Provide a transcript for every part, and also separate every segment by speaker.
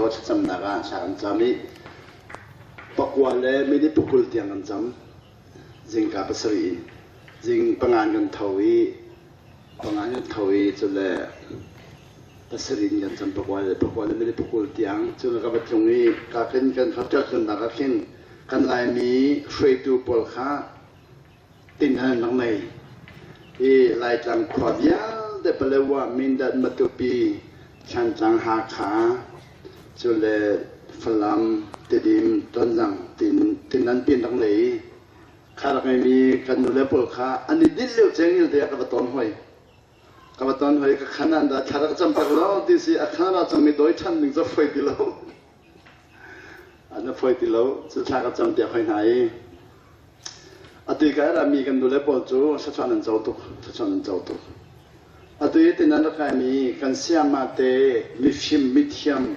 Speaker 1: kaw thlacamnak ah thla kan cam i pakua le minute pakul tiang kan cam. Zingka pasarih in zing pangan kan tho i pangan kan tho i cule pasarih in kan cam pakua le pakua le minute pakul tiang cun ka va tlung i ka khin kan hotel tlunnak ah khin kan Laimi hruaitu pawl kha Tinhan rak nei. Hi Laitlang khua vialte Palewa, Mindat, Matupi, Thlantlang, Hakha, cule Falam, Tedim, Tonzang tin tin an pin rak nei i kha rak ngeimi kan nule pawl kha an i dinh lio cengil te ah ka va ton hoi. Ka va ton hoi ka khan an da thla rak cam tak lo ti si a khan ra cangmi doi ṭhan ding cu foi ti lo. An foi ti lo. Cu thla ka cam piak hoi hna i Atu i ka rami kan nule pawl cu thluachuah nan co tuk, thluachuah nan co tuk. Atu i tin an rak kaimi kan sayama te mifim, mithiam,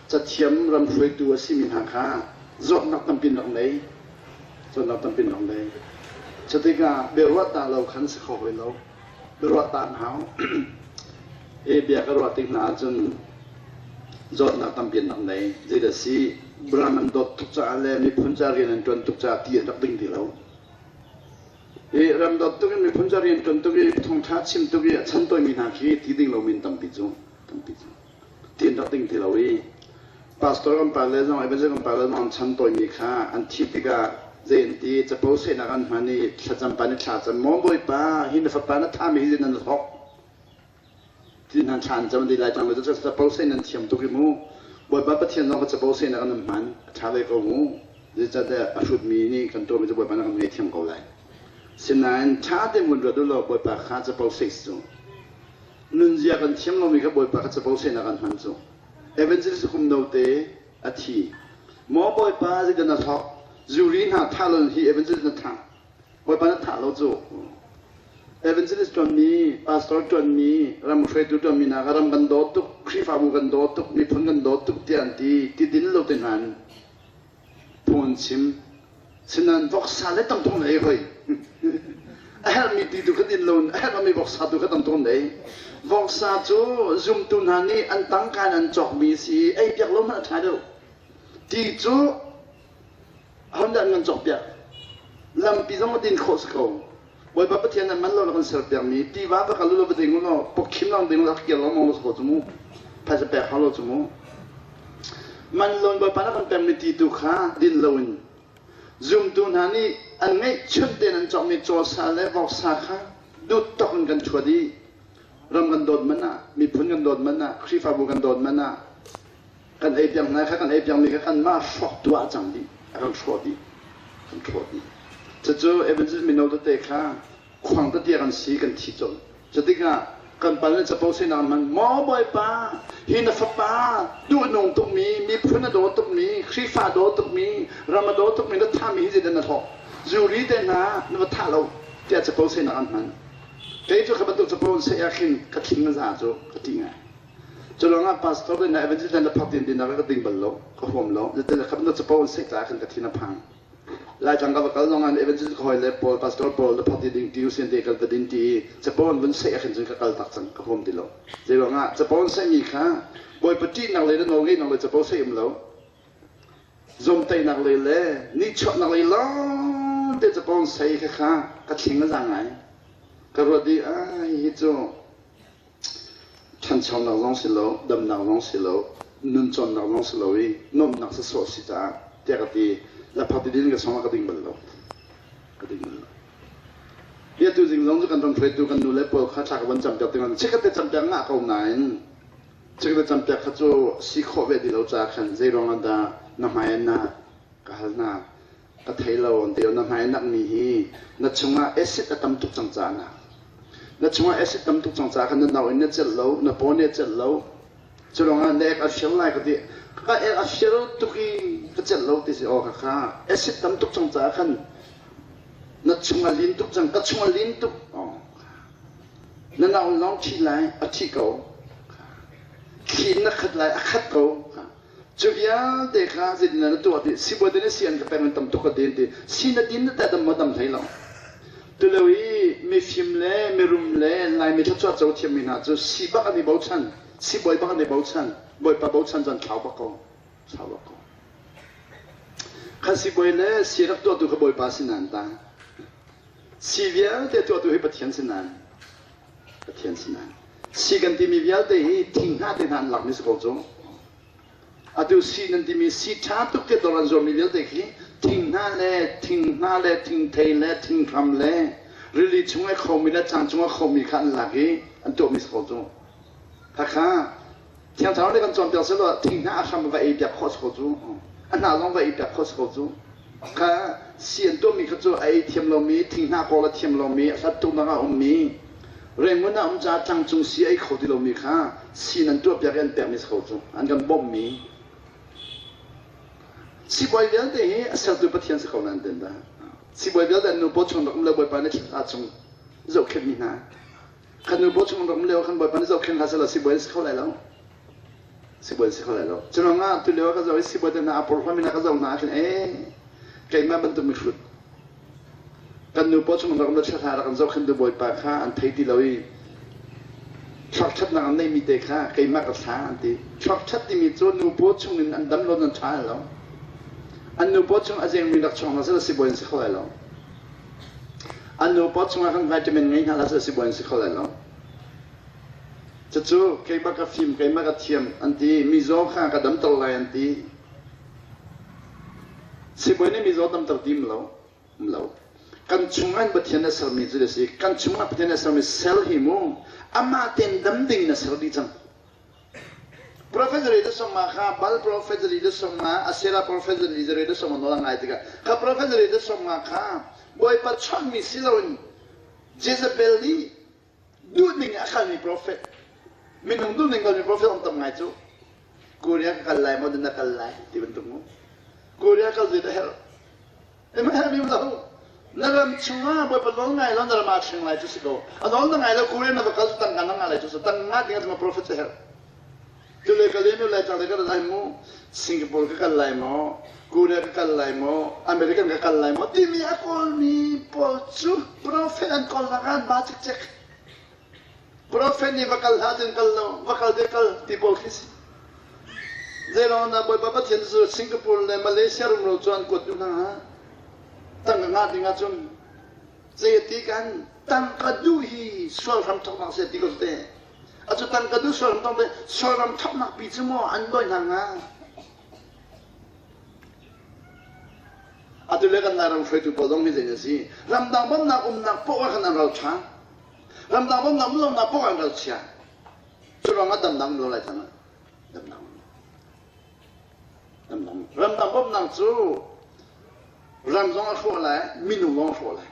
Speaker 1: cathiam ram hruaitu a simi hna kha zawtnak tampi an rak nei. Zawtnak tampi an rak nei. Cutikah biaruah ta lo khan si kho hoi lo. Biaruah ta an hau. I bia ka ruah tik hna ahcun zawtnak tampi an rak nei. Zeidah si ram an dawt tuk caah le miphun ca rian an ṭuan tuk caah ti an rak ding ti lo. I ram dawt tuk in miphun ca rian ṭuan tuk i thawngṭha chim tuk i a chan tawimi hna khi ti ding lomi an tampi cu tampi cu ti an rak ding ti lo i pastor kan pa le zong evangelist kan pa le zong an chan tawimi kha an thih tikah zei an ti capo sehnak an hman i thlacam pa nih thla cam maw Bawipa hi na fapa na thami hi nan thawk Ti hna thla an cam dih lai cang lo cu capo seh nan thiam tuk i mu. Bawipa Pathian zong ka capo sehnak an hman a ṭha ve ko mu. Zeicahtiah a hrutmi nih kan tuahmi cu Bawipa nih kan ngaihthiam ko lai. Sinain ṭha tein vun ruat u law Bawipa kha capo seh cu. Nunzia kan thiam lomi kha Bawipa kha capo sehnak an hman cu. Evangelist kum note a thi. Maw Bawipa zeidah na thawk? Zuri hna thah lo hi evangelist na thah. Bawipa na thah lo cu. Evangelist ṭuanmi, pastor ṭuanmi, ram hruaitu ṭuanmi hna kha ram kan dawt tuk, Khrihfabu kan dawt tuk, miphun kan dawt tuk tiah an ti. Ti din lo te hna in phung an chim. Sinain voksa le tam tuk an ei hoi. A herhmi ti tu kha din lo in a herhmi voksa tu kha tam tuk an ei. Voksa cu zumtu hna nih an tangka in an cawkmi si ei piak lo hmanh a ṭha deuh. Ti cu Ahodah an kan cawkpiak? Lampi zong a din khawh si ko. Bawipa Pathian an man lo na kan serpiakmi tiva va kal u law va ding u law pawkhim lang ding la kir lengmang lo si ko cu mu. Phaisa pek hau lo cu mu. Man lo in Bawipa na kan pekmi ti tu kha din lo in zumtu hna nih an ngeihchun tein an cawkmi cawsa le voksa kha duh tawk in kan ṭhuat i ram kan dawt man ah miphun kan dawt man ah Khrihfabu kan dawt man ah kan ei piak hna kha kan ei piakmi kha kanmah hrawk tu ah cang dih a kan hrawh dih kan hrawh dih cucu evangelist mino tete kha khuang tete kan si kan thi colh cutikah kan pal nih capo sinak man maw bawipa hi na fapa duhnung tukmi miphun a daw tukmi Khrihfa daw tukmi ram a daw tukmi na thami hi zeidah na hlawk zuri te hna na va thah lo tiah capo sinak an hman kei cu kha bantuk capo an seh ah khin ka thing na za cu ka ti ngai Cu lawngah pastor le na evangelist na phak din dinak ka ding bal lo, ka huam lo. Zetin kha na capo an seh caah khan ka thin a phang. Laitlang ka va kal zong ah evangelist ka hawi le Paul pastor Paul na phak ti ding ti usin te kal va din ti i capo an vun seh ah khin cun ka kal tak cang ka huam ti lo. Zei ruangah capo an sehmi kha Bawipa ṭihnak le na nawl ngeihnak le capo seh um lo. Zomtaihnak lei le nihchuahnak lei lawng te capo an sei kha kha ka thling a za ngai. Ka ruat i ai hi cu Ṭhanchonak zong si lo, damnak zong si lo, nun cawnnak zong si lo i nuamhnak sawsawh si caah tiah ka ti. Laphat tidin ka song ah ka ding bal lo. Ka ding bal lo. Hi atu zing zong cu kan ram hruaitu kan nu le pawl kha thla ka van campiak tikah chikkhat te campiak ngah ko nain chikkhat te campiak kha cu si khawh ve ti lo caah khan zei ruangah dah na hmai na ka hal hna ka thei lo an ti na hmai nakmi hi na chungah acid a tam tuk cang caah na na chungah acid tam tuk cang caah khan na nau in na celh lo na paw nih a celh lo cu ruangah na ek a fir lai ka ti ka ek a fir tuk i ka celh lo ti si aw ka kha acid tam tuk cang caah khan na chung a lin tuk cang ka chung a lin tuk na nau lawng thi lai a thi ko thli na khat lai a khat ko Cu vialte kha zeitindah na tuah ti sibawi te nih si an ka pek in tam tuk ka din ti si na din na teh dam maw dam hlei lo. Tulio i mifim le mirum le Laimi thluachuah co thiammi hna cu si bak an i bochan, sibawi bak an i bochan, Bawipa bochan cu an thlau bak ko. Sau bak ko. Kha sibawi le si rak tuahtu kha Bawipa sin an ta. Si vialte tuahtu hi Pathian sin an. Pathian sin an. Si kan timi vialte hi thing hna te hna an lakmi si ko cu. Atu si nan timi si ṭha tuk te dawr an zuarmi vialte khi thing hna le thing hna le thingthei le thinghram le rili chung i khomi le cang chung a khomi kha an lak i an tuahmi si ko cu. Khakha Thiang Thlarau nih kan cawnpiak selaw thing hna a hram va ei piak khawh si ko cu. A hna zong va ei piak khawh si ko cu. Kha si an tuahmi kha cu a ei thiam lomi, thing hna kawl a thiam lomi, a hlat tuknak a ummi, Rengun ah um caah tlangcung si ei kho ti lomi kha si nan tuahpiak i an pekmi si ko cu. An kan bawmhmi. Sibawi vialte hi a sertu Pathian si ko nan ten dah. Sibawi vialte an nu paw chung rak um le Bawipa nih thla chung zohkhenhmi hna. Kan nu paw chung rak um lio khan Bawipa nih zohkhenh hlah selaw sibawi an si kho lai lo. Sibawi an si kho lai lo. Curuangah tu lio ka zoh i sibawi te hna a porhlawmi hna ka zoh hna ah khin ee keimah bantuk mihrut Kan nu paw chung rak um le thla rak an zohkhenhtu Bawipa kha an thei ti lo i thluakṭhatnak an neihmi te kha keimah ka thla an ti. Thluakṭhat timi cu nu paw chung in an dam lo nan ṭha lo. An nu paw chung a zengmi rak chuak hna seh sibawi an si kho lai lo. An nu paw chungah khan vitamin ngei hna hlah seh sibawi an si kho lai lo. Cucu keimah ka fim, keimah ka thiam an ti. Mizaw kha ka damter lai an ti. Sibawi nih mizaw damter tim lo, um lo. Kan chungah in Pathian a sermi cu a si. Kan chungah Pathian a sermi cell hi mu amah tein dam ding in a ser dih cang. Prophet Zari songma kha Bal prophet Zari songma Asera prophet Zari songma nawl a ngai tikah kha prophet Zari songma kha Bawipa chawnhmi si loin Jezebel nih duhning a kalmi prophet minung duhning kalmi prophet um tam ngai cu Korea ka kal lai maw na kal lai ti bantuk mu Korea kal zei dah herh ema herh mi lo na ram chungah bawipa nawl ngai lo na ram ah thleng lai cu si ko a nawl na ngai lo Korea na va kal cu tangka na ngah lai cu si tang nga ding ah prophet cu herh Tule ka lem lai tang ka lai mu Singapore ka kal lai maw Korea ka kal lai maw American ka kal lai maw timi a kawlmi pawl cu prophet an kawl nak an ba cikcek prophet nih va kal hlah cun kal lo va kal te kal ti pawl khi si zeilong na bawipa pathian cu Singapore le Malaysia rumro cu an kuat duh hna ha tangka ngah ding ahcun zei ti kan tangka duh hi sual hram thawknak se ti ko te Atu tangka duh sualram tong te sualram thoknak pi cu maw an dawi hna hnga? Atu le kan Lairam hruaitu pawl zong hi zei a si? Ramdang bawmhnak umnak poah ah khan an ral ṭha. Ramdang bawmhnak um lonak poah an ral chia. Cu ruangah damnak um lo lai cang ah. Damnak um lo. Ramdang ramdang bawmhnak cu ram zong a hrawh lai, minung zong a hrawh lai.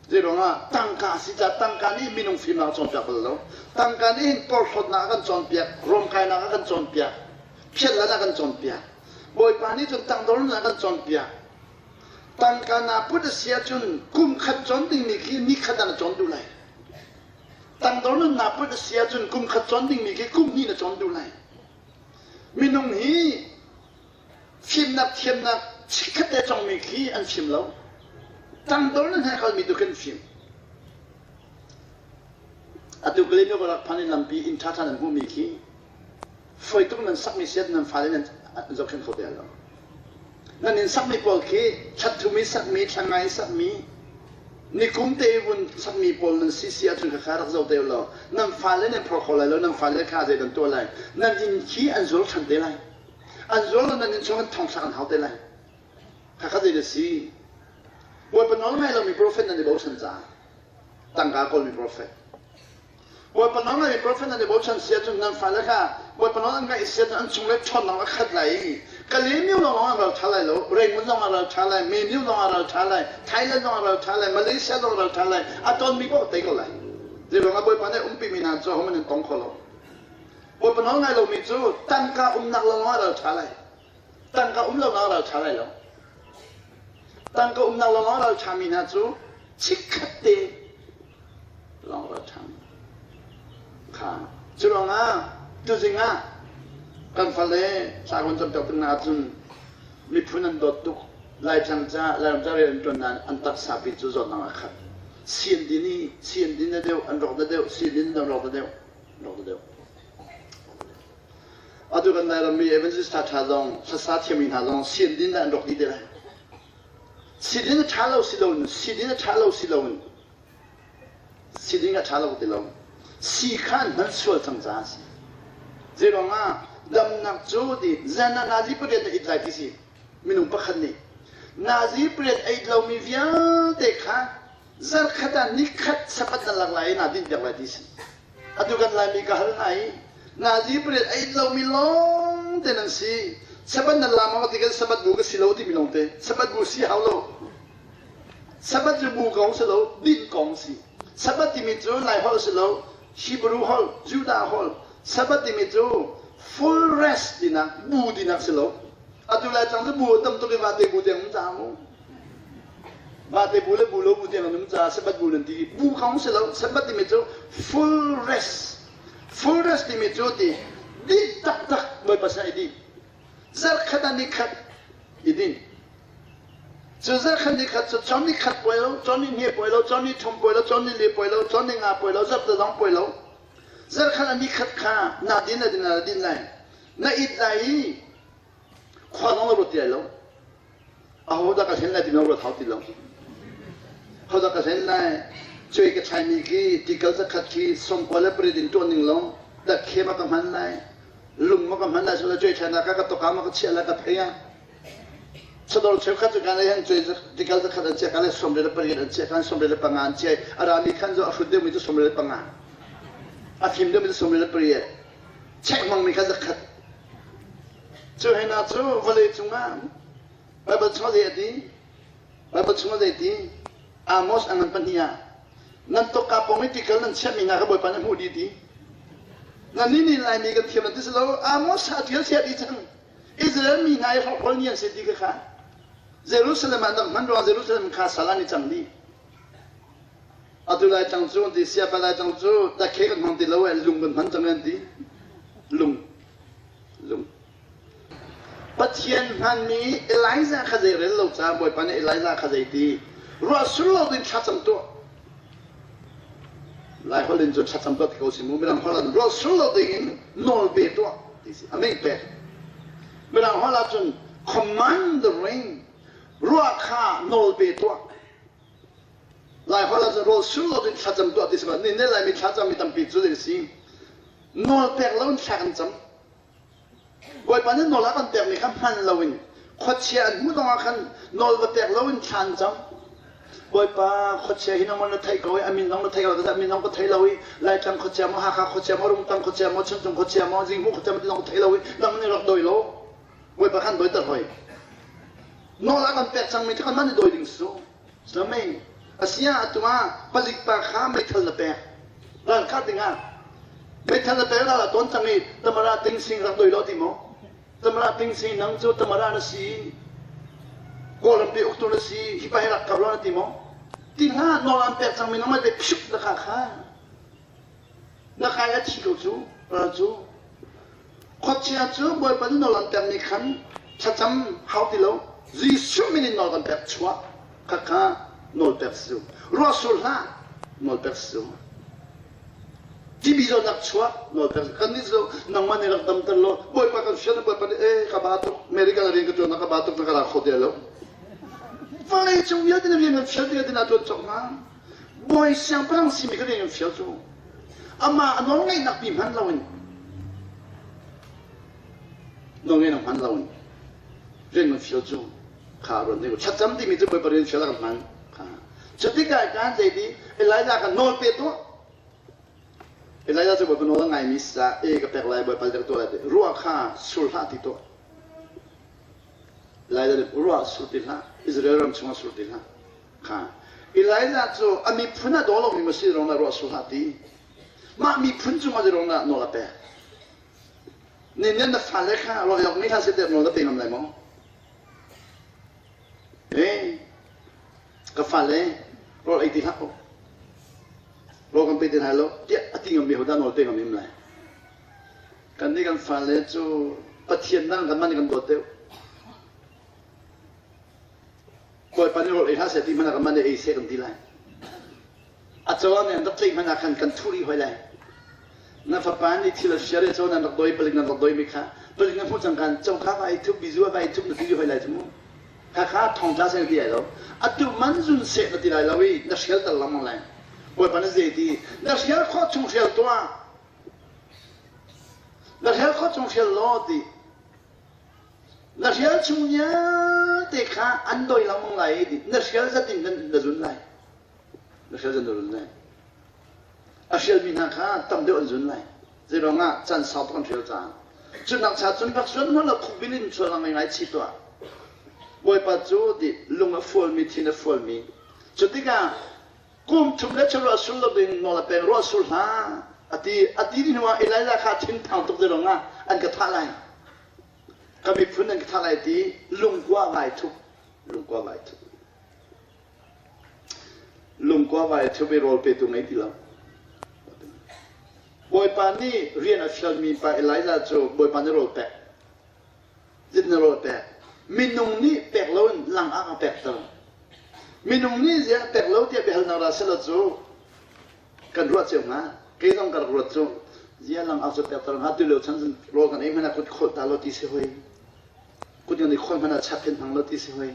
Speaker 1: Zeiruangah tangka si ca tangka nih minung fimnak a cawnpiak bal lo. Tangka nih hin porhlawtnak a kan cawnpiak, ruamkainak a kan cawnpiak, phiatlan a kan cawnpiak. Bawipa nih cun tangdornak a kan cawnpiak. Tangka naa put a si ahcun kum khat cawn dingmi khi ni khat ah na cawn duh lai. Tangdor nun naa put a si ahcun kum khat cawn dingmi khi kum hnih na cawn duh lai. Minung hi Fimnak thiamnak chikkhat te congmi khi an fim lo. Tangdor nan he kalmi tu kan fim. Atu Kalay ka rak phan in lampi inn ṭhaṭha nan hmuhmi khi fawi tuk nan sakmi siat nan fale nan zohkhenh kho te lo. Nan inn sakmi pawl khi ṭhatthum i sakmi, thlangai i sakmi, nikum te i vun sakmi pawl nan si si ahcun khakha rak zoh te law nan fale nan phor kho lai lo, nan fale kha zei dan tuah lai. Nan inn khi an zuar ṭhan te lai. An zuar lo nan inn chung an thongthlak an hau te lai. Khakha zei na si? Bawipa nawl ngai lomi profet nan i bochan caah tangka kawlmi profet. Bawipa nawl ngaimi profet nan i bochan si ahcun nan fale kha Bawipa nawl an ngaih si ahcun an chung le ṭhawnnak a khat lai i Kalaymyo lawng ah ral ṭha lai lo, Rangoon zong ah ral ṭha lai, Memyo zong ah ral ṭha lai, Thailand zong ah ral ṭha lai, Malaysia zong ah ral ṭha lai, a tonmi paoh tei ko lai. Zeiruangah Bawipa nih umpimi hna cu ahohmanh an tong kho lo. Bawipa nawl ngai lomi cu tangka umnak lawng ah ral ṭha lai. Tangka um lonak ah ral ṭha lai lo. Tangka umnak lawng ah ral ṭhami hna cu chikkhat te lawng ral ṭhami. Kha cu ruangah tuzing ah kan fale thlagon campiak tik hna ahcun miphun an dawt tuk. Laitlang ca Lairam ca rian an ṭuan nain an taksa pi cu zawtnak a khat. CND nih CND na deuh an rawk na deuh CND na rawk na deuh. Atu kan Lairam mi evangelist ṭha zong hlasa thiammi hna zong sian din an rawk dih te lai. Sidin a ṭha lo si loin sidin a ṭha lo si loin siding a ṭha lo ti lo. Si kha an hman sual cang caah a si. Zeiruangah damnak cu ti zan ah nazi pariat na it lai ti si minung pakhat nih nazi pariat a it lomi vialte kha zarkhat ah nikhat sapat na lak lai i naa dinhpiak lai ti si. Atu kan Laimi ka hal hna i nazi pariat a it lomi lawng te nan si. Sabbath nan la maw ti kan Sabbath bu ka si lo timi lawng te. Sabbath bu si hau lo. Sabbath cu bu kong si lo, dinh kong si. Sabbath timi cu Lai holh si lo, Hebrew holh, Judah holh. Sabbath timi cu full rest tinak, bu tinak si lo. Atu lai cang cu bu a tam tuk i vate bu tiang um ca mu. Vate bu le bu lo bu tiang an um caah Sabbath bu nan ti. Bu kong si lo. Sabbath timi cu full rest. Full rest timi cu ti dih taktak Bawipa sinah i dih. Zarkhat ah nikhat i dinh. Cu zarkhat nikhat cu cawm nikhat puai lo, cawm ni hnih puai lo, cawm ni thum puai lo, cawm ni li puai lo, cawm ni nga puai lo, zarhte zong puai lo. Zarkhat ah nikhat kha na din na din na din lai. Na it lai i khua zong na ruat ti lai lo. Ahodah ka hlen lai timi ruat hau ti lo. Hodah ka hlen lai? Cuai ka thlaimi khi tikal zakhat khi sawmkua le pariat in tuah ning law dakhe ma ka hman lai lung ma ka hman lai so cuai thlainak ka ka toka ma ka chiah lai ka phei ah sador cheukhat cu kan han cuai tikal zakhat an chiah kan le 38 an chiah kan 35 an chiah a rami khan zo a hrut deuhmi cu 35 a fim deuhmi cu 38 check hmangmi kha zakhat Cu hna cu vawlei cungah Baibal chungah zei a ti? Baibal chungah zei ti? Amos a ngan pahnih ah nan tawka pawng i tikal nan chiahmi hna kha Bawipa nih a hmuh dih ti. Nan nih nih Laimi kan thiam ti si lo. Amos a ṭial sia dih cang. Israel mi hna i hrokhrawl ni an si ti kha kha. Jerusalem ah an hman ruang Jerusalem kha sal an i cang dih. Atu lai cang cu an ti siapa lai cang cu dakhe kan hmang ti lo eh lung kan hman cang an ti. Lung. Lung. Pathian hmanmi Elijah kha zei rel lo caah Bawipa nih Elijah kha zei ti ruah sur lo ding thlacam tuah. Lai holh in cun thlacam tuah ti ko si mu Mirang holh ah ruah sur lo ding in nawl pe tuah ti si a mei pek. Mirang holh ah cun command the rain ruah kha nawl pe tuah. Lai holh ah cun rawl sur lo ding thlacam tuah ti si ba ni ne Laimi thlacam mi tampi cu zei si nawl pek lo in thla kan cam. Bawipa nih nawl a kan pekmi kha hman loin khuachia an hmuh zongah khan nawl va pek loin thla an cam. Bawipa khuachia hi nangmah na theih ko i a min zong na thei ko a min zong ka thei lo i Laitlang khuachia maw Hakha khuachia maw Rungtang khuachia maw Chuncung khuachia maw Zinghmuh khuachia maw ti zong ka thei lo i nang nih rak dawi law Bawipa khan dawiter hoi. Nawl a kan pek cangmi cu kanmah nih dawi ding si. Slamei asia atu ah palik pa kha meithal na pek. Ralkap dingah meithal na pek ral a tawn cang i tamara ting sing rak doi lo ti maw? Tamara ting sing nang cu tamara na si. Kawlram pi uktu na si. Hi pa hi rak kap lo na ti maw? Ti hlah nawl an pek cangmi nang mah te pshuk na kha kha. Na kai a thi ko cu ral cu. Khuachia cu Bawipa nih nawl an pekmi khan thlacam hau ti lo. Jesuh min in nawl kan pek chuah khakha nawl pek si cu. Ruah sur hlah nawl pek si cu. Timi zawtnak chuah nawl pek si. Kan nih cu nangmah nih rak damter law Bawipa kan fial Bawipa nih ee ka ba tuk American rian ka tuan ka ba tuk na ka ra kho ti lo. Vawlei cung vialte na rian kan fial ti na tuan cawk hnga. Bawi siangpahrang simi ka rian kan fial cu. Amah a nawlngeihnak pi hman loin nawlngeihnak hman loin rian kan fial cu kha ruan ding thlacam timi cu Bawipa rian fial a kan hman kha cu tikah kan zei ti Elijah kha nawl pe tuah Elijah cu Bawipa nawl a ngaimi sa e ka pek lai Bawipa ka tuah lai ti ruah kha sur hlah ti tuah Elijah nih ruah sur ti hlah Israel ram chungah sur ti hlah Kha Elijah cu a miphun a daw lomi maw si rong dah ruah sur hlah ti. Mah miphun cungah si rong dah nawl a pek. Nin na fale kha ruah yok mi hlah seh tiah nawl na pe ngam lai maw? Eh, ka fale rawl ei ti hlah u. Rawl kan pe ti lai lo tiah a ti ngam mi hodah nawl pe ngam im lai. Kan nih kan fale cu Pathian dang kan mah nih kan dawt deuh. Bawipa nih rawl ei hlah seh ti hmanh ah kan mah nih ei seh kan ti lai. A caw nih an rak tlaih hmanh ah khan kan thuh rih hoi lai. Na fapa nih thil a share i co nan rak doi palik nan rak doi mi kha palik na hmuh cang kan coka vai thup bizu vai thup na ti hoi lai cu mu. Kha kha thongtla sen ti ai lo. Atu man zun seh na ti lai lo i na hrial tal lengmang lai. Bawipa na zei ti na hrial khawh chung hrial tuah. Na hrial khawh chung hrial law ti. Na hrial chung vialte kha an doi lengmang lai i ti. Na hrial zat in na zun lai. Na hrial zat na zun lai. A hrialmi hna kha tam deuh an zun lai. Zeiruangah caan sau tuk an hrial caah. Cu nak cha cun rak zuan hna law khukbil in chual ngai ngai chih tuah. Bawipa cu ti lung a fualmi, thin a fualmi. Cu tikah kum thum le cheu ruah sul lo ding nawl a pek ruah sul hlah a ti. A ti hnu ah Elijah kha thinphang tuk zeiruangah an ka thah lai. Ka miphun an ka thah lai ti lungkua vai thup. Lungkua vai thup. Lungkua vai a thup i rawl petu ngei ti lo. Bawipa nih rian a fialmi pa Elijah cu Bawipa nih rawl pek. Zit na rawl pek. Minung nih pek loin langak a pekter. Minung nih ziah pek lo tiah biahalnak ra selaw cu kan ruah cio hnga. Kei zong ka rak ruat cu ziah langak cu pekter hnga tu lio chan cun rawl kan ei hmanh ah kut khawlh ta lo ti si hoi. Kut kan i khawlh hmanh ah chak in hmang lo ti si hoi.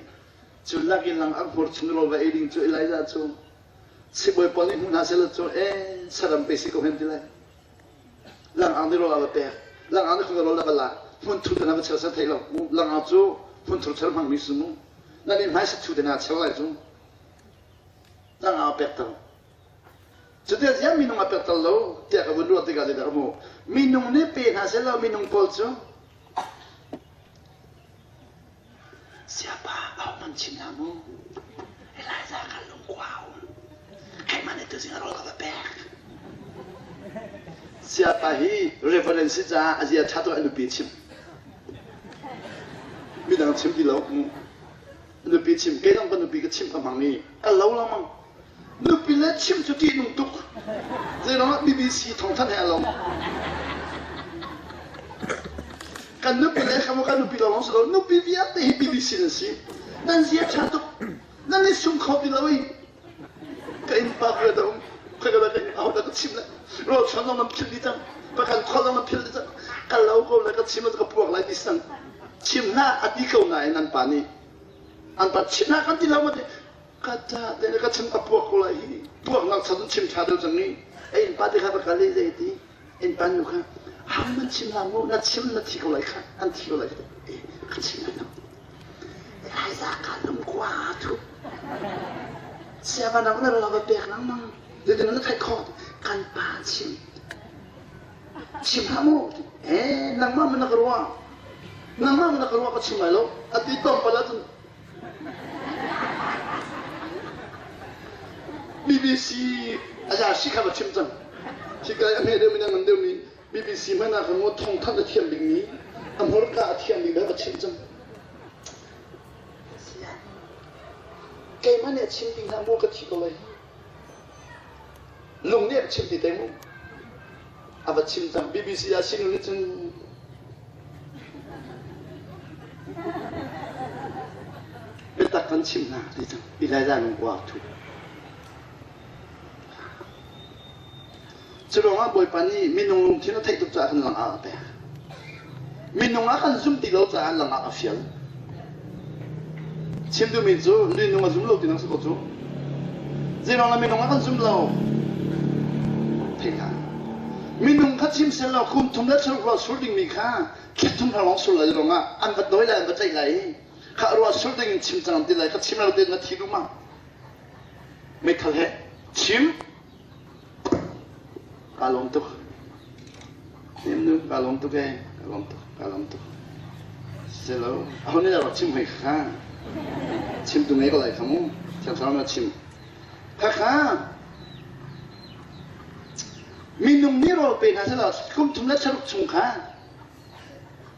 Speaker 1: Cu lak in lang a hmur chung rawl va ei ding cu Elijah cu sibawi pawl nih hmu hna sehlaw cu ee saram pe si ko hen ti lai. Langang nih rawl a va pek. Langang nih khua rawl a va lak. Hmun thu te hna va cheu ser thei lo. Langang cu hmun thur chel hmangmi si mu. Nan inn hmai thu te hna cheu lai cu. Langang a pek ter. Cuti ziah minung a pek ter lo tiah ka vun ruah tikah zeidah ka hmuh. Minung nih pe hna sehlaw minung pawl cu Siapa ahohmanh chim hlah mu. Elijah kha lungkua a um. Keimah nih tuzing a rawl ka va pek. Siapa hi reverend si caah a zia ṭha tuk a nupi chim. Midang chim ti lo. A nupi chim. Kei zong ka nupi ka chimh ka hmang i ka lo lengmang. Nupi le chim cu ṭihnung tuk. Zeiruangah BBC thawngthanh he a lo. Kan nupi le kha kan nupi lawng si lo. Nupi vialte hi BBC nan si. Nan zia ṭha tuk. Nan i sum kho ti lo i ka innpa kha da um. Kha ka ka aho dah ka chim le. Rawl chuan zong nan philh dih cang. Pakhat khol zong nan philh dih cang. Ka lo ko le ka chim ka puak lai ti sang. Chim hlah a ti ko nain an pa nih an pa chim hlah kan ti lo ma ti Ka ca te ka chim a puak ko lai hi puaknak chan chim ṭha deuh cang i a innpa te kha va kal i zei ti innpa nu kha ham man chim la mu na chim na thi ko lai kha an thi ko lai kha e ka chim lai lo Eliza ka lungkua thu siava nang na la va pek nang mang zeitin na theih khawh kan pa chim chim hlah mu eh nangmah man na ka ruah nangmah man na ka ruah ka chim lai lo a ti tlawmpal ahcun BBC a si kha va chim cang. Hika a hme deuhmi le a ngan deuhmi BBC hmanh ah khan maw thawngthanh a thiam bikmi a hmurka a thiam bik va chim cang. Keimah nih a chim ding hna maw ka thi ko lai. Lung nih a chim ti te mu. A va chim cang. BBC ah sinu nih cun biatak kan chim hna ti cang. Elijah lungkua a thu. Cu ruangah Bawipa nih minung lungthin a theih tuk caah khan langak a pek. Minung a kan zum ti lo caah langak a fial. Chim duhmi cu minung a zum lo ti nang si ko cu. Zeiruang ah minung a kan zum lo? Thei hlah. Minung kha chim sel law kum thum le cheu ruah sur dingmi kha thla thum hna lawng sur lai ruangah an va dawi lai an va tlaih lai i kha ruah sur ding in chim cang ti lai ka chim lo te na thi duh ma? Meithal he chim Kaa lawm tuk. Nu kaa lawm tuk ee. Kaa lawm tuk. Kaa lawm tuk. Silo, aho nih dah rak chim hoi kha? Chim tu ngei ko lai kha mu. Thiang Thlarau na chim. Khakha minung nih rawl pe hna selaw kum thum le thlaruk chung kha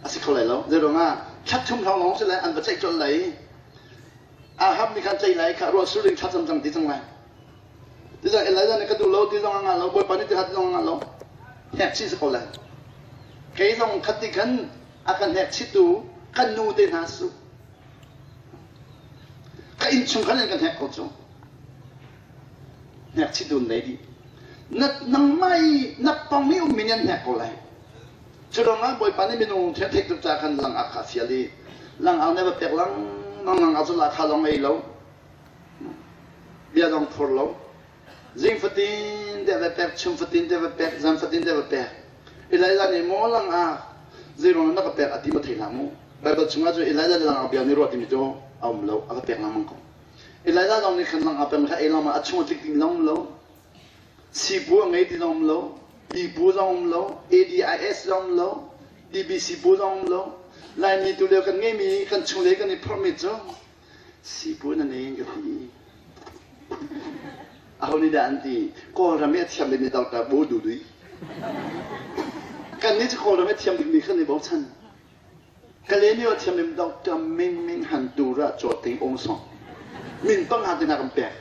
Speaker 1: a si kho lai lo. Zeiruangah thla thum hrawng lawng si lai an va ceih colh lai. Ahab nih khan ceih lai kha ruah sur in thlacam cang ti cang lai. Ti zong Elijah nih ka duh lo ti zong a ngah lo Bawipa nih ti hlah ti zong a ngah lo. Hnek chih si ko lai. Kei zong khat ti khan a kan hnek chihtu kan nu te hna su. Ka innchung khan in kan hnek ko cu. Hnek chihtu nei dih. Na nangmah i na pong i ummi nih an hnek ko lai. Cu ruangah Bawipa nih minung thian theih tuk caah khan langak kha a fial i langak nih a va pek lengmang langak cu lahkhah lawng ei lo bia zong phur lo zing fatin te va pek chum fatin te va pek zan fatin te va pek Elijah nih maw langak zeiruang na ka pek a ti ma thei hlah mu Baibal chungah cu Elijah nih langak bia nih ruah timi cu a um lo a ka pek lengmang ko Elijah zong nih khan langak pek kha ei lengmang a chung a tlik ding zong um lo Sipu a ngei ti zong um lo, pipu zong um lo, ADIS zong um lo, TBC pu zong um lo. Laimi tu lio kan ngeimi kan chunglei kan i phorhmi cu sipu na nei ka ti. Aho nih dah an ti? Kawlram i a thiam bikmi Dr. Bo Du Dui. Kan nih cu Kawlram i a thiam bikmi kan i bochan. Kalaymyo a thiammi Dr. Ming Ming Han Tu Ra Chaw Ting Aung Song min panga te hna kan pek.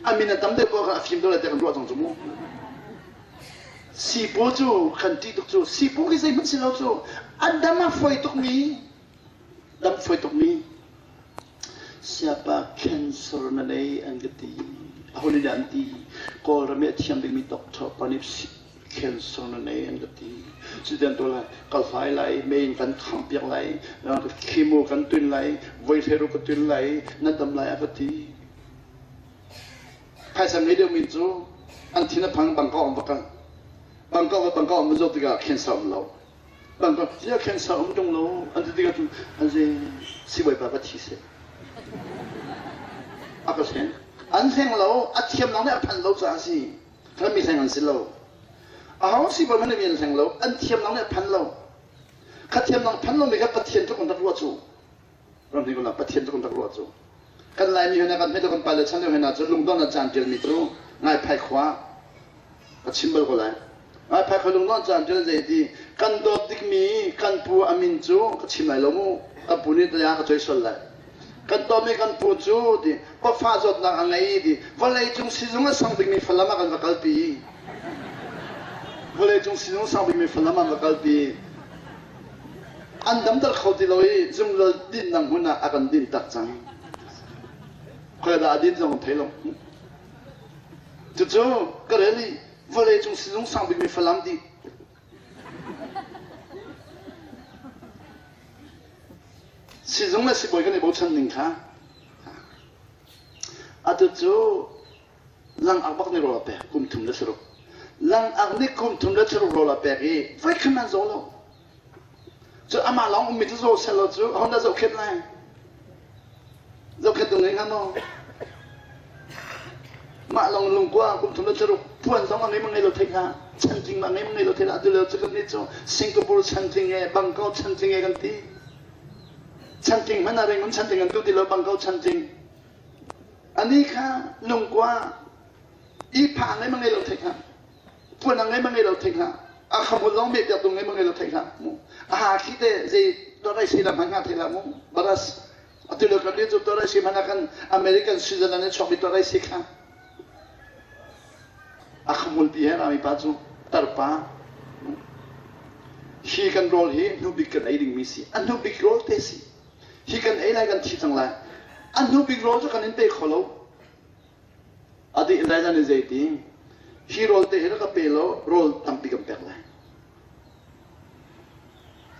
Speaker 1: A min a tam deuh ko a fim deuh lai tiah kan ruah cang cu mu. Sipu cu kan ṭih tuk cu sipu khi zeihmanh si lo cu a dam a fawi tukmi dam fawi tukmi siapa cancer na nei an ka ti aho nih dah an ti Kawlram i a thiam bikmi doctor pa nih cancer na nei an ka ti. Cuti an tuah lai, ka hlai lai, mei in kan khangh piak lai, chemo kan tun lai, voi hleru ka tun lai, na dam lai a ka ti. Phaisa ngei deuhmi cu an thin a phang Bangkok an va kal. Bangkok va Bangkok an va zoh tikah cancer um lo. Bangkok cia cancer um ṭung lo an ti tikah cun an si sibawipa va thi seh. A ka hleng. An hleng lo, a thiam lawng nih a phanh lo caah a si. Rammi hleng an si lo. Aho sibawi hmanh nih mi an hleng lo. An thiamnak nih a phan lo. Kha thiamnak phan lomi kha Pathian tluk an rak ruah cu. Ramhni ko Pathian tluk an rak ruah cu. Kan Laimi hna kan hmetu kan pale chan lio hna cu lungdon an caan ṭialmi cu Ngaiphai khua ka chim bal ko lai. Ngaiphai khua lungdon caan ṭial zei ti kan dawt dikmi kan pu a min cu ka chim lai lo mu. Kan pu nih ya ka choi sual lai. Kan tawmi kan pu cu ti pafa zawtnak a ngei ti vawleicung sizung a sang bikmi Falam ah kan va kalpi. Vawleicung sizung sang bikmi Falam ah va kalpi. An damter kho ti lo i zungzal dinnak hmun ah a kan din tak cang. Khoi dah a din zong thei lo. Cucu ka rel i vawleicung sizung sang bikmi Falam ti Sizung le sibawi kan i bochan ning kha atu cu langak bak nih rawl a pek kum thum le saruk. Langak nih kum thum le saruk rawl a pek i voikhat an zaw lo. Cu amah lawng ummi cu zaw seh law cu aho dah zohkhenh lai? Zohkhenh tu ngei hnga maw? Mah lawng lungkua kum thum le saruk puan zong a ngei ma ngei lo theih hlah. Chantling ma ngei ma ngei lo theih hlah. Atu lio cu kan nih cu Singapore chantling e Bangkok chantling e kan ti. Chantling hmanh ah Rangoon chantling an tu ti lo Bangkok chantling. Ani kha lungkua ihphah ngei ma ngei lo theih hlah. Puan a ngei ma ngei lo theih hlah. A khamhul zong meh piak tu ngei ma ngei lo theih hlah mu. A ha khi te zei torai si lam hmanh theih hlah mu. Baras atu lio kan cu torai si hmanh ah kan American Switzerland in chuakmi torai si kha. A khamhul pi he rami pa cu tarpa. Hi kan rawl hi hnubik kan ei dingmi si. A hnubik rawl te si. Hi kan ei lai kan thi cang lai. A hnubik rawl cu kan in pe kho lo. A dih lai nan i zeiti hi rawl te hi rak ka pe law rawl tampi kan pek lai.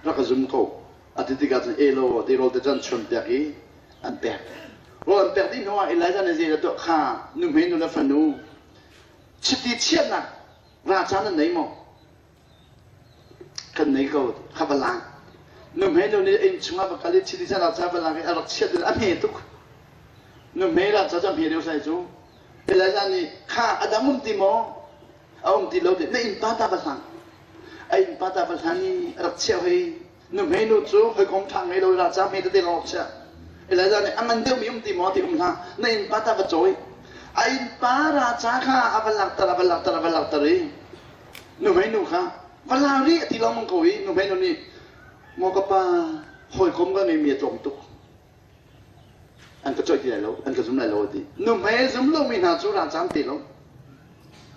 Speaker 1: Rak ka zum ko. A ti tikah cun e law ti rawl te cu an chuan piak i an pek. Rawl an pek dih hnuah Elijah nih zei dah tuah kha nuhmei nu le fanu chiti chiahnak raca nan nei maw? Kan nei ko kha va lang. Nuhmei nu nih inn chungah va kal i chiti chiahnak ca va lang i a rak chiat a hme tuk. Nuhmei ra ca cu a hme deuh sai cu. Elijah nih kha a dang um ti maw? A um ti lo ti na innpa ta va hlang. A innpa ta va hlan i a rak chiah hoi. Nuhmei nu cu hawikom ṭha ngei lo ra ca hme tete lawng chiah. Elijah nih a ngan deuhmi um ti maw ti um hlah. Na innpa ta va cawi. A innpa ra ca kha a va lakter a va lakter a va lakter i nuhmei nu kha va la rih a ti lengmang ko i nuhmei nu nih maw ka pa hawikom ka ngeimi a tlawm tuk an ka coih ti lai lo an ka zum lai lo a ti nuhmei zum lomi hna cu ralzaam te lo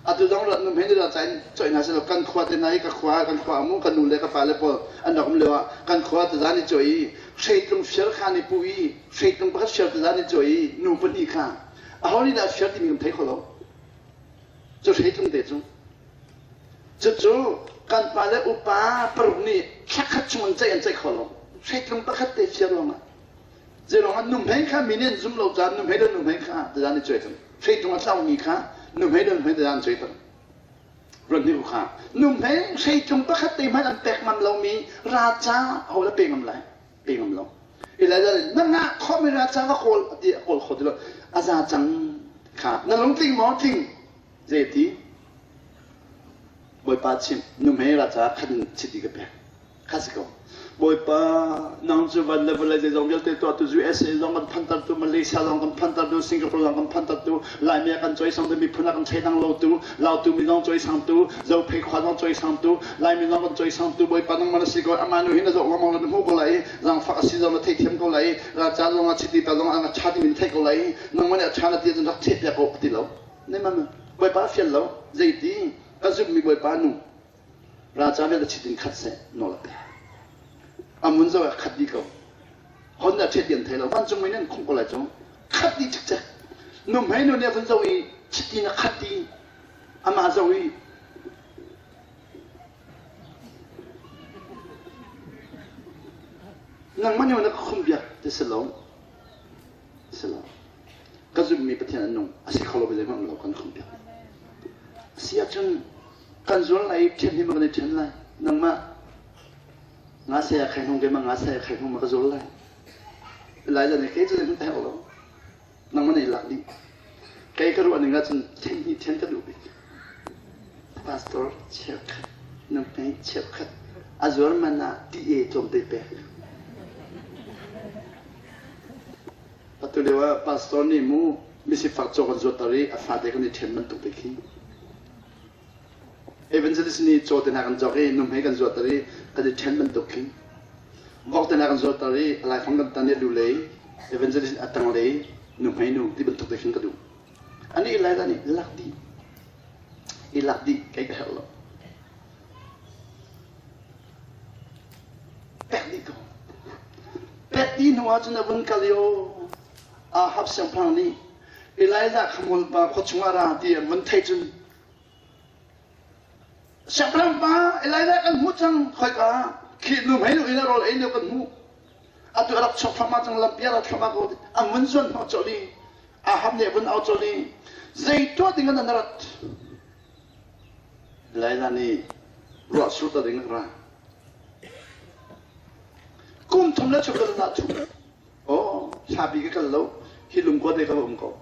Speaker 1: atu zong nuhmei nih ralca in coih hna seh kan khua te hna hi ka khua kan khua mu kan nu le ka pa le pawl an rak um lio ah kan khua tazan i coih i hreitlung fial kha ni pu i hreitlung pakhat fial tazan i coih i nu pahnih kha aho nih dah fial timi kan thei kho lo cu hreitlung te cu. Cucu kan pa le upa paruk nih thla khat chung an ceih an ceih kho lo. Hreitlung pakhat te chia ruangah. Zeiruangah nuhmei kha mi nih an zum lo caah nuhmei le nuhmei kha tazan i cuai cang. Hreitlung a tlaumi kha nuhmei le nuhmei tazan an cuai cang. Ruat hnik u kha. Nuhmei hreitlung pakhat te hmanh an pek ngam lomi raca ho le pe ngam lai. Pe ngam lo. Elijah nih na ngah khawhmi raca va kawl a ti a kawl kho ti lo. A za cang kha. Na lungtling maw? Tling. Zei ti? Bawipa chim, nuhmei raca khat in chiti ka pek. Kha si ko. Bawipa, nang cu van le vawlei zeizong vialte tuahtu USA zong kan phantertu, Malaysia zong kan phantertu, Singapore zong kan phantertu, Laimi a kan cawisangtu, miphun a kan thleidang lotu, Lautu mi zong cawisangtu, Zophei khua zong cawisangtu, Laimi zong kan cawisangtu, Bawipa nangmah na si ko, amah nu hi na zoh lengmang na hmuh ko lai i, zaangfak a si zong na theithiam ko lai i, raca zong ah chiti ta zong ah a ṭha ding in theih ko lai i, nangmah nih a ṭha na ti ahcun rak thehpiak ko a ti lo. Nemam Bawipa fial lo zeiti ka zumhmi Bawipa nu raca vialte chit in khat seh nawl a pek. A mun zo ah khat dih ko. Hon dah ṭhet an thei lo. Vancung mi nih an khumh ko lai cu. Khat dih cikcek. Nuhmei nu nih a vun zoh i chiti na khat dih. Amah zoh i nangmah nih na ka khum biak ti si lo. Si lo. Ka zumhmi Pathian an nung a si kho lo zeihmanh um lo kan kham piak. A si ahcun kan zual lai i ṭhen hi ma kan i ṭhen lai. Nangmah nga saya khai hnung keimah nga saya khai hnung ma ka zul lai. Lai zan kei cu zeihmanh ka herh lo. Nangmah nih lak dih. Kei ka ruah ning ahcun ṭhen hi ṭhen ka duh bik. Pastor cheukhat, nuhmei cheukhat a zuar man ah ti e tlawmte pek. Atu lio ah pastor nih mu misifak caw kan zuatter i a fate kan i ṭhen bantuk te khi. Evangelist nih caw te hna kan cawk i nuhmei kan zuatter i kan i ṭhen bantuk khi. Vok te hna kan zuatter i a laifang kan tan i a lu lei, evangelist a tang lei, nuhmei nu ti bantuk te khin ka duh. Ani lai dah nih lak dih. I lak dih kei ka herh lo. Pek dih ko. Pek dih hnu ahcun a vun kal i aw Ahab siangpahrang nih Elijah kha mualpa khua chungah ra ti an vun theih cun siangpahrang pa Elijah kan hmuh cang khoika khi nu hmei nu in a rawl ei lio kan hmuh atu a rak chuak thluahmah cang lampi a rak thluahmah ko an vun zuan hnawh colh i Ahab nih a vun au colh i zei tuah ding ah na rat Elijah nih ruah sur ta ding a ra. Kum thum le chuk kan thu. Oh, hlapi ka kal lo. Hi lungkua te ka va um ko.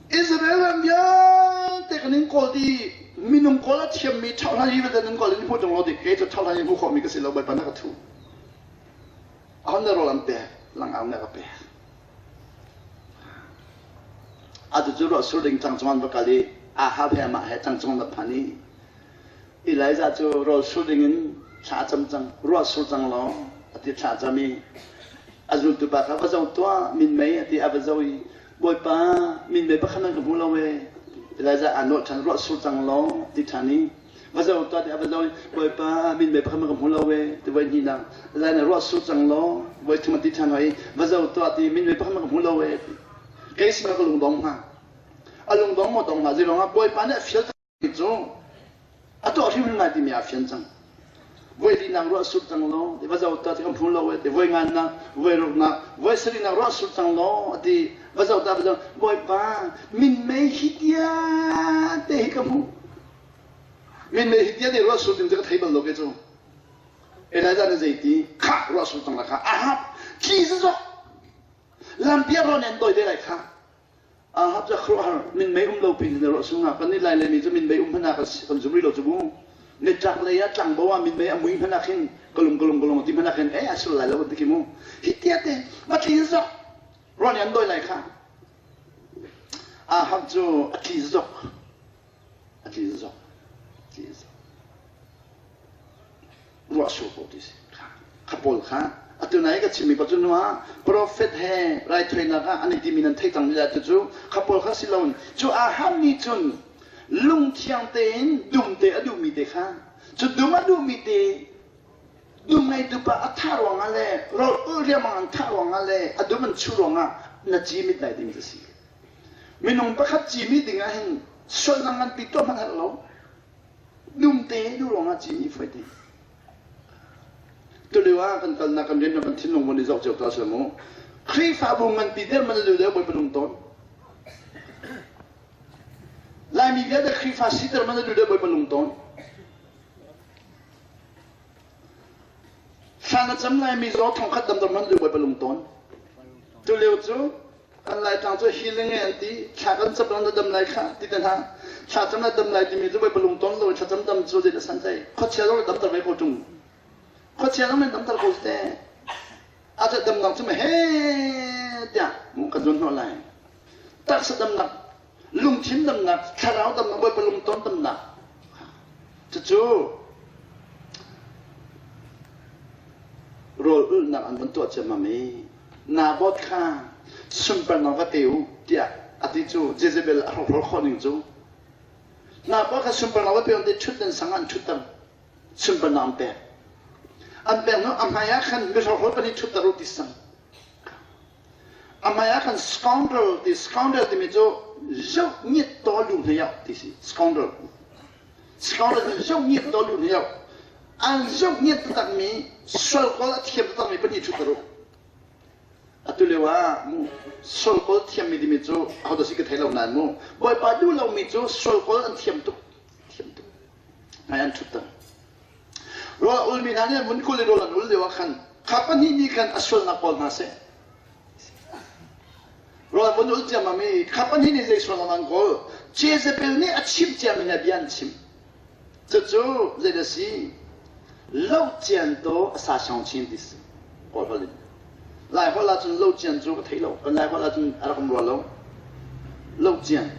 Speaker 1: Israel ram vialte kan in kawl di minung kawl a thiammi ṭhau hlan hi vialte nan kawl in hmu ṭung lo dik kei cu ṭhau hlan hi hmu khawhmi ka si lo Bawipa na ka thu. Ahon na rawl an pek, langau na ka pek. Atu cu ruah sur ding tlangcung an va kal i Ahab he amah he tlangcung an va phan i Elijah cu rawl sur ding in thla a cam cang, ruah sur cang law a ti thla a cam i a zultu pa kha va zoh tuah minmei a ti a va zoh i Bawipa minmei pakhat nan ka hmu lo ee Elijah aa nawh ṭhan ruah sur cang law ti ṭhan i va zoh tuah ti a va zoh i Bawipa minmei pakhat man ka hmu lo ee ti voi hnihnak Elijah nih ruah sur cang law voi thum a ti ṭhan hoi va zoh tuah ti minmei pakhat man ka hmu lo ee kei sinah ka lungdong hnga a lungdong maw dong hlah zeiruangah Bawipa nih a fial cu a tuah hrimhrim lai timi aa fian cang. Voi linak ruah sur cang law, ti va zoh ta ti kan phu lo ti voi ngannak, voi ruknak, voi sarihnak ruah sur cang law ati va zoh ta va zoh Bawipa minmei hi tia te hi ka hmuh. Minmei hi tia te ruah sur ding cu ka thei bal lo ke cu. Elijah nih zeiti khah ruah sur cang la kha Ahab tli zazok lampi a rawn en doi ve lai kha Ahab cu khuaruahhar minmei um lo pin in a ruah sungah kan nih Lai mi cu minmei um hmanh ah kan zum rih lo cu mu. Nitlak lei ah tlangbo ah minmei a mui hmanh ah khin kalung kalung kalung ti hmanh ah khin eh a sul lai lo ti khi mu. Hi tia te va tli zok ruah nih an doi lai kha. Ahab cu a tli zok a tli zok tli zok ruah sur ko ti si kha pawl kha atu nai ka chimmi pa cu nuah prophet he raithawinak ah an i timi nan theih cang mi tu cu kha pawl kha si loin cu Ahab nih cun lungthiang tein dum te a duhmi te kha cu dum a duhmi te dum ngeitu pa a thah ruangah le rawl ul riangmang an thah ruangah le a dum an chuh ruangah na ci mit lai ding cu si minung pakhat ci mi ding ah hin sualnak nganpi tuah hmanh herh lo. Dum te duh ruangah ci i foi te. Tulio ah kan kalnak kan rian kan thinlung von i zoh cio ta seh mu. Khrihfabu nganpi der man lu deuh Bawipa lung tawn. Laimi vialte Khrihfa siter man lu deuh Bawipa lung tawn. Thla na cam laimi zaw thongkhat damdam man lu Bawipa lung tawn. Tulio cu kan Laitlang cu healing e an ti thla kan cam na dam lai kha ti te hna thla cam na dam lai timi cu Bawipa lung ton lo thla cam dam cu zei dah san tlai khuachia zong damter ve ko ṭung khuachia zong nan damter ko te a ca damnak cu he tiah mu kan zun hnawh lai taksa damnak lungthin damnak thlarau damnak Bawipa lung ton damnak cucu rawl ulhnak an van tuah ciammam i Naboth kha sunparnak va pe u tiah a ti cu Jezebel a hrokhrawl khawh ning cu Naboth kha sunparnak va pe u ti ṭhutdan sang ah an ṭhutter sunparnak an pek an pek hnu a hmai ah khan mihrokhrawl pahnih ṭhutter u ti sang a hmai ah khan scoundrel ti scoundrel timi cu zoh ngiat taw lu hnei ti si scoundrel scoundrel cu zoh ngiat taw lu hnei an zoh ngiat taktakmi sual kawl a thiam taktakmi pahnih ṭhutter u atu lio ah mu sual kawl thiammi timi cu ahodah si ka thei lo nain mu Bawipa duh lomi cu sual kawl an thiam tuk thiam tuk hmai an ṭhutter rawl a ulmi hna nih vun kul i rawl an ul lio ah khan kha pahnih nih khan a sualnak kawl hna seh rawl vun ul ciammam i kha pahnih nih zei sualnak an kawl Jezebel nih a chimh ciami hna bia an chim Cucu zei dah si? Lo cian to a sa siang chin ti si. Kawl holh in. Lai holh ahcun lo cian cu ka thei lo. Kan Lai holh ahcun a rak um rua lo. Lo cian.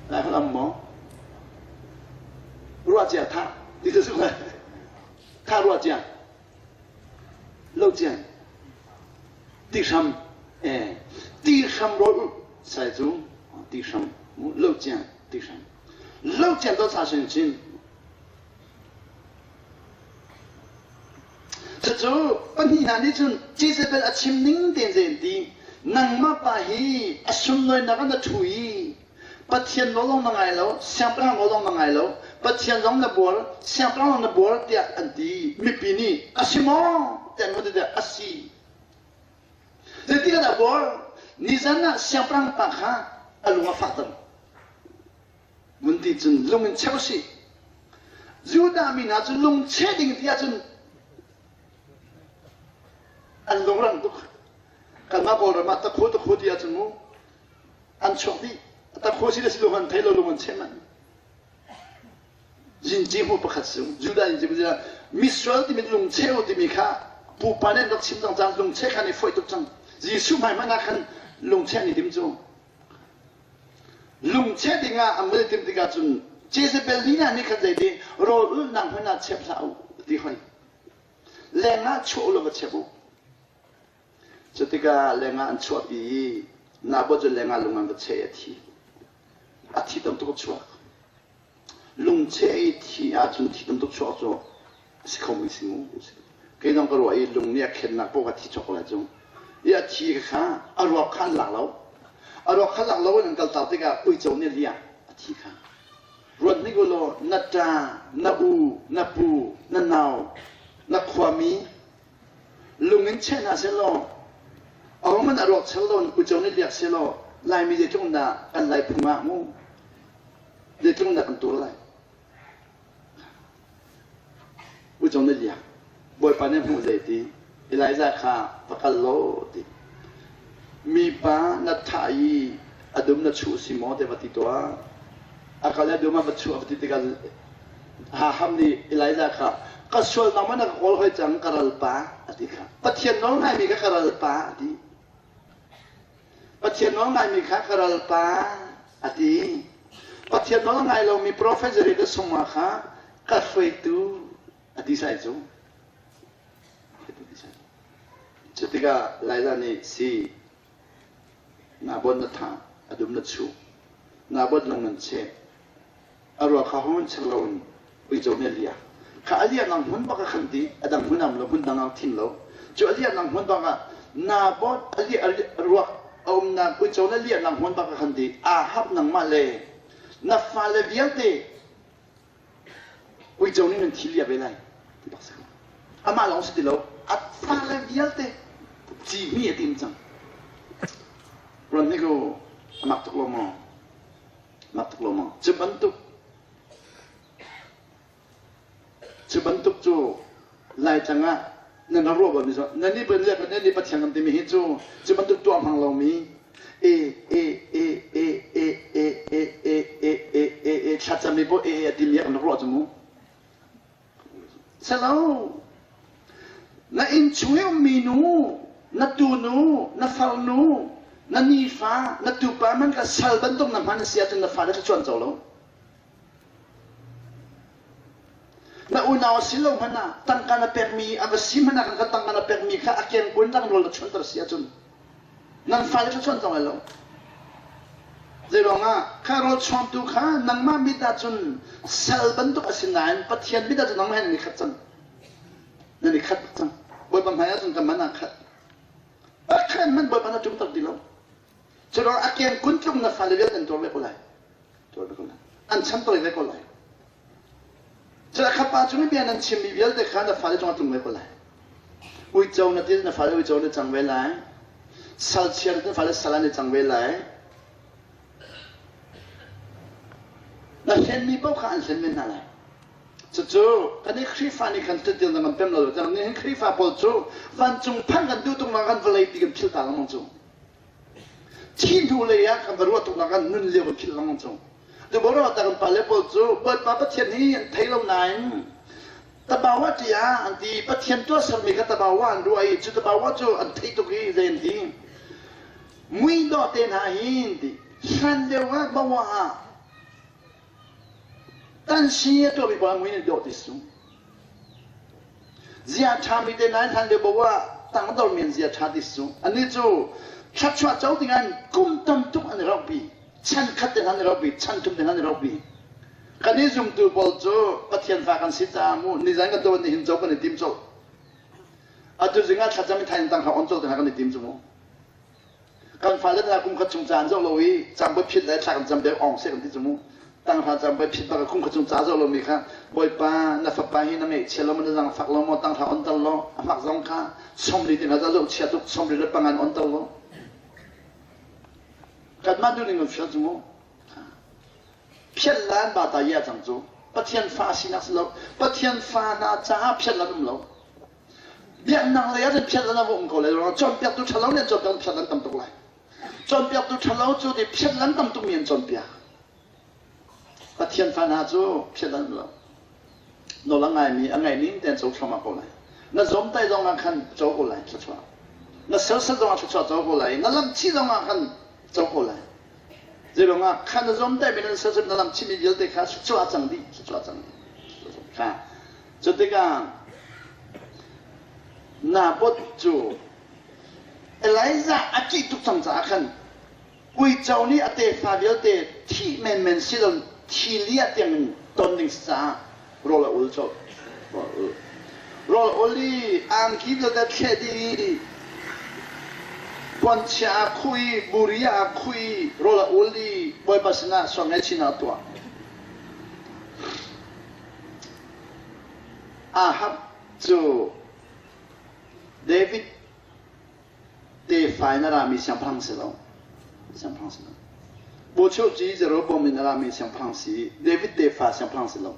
Speaker 1: Lai holh am maw? Ruah cia tha. Ti cu su Tha ruah cia. Lo cian. Ti hram. Eh. Ti hram rawl sai cu. Ti hram. Lo cian. Ti hram. Lo cian to sa sin chin. Cucu pahnih hna nih cun Jezebel a chim ning tein zei an ti nangmah pa hi a sunlawinak ah na ṭhu i Pathian nawl zong na ngai lo, siangpahrang nawl zong na ngai lo, Pathian zong na buar, siangpahrang zong na buar tiah an ti. Mipi nih a si maw? tiah an ti a si. Zeitik ah dah buar? Nizan ah siangpahrang pa kha a lung a fahter. Vun ti cun lung in cheu sih. Judah mi hna cu lung cheh ding ti ahcun an lungrang tuk. Kanmah Kawlram ah takhu takhu ti ahcun mu an chuak dih. Takhu si le si lo an thei lo lung an cheh manh. Zinci hmu pakhat si. Judah in zinci misual timi lungcheu timi kha pupa nih an rak chim cang cang lungcheh kha an i foih tuk cang. Jesuh hmai hmanh ah khan lungcheh an i tim cu. Lungcheh dingah an vun i timh tikah cun Jezebel lila nih khan zeiti rawl ulhnak hmun ah chep hlah u ti hoi. Lengah chuah u law va chep u. Cu tikah lengah an chuahpi i Naboth cu lengah lung an va cheh i a thi. A thi tam tuk a chuak. Lungcheh i thi ahcun thi tam tuk chuak cu a si khomi si mu. Kei zong ka ruah i lung nih a khennak paoh kha thi chuak ko lai cu. I a thi kha a ruak kha an lak lo. A ruak kha lak lo in an kaltak tikah uico nih a liah a thi kha. Ruat hnik u law na ṭa, na u, na pu, na nau, na khuami lung in cheh hna sehlaw a hung a ruak chel lo uico nih liak sehlaw Laimi zeitluk dah kan Lai phung ah mu zeitluk dah kan tur lai. Uico na liak. Bawipa nih hmuh zei ti Elijah kha va kal law ti. Mipa na thah i a dum na chuh si maw te va ti tuah. A kal a dum a va chuh a va ti tikah Ahab nih Elijah kha ka sualnak man na ka kawl hoi cang ka ralpa a ti kha. Pathian nawl ngaimi kha ka ralpa a ti. Pathian nawl ngaimi kha ka ralpa a ti. Pathian nawl ngai lomi profet Jeremiah sungah kha ka hruaitu a ti sai cu. Cu tikah Elijah nih si Naboth na thah, a dum na chuh, Naboth lung nan cheh, a ruak kha hung chek loin uico nih a liak. Kha a liaknak hmun bak ah khan ti, a dang hmun am lo, hmun dang ah thim lo. Cu a liaknak hmun bak ah Naboth a ruak a umnak uico nih a liaknak hmun bak ah khan ti, Ahab nangmah le na fale vialte. Uico nih nan thi lia ve lai ti bak si ko. Amah lawng si ti lo, a fale vialte ci hmi a tim cang. Ron hi ko a mak tuk lo maw? Mak tuk lo maw? Cu bantuk Cu bantuk cu Laitlang ah nan rak ruah balmi cu nan nih le nan nih Pathian kan timi hi cu cu bantuk tuah hmang lomi e e e e e e e e e e e e thlacam mi paoh e e a timi ah kan rak ruah cu mu. Selo na inn chung i ummi nu na tunu na farnu na nifa na tupa man ka sal bantuk na hman a si ahcun na fale thluachuah an co lo. Na unau a si lo hmanh ah tangka na pekmi a va si hmanh ah kan tangka na pekmi kha a kengkun dang rawl na chuanter si ahcun nan fale kha chuan cang lai lo. Zeiruangah kha rawl chuangtu kha nangmah mit ahcun sal bantuk a si nain Pathian mit ahcun nangmah he nan i khat cang. Nan i khat cang. Bawipa hmai ahcun kan man aa khat. Pakhat hmanh Bawipa na ṭumter ti lo. Curuangah a kengkun tluk na fale vialte an tuar ve ko lai. An chan tawi ve ko lai. Cun a khapa cung i bia nan chimmi vialte kha na fale cungah tlung ve ko lai. Uico na til na fale uico na cang ve lai. Sal chia na fale sal an i cang ve lai. Na hlenmi paoh kha an hlen ve hna lai. Cucu kan i Khrihfa nih khan cutil na kan pem lo. Nihin Khrihfa pawl cu vancung phanh kan duh tuk nak kan vawlei ti kan philh ta lengmang cu. Thi hnu lei ah kan va ruah tuk nak ah nun lio kan philh lengmang cu. Deborah ta kan pale pawl cu Bawipa Pathian hi an thei lo nain tabawa tiah an ti Pathian tuahsermi kha tabawa an ruah i cu tabawa cu an theih tuk i zei an ti mui dawh te hna hi an ti hlan lio ah bawa ah Tansi a tuahmi paoh mui nih dawh ti su. Zia ṭhami te nain hlan lio bo ah tangdormi an zia ṭha ti su. Annih cu thluachuah co ding an kum tam tuk an i rohpi. Chan khat te an i rohpi, chan thum te an i rohpi. Kan i zumtu pawl cu Pathian fa kan si caah mu nizan kan tuah nihin co kan i tim colh. Atu zing ah thlacam i thain tang kha on colh te kan i tim cu mu. Kan fale hna kum khat chung ca an zoh lo i cangbai phit le thla kan cam deuh ong seh kan ti cu mu. Tanghra cangbai phit bak kum khat chung ca zoh lomi kha Bawipa na fapa hi na ngaihchia lo maw na zaangfak lo maw tanghra on ter law a hmak zong kha somri te hna za zoh chia tuk somri le pangan on ter law kanmah duhning kan fial cu mu. Phiat lan ba ta ya cang cu Pathian fa sinak si lo Pathian fa hna caah phiat lan um lo Biaknak lei ah cun phiat lan a va um ko lai lo. Cawnpiaktu ṭhalo nih an cawnpiak phiat lan tam tuk lai. Cawnpiaktu ṭhalo cu ti phiat lan tam tukmi an cawnpiak. Pathian fa hna cu phiat lan um lo. Nawl a ngaimi a ngaih ning tein co thluahmah ko lai. Na zawmtai zong ah khan co ko lai thluachuah. Na serset zong ah thluachuah co ko lai. Na lamchih zong ah khan co ko lai. Zeiruang ah khan na zawmtaimi na serset na lamchihmi vialte kha thluachuah cang dih, thluachuah cang dih. Kha Cu tikah Naboth cu Elijah a ṭih tuk cang caah khan uico nih a tefa vialte thih menmen si lo thi lia tiangin ton ding si caah rawl a ul colh. Rawl a ul. Rawl a ul i angki vialte a thleh dih i puanchia ah khuh i buri ah khuh i rawl a ul i Bawipa sinah sual ngaihchihnak a tuah. Ahab cu David tefa in a rami siangpahrang si lo. Siangpahrang si lo. Buchoci Jeroboam in a rami siangpahrang si. David tefa siangpahrang si lo.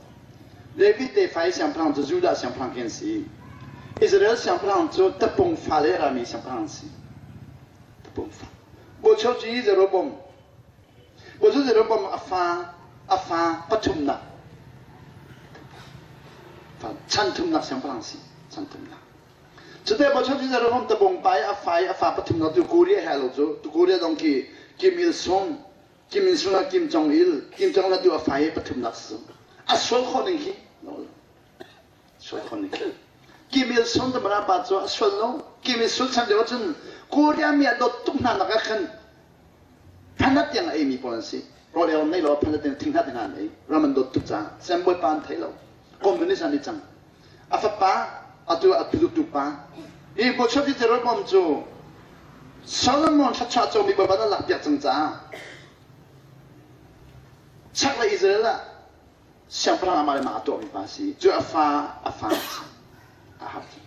Speaker 1: David tefa i siangpahrang cu Judah siangpahrang khi an si. Israel siangpahrang cu tapung fale a rami siangpahrang si. Tapung fa. Buchoci Jeroboam Cu Jeroboam a fa a fa pathumnak chan thumnak siangpahrang si chan thumnak. Cute Bochan cu Jeroboam tabung pa i a fa i a fa pathumnak tu Korea he lo cu tu Korea dong khi Kim Il Sung Kim Il Sung Kim Jong Il Kim Jong Il tu a fa i pathumnak si a sual khawh ning khi sual khawh ning Kim Il Sung te mara pa cu a sual lo Kim Il Sung chan lio cun Korea mi a dawt tuk hna nak ah khan Phanat tiang a eimi pawl an si. Rawl ei nei lo phanat tiang thinghnat hna an ei. Ram an dawt tuk caah sem bawipa an thei lo. Communist an i cang. A fapa atu a tu pa. Hi Bochoti Jeroboam cu Solomon thluachuah comi bawipa an lak piak cang caah chaklei Israel ah. Siangpahrang amah le mah a tuahmi pa a si. Cu a fa a fa a si. Ahab cu.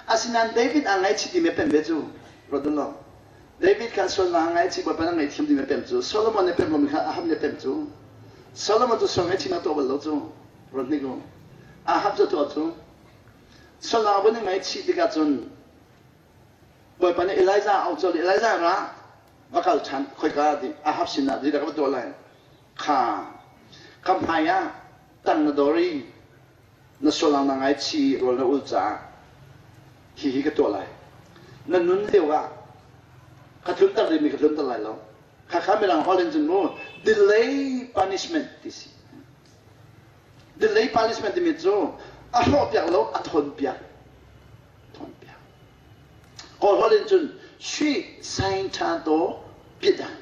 Speaker 1: Asinain David aa ngaihchih timi a pemh ve cu. Ruat u law. David kha sualnak a ngaihchih Bawipa nih a ngaihthiam timi a pemh cu. Solomon nih pemh lomi kha Ahab nih a pemh cu. Solomon cu sual ngaihchihnak tuah bal lo cu. Ruat hnik u. Ahab cu tuah cu. Sualnak a vun i ngaihchih tikah cun Bawipa nih Elijah a auh colh i Elijah ra va kal ṭhan khoika ti Ahab sinah zeidah ka va tuah lai kha ka hmai ah tang na dor i na sualang na ngaichi rawl na ul caah hihi ka tuah lai na nun lio ah ka tlunter dingmi ka tlunter lai lo khakha mirang holh in cun mu delay punishment ti si delay punishment timi cu a hrawh piak lo a thawn piak thawn piak kawl holh in cun sui sain tha to pidan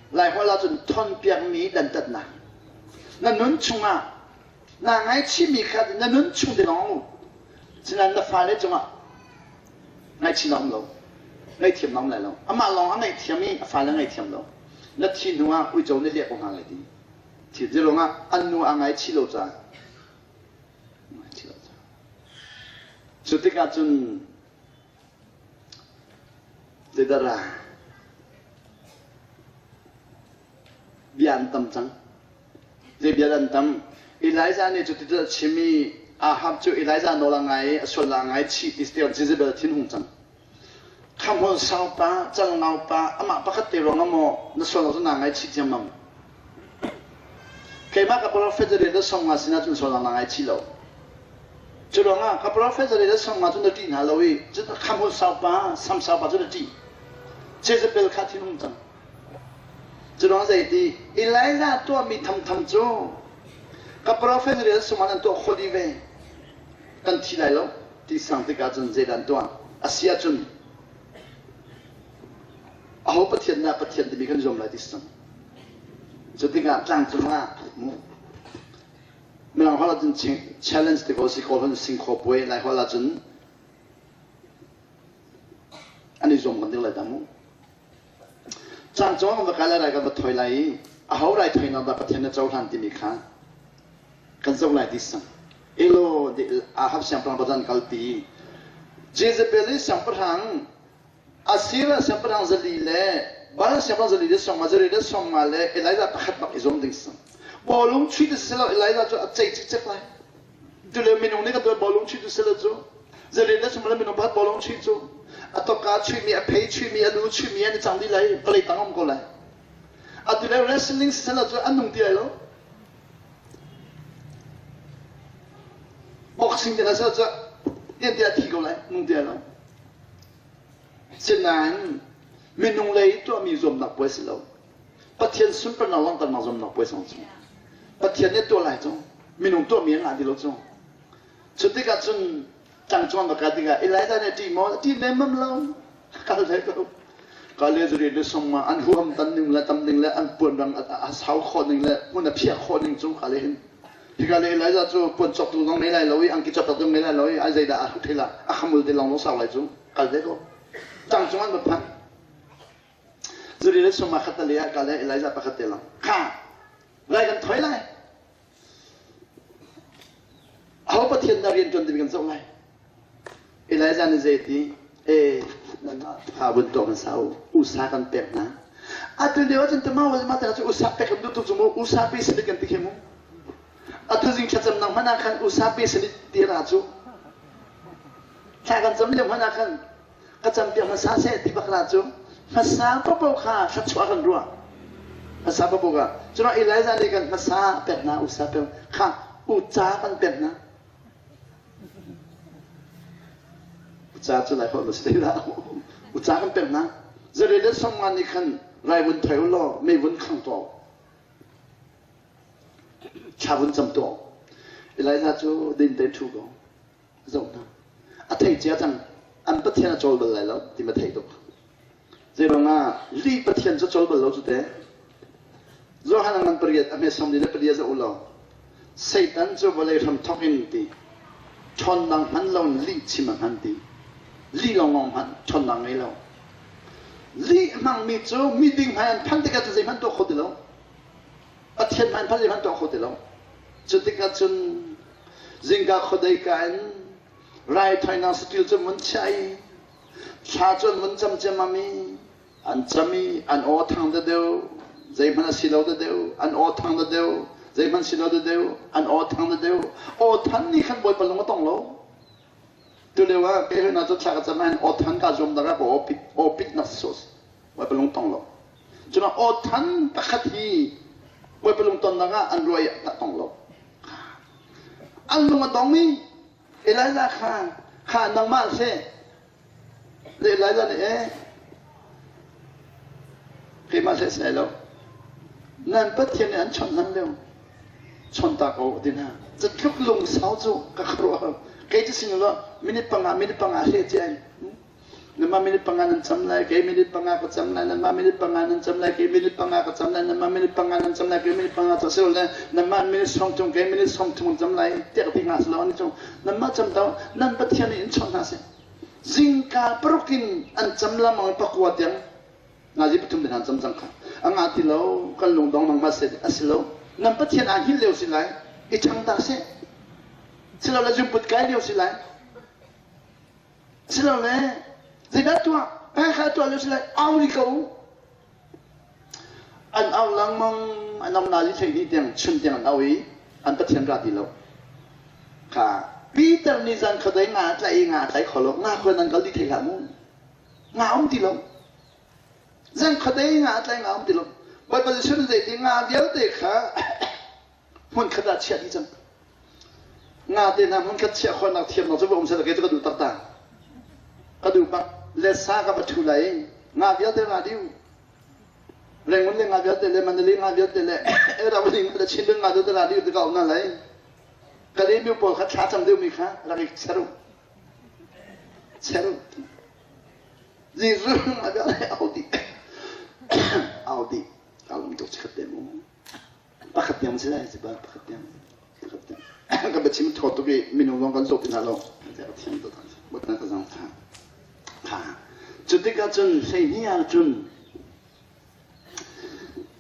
Speaker 1: Laiholh ahcun thawnpiakmi dantatnak. Na nun chungah naa ngaichihmi kha na nun chung te lawng um. Sinain na fale cungah ngaihchih na um lo. Ngaihthiam na um lai lo. Amah lawng a ngaihthiam i a fale a ngaihthiam lo. Na thi hnu ah uico nih liah ko hna lai ti. Thi ruangah an nu aa ngaichih lo caah ngaichih lo caah. Cu tikah cun Zeidah bia an tam cang. Zei bia an tam? Elijah nih cuti a chim i Ahab cu Elijah nawl a ngai i a sual a ngai chih ti Jezebel thin hung cang. Khamhol sau pa, calngau pa, amah pakhat te ruang ah maw na sual cu naa ngaichih ciammam. Keimah ka profet zari le song nga sinah cun sual naa ngaichih lo. Cu ruangah ka profet zari le song nga cu na ṭih hna lo i khamhol sau pa, sam sau pa cu na ṭih. Jezebel kha thin hung cang. Cu ruang zeiti Elijah tuahmi thamtham cu ka profet zari le song nga nan tuah khawh dih ve. Kan thi lai lo. Ti sang tikah cun zeidah an tuah? A si ahcun aho Pathian dah Pathian timi kan zuam lai ti si cang. Cu tikah tlangcung ah Mirang holh ahcun challenge ti ko si kawl hun singkhaw puai Lai holh ahcun an i zuam kan ding lai dah mu. Tlangcung ah kan va kai lai rai kan va thoi lai i aho rai thoinak dah Pathian na cohlan timi kha kan zoh lai ti sang. Elo Ahab siangpahrang bazan kalpi. Jezebel i siangpahrang Assyria siangpahrang zali le Baal siangpahrang zali le sawmnga zali le sawmnga le Elijah pakhat bak i zuam ding si. Bawlung chuih tu si lo Elijah cu a cei cikcek lai. Tule minung nih kan tuah bawlung chuih tu si lo cu zali le sawmnga le minung pakhat bawlung chuih cu a tawka chuihmi a phei chuihmi a lu chuihmi an i cang dih lai vawlei tang um ko lai. Atu le wrestling si lo cu an nung ti lai lo. Boxing te hna cu tian tiah thi ko lai nung ti lo. Sinain minung lei tuahmi zuamnak puai si lo. Pathian sunparnak langhternak zuamnak puai song cu. Pathian nih tuah lai cu minung tuahmi a ngah ti lo cu. Cu tikah cun tlangcung an va kai tikah Elijah nih a ṭih maw? A ṭih lemmam lo. Kal ve ko. Kale zuri le song ma an huham tan ning le tam ning le an puan rang a sau khawh ning le hmun a phiah khawh ning cu kale hin. Hika le Elijah cu puan cawk tu zong ngei lai lo i angki cawk zong ngei lai lo i ai zeidah a hrut la a khamul te lawng lawng sau lai cu kal ve ko. Tang cung an va phanh. Zuri le song ma khat le ah kale Elijah pakhat te lang. Kha lai kan thoi lai. Aho Pathian dah rian ṭuan timi kan zoh lai. Elijah nih zei ti? E, nanmah vun tuah hmasa u. Usa kan pek hna. Atu lio ahcun tama wa ma cu usa pek kan duh tuk cu mu. Usa pe salit kan ti khi mu. Atu zing thlacamnak hmanh ah khan usa pe salit ti ra cu. Thla kan cam lio hmanh ah khan ka campiak hmasa seh ti bak la cu hmasa paohpaoh kha thluachuah kan ruah hmasa paohpaoh kha cuna Elijah nih kan hmasa pek hna usa pek kha uca kan pek hna uca cu lai holh si la uca kan pek hna zarel le sawmnga nih khan rai vun thoi u law mei vun khang tuah thla vun cam tuah Elijah cu din te thu ko zoh hna. A theih cia cang. An Pathian a cawl bal lai lo ti ma theih tuk. Zeiruangah lih Pathian cu cawl bal lo cu te. Johan a ngan pariat a hme som li le palia za u law. Satan cu vawlei hram thok in ti. Ṭhawnnak hman lo in lih chim a hman ti. Lih lawnglawng hman ṭhawnnak ngei lo. Lih hmangmi cu miding hmai an phanh tikah cu zeihmanh tuah kho ti lo. Pathian hmanh hmanh hmanh tuah kho ti lo. Cu tikah cun zingka khuadei ka in raithawinak saṭil cu mun chiah i thla cu an vun cam ciammam i an cam i an aw thang deuh zeihmanh a si lo deuh an aw thang deuh zeihmanh si lo deuh an aw thang deuh aw than nih khan Bawipa lung a tong lo. Tulio ah kei hna cu thla ka cam ahhin aw than kaa zuam dara ka aw pit aw pit nak si Bawipa lung tong lo. Cun aw than pakhat hi Bawipa lung tonnak ah an ruah i a tong lo. An lung a dong i Elijah kha kha nangmah seh le Elijah nih eh keimah seh si lai lo. Nan Pathian nih an chawnh hlan lio chon ta ko ti hna. Catluk lungsau cu ka khuaruah kei cu sin lo minute panga minute panga hle cia in Nanmah minute panga nan cam lai, kei minute panga ka cam lai, nanmah minute panga nan cam lai, kei minute panga ka cam lai, nanmah minute panga nan cam lai, kei minute panga ca silo le nanmah minute sawm thum, kei minute sawm thum cam lai, tiah ka ti hnga silo ani cu. Nanmah cam to, nan Pathian nih in chawnh hna seh. Zingka paruk in an cam lamang pakua tiang ngazi pathum te hna cam cang kha. A nga ti lo, kan lungdong nangmah seh a si lo. Nan Pathian aa hngilh lio si lai, i ṭhang ta seh. Silo le zunput kai lio si lai. Silole zeidah tuah pekha tuah lio sile au ri ko an au lengmang an au na li hlei ni tiang chun tiang an au i an pathian ra ti lo kha Peter nih zan khodei nga tlai i nga tlai kho lo nga khuan an kal di thei hlah mu nga um ti lo zan khodei nga tlai nga um ti lo Bawipa Jesuh nih zeiti nga vialte kha hmunkhat ah chiah dih cang. Nga te hna hmunkhat chiah khawhnak thiamnak cu va um seh kei cu ka duh taktak. Ka duh bak. Le sa ka va ṭhu lai. Nga vialte nga diu. Rengun le nga vialte le Mandalay nga vialte le Erawali nga le Chinlung nga vialte nga diu ti ka um na lai. Kalemiu pawl kha thla cam deuhmi kha rak i cher u. Cher u. Jesuh nga vialte au dih. Au dih. Ka lung tuk chikat te mu. Pakhat tiang si lai si ba pakhat tiang pakhat tiang kan biachim thaw tuk i minung zong kan zawt ti hna lo ka thiam tuk botna ka zang tha tha cu tikah cun 12 ah cun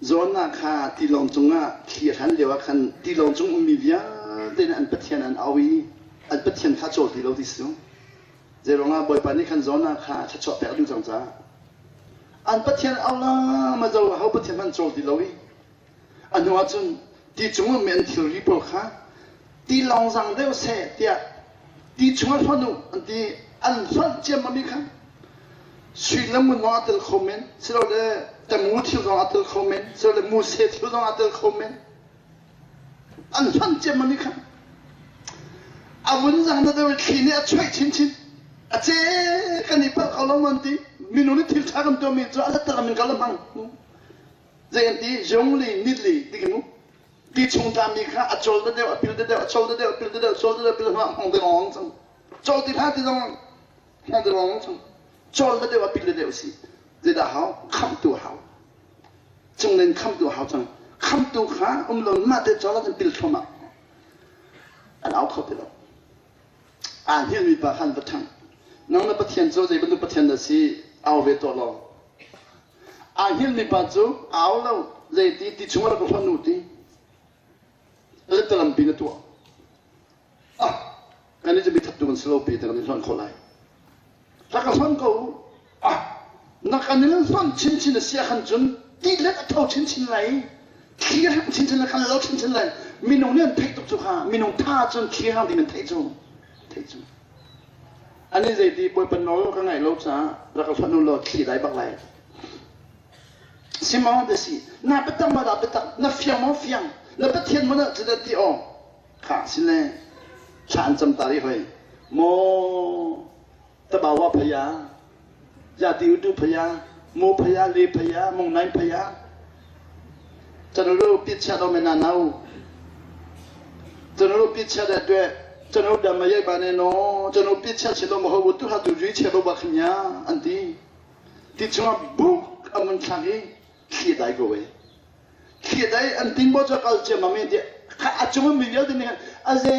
Speaker 1: Jonah kha tilawng cungah thli a hran lio ah khan tilawng cung ummi vialte nih an pathian an au i an pathian kha cawl ti lo ti si Zeiruangah Bawipa nih khan Jonah kha thluachuah pek a duh cang caah an pathian au la ma zo ho pathian hmanh cawl ti lo i A hnu ahcun ti cung ummi an thilri pawl kha tilawng zang deuh seh tiah ti chungah hlonh u an ti. An hlonh ciammam i khan sui le ngun zong aa tel kho men, silole tamu thil zong aa tel kho men, silole muse thil zong aa tel kho men. An hlonh ciammam i khan a vun zang na deuh i thli nih a chuaih chinchin. A ce kan i palh ko lo maw an ti. Minung nih thil ṭha kan tuahmi cu a let in kal a hmang. Zei an ti? Zung li, nit li ti khi mu. Ti chung tlami kha a col da deuh, a pil da deuh, a col da deuh, a pil da deuh, col da deuh, pil da hong de ngong cang. Col ti hlah ti zong hong de ngong cang. Col da deuh, a pil da deuh si. Zeidah hau? Khamtu hau. Cunglen khamtu hau cang. Khamtu kha um lo mah te col ah pil thluahmah. An au kho ti lo. Aa hngilmi pa khan va ṭhang. Nang na Pathian cu zei bantuk Pathian na si? Au ve tuah law. Aa hngilhmi pa cu au lo zeiti ti chung ah rak ka hlonh u ti lampi na tuah. Ah, kan i cu mi thattu kan si lo pi te kan i hlonh khawh lai. Rak ka hlonh ko u. Ah, na kan in hlonh chinchin a si ahkhan cun tilet a tho chinchin lai. Thli a hrang chinchin lai, kan lo chinchin lai. Minung nih an theih tuk cu kha. Minung tha cun thli hrang ding an theih cu. Theih cu. Ani zeiti Bawipa nawl ka ngaih lo caah rak ka hlonh u law thli dai bak lai. Si maw ti si na biatak maw dah biatak na fiang maw fiang na Pathian maw dah cudah ti aw kha si le thla an cam ta rih hoi maw tabawa phaya yati utu phaya mo phaya le phaya mong nain phaya ကျွန်တော်တို့ပြစ်ချက်တော့မနာနာဘူးကျွန်တော်တို့ပြစ်ချက်တဲ့အတွက်ကျွန်တော်တို့ဓမ္မရိုက်ပါနဲ့နော်ကျွန်တော်ပြစ်ချက်ချင်လို့မဟုတ်ဘူးသူဟာသူရွေးချယ်လို့ပါခင်ဗျာအန်တီဒီချောဘုအမန်ချာကြီးခီတိုင်ကိုပဲခီတိုင်အန်တင်ဘောချကလချမမေတဲ့ခါအချုံမီရတဲ့နေအဇေ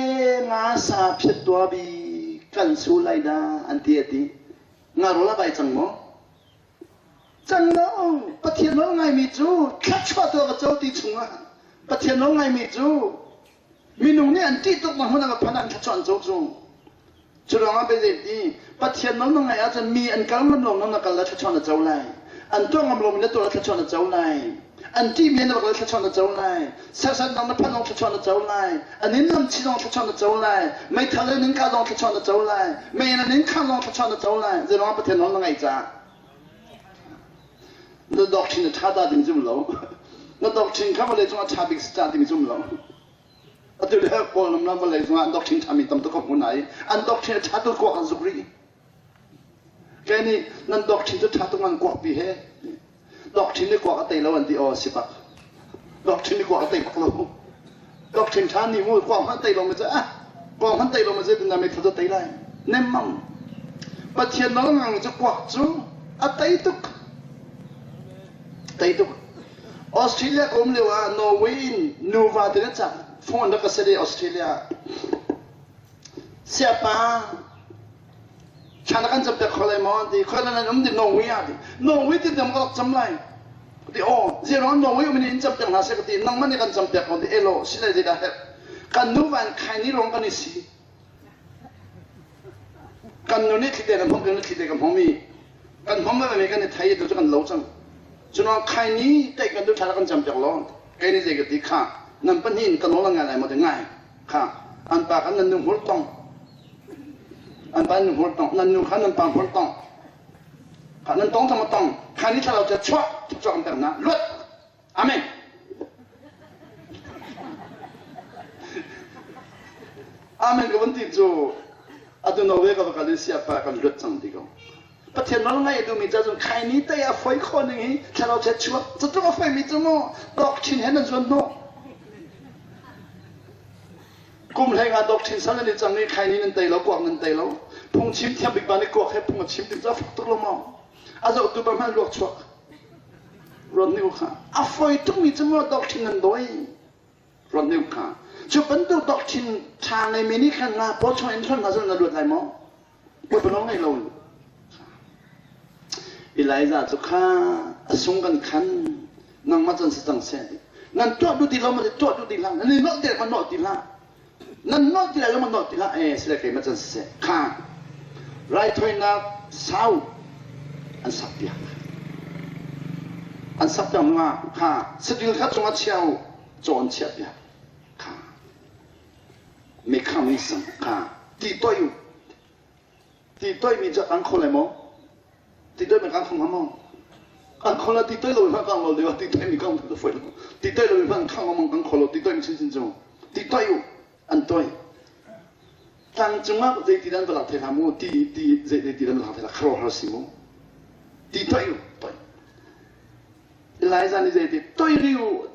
Speaker 1: ငါစာဖြစ်သွားပြီကန်ဆူလိုက်တာအန်တီအတီငါရောလာပိုင်ချင်မော Cang lo, Pathian nawl ngaimi cu thluachuah tu a va co ti chungah. Pathian nawl ngaimi cu minung nih an ṭih tuk na hmun ah phan an thluachuah an co cu. Cu ruangah biazet i Pathian nawl na ngaih ahcun mi an kal ngam lo na kal la thluachuah na co lai. An tuah ngam lomi na tuah la thluachuah na co lai. An ṭihmi na rak la thluachuah na co lai. Serhsatnak na phanh zong thluachuah na co lai. An in nam chih zong thluachuah na co lai. Meithal in in kah zong thluachuah na co lai. Mei in an in khangh zong thluachuah na co lai. Zei ruangah Pathian nawl na ngaih caah. Na doctrine a ṭha ta ding zum lo. Na doctrine kha vawlei cungah ṭha bik si ca ding zum lo. Atu le Kawlram ram vawlei cungah an doctrine ṭhami tam tuk ka hmu hna i an doctrine a ṭha tuk kuak an zuk rih. Kei nih nan doctrine cu ṭha tuk nan kuak pi he. Doctrine nih kuak a tei lo an ti aw si bak. Doctrine nih kuak a tei bak lo. Doctrine ṭha nih mu kuak hmanh tei lo ma cu ah kuak hmanh tei lo ma zeitin dah meithal cu tei lai. Nemmam. Pathian nawl ngang cu kuak cu a tei tuk. Tei tuk. Australia ka um lio ah Norway in nuva te na cak phone rak ka set i Australia siapa thla na kan cam piak kho lai maw an ti khoi nan um ti Norway ah ti Norway ti dam ka rak cam lai ka ti aw ziaruang Norway um in in cam piak hna seh ka ti nangmah nih kan cam piak ko ti elo sile zeidah herh kan nuva in khai ni rong kan i si Kan nu nih thlite kan hmang kan thlite kan hmang mi kan hmang mi kan i thei tu cu kan lo cang. Cunuang khai ni te kan du thla kan cam piak lo. Kei ni zei ka ti kha nan pahnih in ka nawl ngai lai maw ti ngai kha an pa kha nan nu hmur tong an pa nu hmur tong nan nu kha nan pa hmur tong kha nan tong thang tong kha ni thla lo cha chuah chuah kan pek na luat Amen. Amen ka van ti cu atu Norway ka va kal i siapa kan luat cang ti ko. Pathian nawl ngai a duhmi ca cun khai ni te a foi khawh ning hi thlarau chet chuak cutluk a foimi cu mu doctrine he nan zuan hnawh. Kum hlei nga doctrine sal nan i cang i khai ni nan tei lo kuak nan tei lo. Phungchim thiam bik ba nih kuak he phung a chim tik cu a fak tuk lo maw? A zohtu ba hmanh luak chuak. Ruat nih kha a foi tukmi cu maw doctrine nan dawi ruat nih kha cu bantuk doctrine ṭha ngeimi nih khan nga paw chung in hlon hna zong na luat lai maw Bawipa nawl ngei lo Elijah cu kha a sung kan khan nangmah can si cang seh nan tuah duh ti lo ma tuah duh ti hlah nan i nolh te ma nolh ti hlah Nan nolh ti lai lo ma nolh ti hlah ee sile keimah can siseh kha raithawinak sau an sak piak an sak piak hnuah kha satil kha cungah chia u caw an chiah piak kha mekhang sang kha ti toih u Ti toihmi cu an kho lai maw? Ti toihmi kan kho hnga maw? An kho la ti toih lo hmanh kan lo lio ti toihmi kan kho foi lo. Ti toih lo hmanh khang lengmang kan kho lo ti toihmi chinchin cu. Ti toih u an toih. Tlang cungah zei ti dan va lak thei hlah mu ti ti zei ti dan va lak thei hlah kharo har si mu. Ti toih u toih. Elijah nih zei ti toih ri u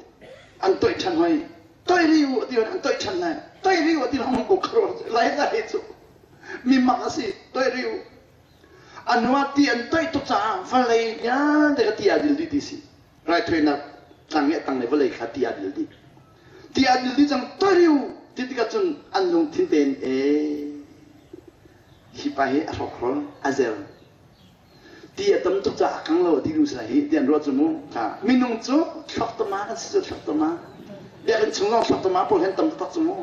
Speaker 1: an toih ṭhan hoi. Toih ri u ti an toih ṭhan lai. Toih ri u ti hong ko kharo Elijah hi cu mi mak a si toih rih u a nu ah ti an toih tuk caah vawlei vialte kha ti aa dil dih ti si raithawinak tlang i a tang le vawlei kha ti aa dil dih ti aa dil dih cang toih rih u ti tikah cun an lungthin tein ee hi pa hi a hrawkhrol a zer ti a tam tuk caah a kang lo a ti duh si lai hi ti an ruah cu mu kha minung cu thluak kan si cu thluak biakinn chung zong thluak pawl hen tam taktak cu mu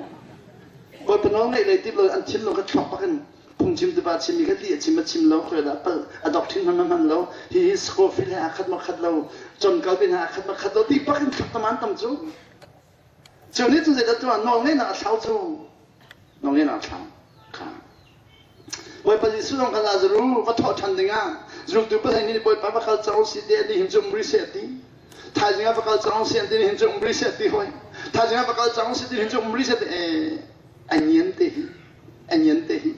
Speaker 1: Bawipa nawl ngaih lei tip lo an thinlung kha thluak bak in phungchim tupa chimmi kha ti a chim a chim lo khoi dah pal a doctrine hman hman lo hi hi Scofield he aa khat ma khat lo John Calvin he aa khat ma khat lo ti bak in thluak tama an tam cu cu nih cun zeidah tuah nawl ngeihnak a thlau cu nawl ngeihnak a thlau kha Bawipa Jesuh zong kha Lazaru va thawh ṭhan dingah zultu pahnih nih Bawipa va kal cang si te ni hin cu um rih seh ti. Thaizing ah va kal cang si an ti ni hin cu um rih seh ti hoi. Thaizing ah va kal cang si ti hin cu um rih seh ti ee a ngian te hi a ngian te hi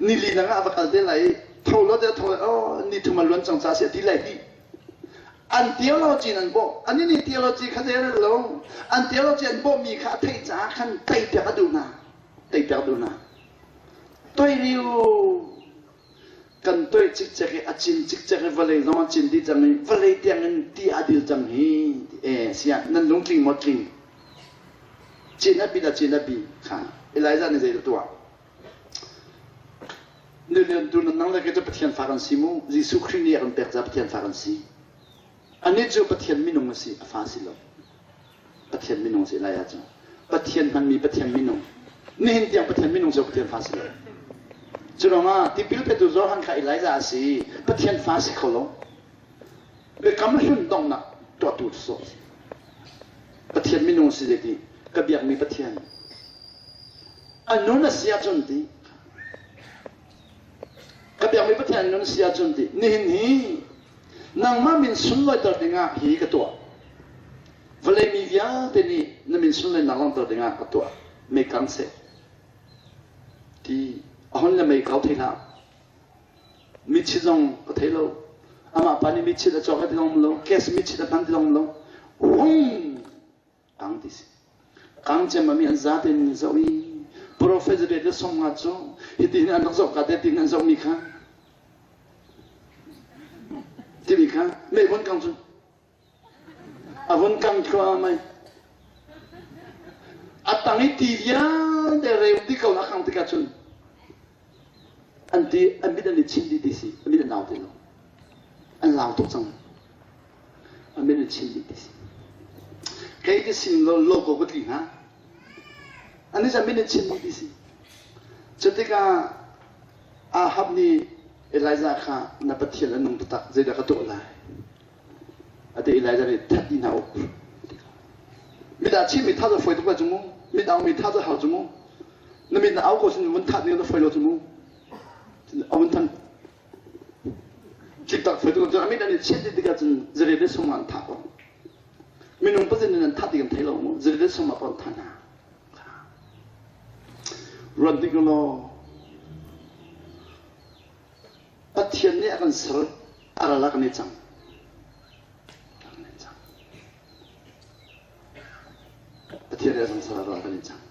Speaker 1: ni li dang ah va kal te lai tho lo te tho oh ni thum a luan cang ca si ti lai hi an theology an bawh ani nih theology kha zei lo an theology an bawh mi kha a theih caah khan tei piak a duh hna tei piak duh hna Toiriu kan toih cikcek i a cin cikcek i vawlei zong a cin dih cang i vawlei tiang in ti a dil cang hi e siah nan lungtling maw tling cin a bi da cin a bi kha Elijah nih zei tuah Nulian tu nan nang le ke cu Pathian fa kan si mu Jesuh Khrih nih a kan pek ca Pathian fa kan si anih cu Pathian minung a si a fa si lo. Pathian minung si Elijah cu. Pathian hmanmi Pathian minung. Nihin tiang Pathian minung cu Pathian fa si lo. Cu ruangah tipil petu Johan kha Elijah a si. Pathian fa si kho lo. Biakam hlun donghnak tuahtu sawh si. Pathian minung si zeiti ka biakmi Pathian. A nun a si ahcun ti ka biakmi Pathian nun si ahcun ti nihin hi nangmah min sunlawiter dingah hi ka tuah. Vawlei mi vialte nih na min sunlawinak langhter dingah ka tuah. Mei kang seh. Ti a hon le mei kau thei hlah. Mitchit zong ka thei lo. Amah pa nih mitchit a cawk ti zong lo. Gas mitchit a hman ti zong lo. Hung kang ti si. Kang cem mi an za tein zoh i prophet riat le song nga cu hiti hin an rak zoh ka te tin an zoh mi kha timi kha mei vun kang cu A vun kang thluahmah i a tang i ti vialte reu ti ko a kang tikah cun an ti an mit an i chinh dih ti si a mit an au ti lo an lau tuk cang a mit an chinh dih ti si kei ti sin lo lo ko ka tli hna ani cu mit an chinh dih ti si cu tikah Ahab nih Elijah kha na Pathian a nung taktak zeidah ka tuah lai Ati Elijah nih that dih hna u. Mit ah chimmi tha cu fawi tuk lai cu mu. Mit au mi tha cu hau cu mu. Na mit na au ko sin vun that ning na fawi lo cu mu. A vun than ciktak fawi tuk cu a mit an i chiat dih tikah cun zare le sung an thah ko. Minung pazin in an thah ti kan thei lo mu. Zare le sung ah pon thah hna. Ruat dik law Pathian nih a kan ser a ral ah kan i cang. Kan i cang. Pathian nih a kan ser a ral ah kan i cang.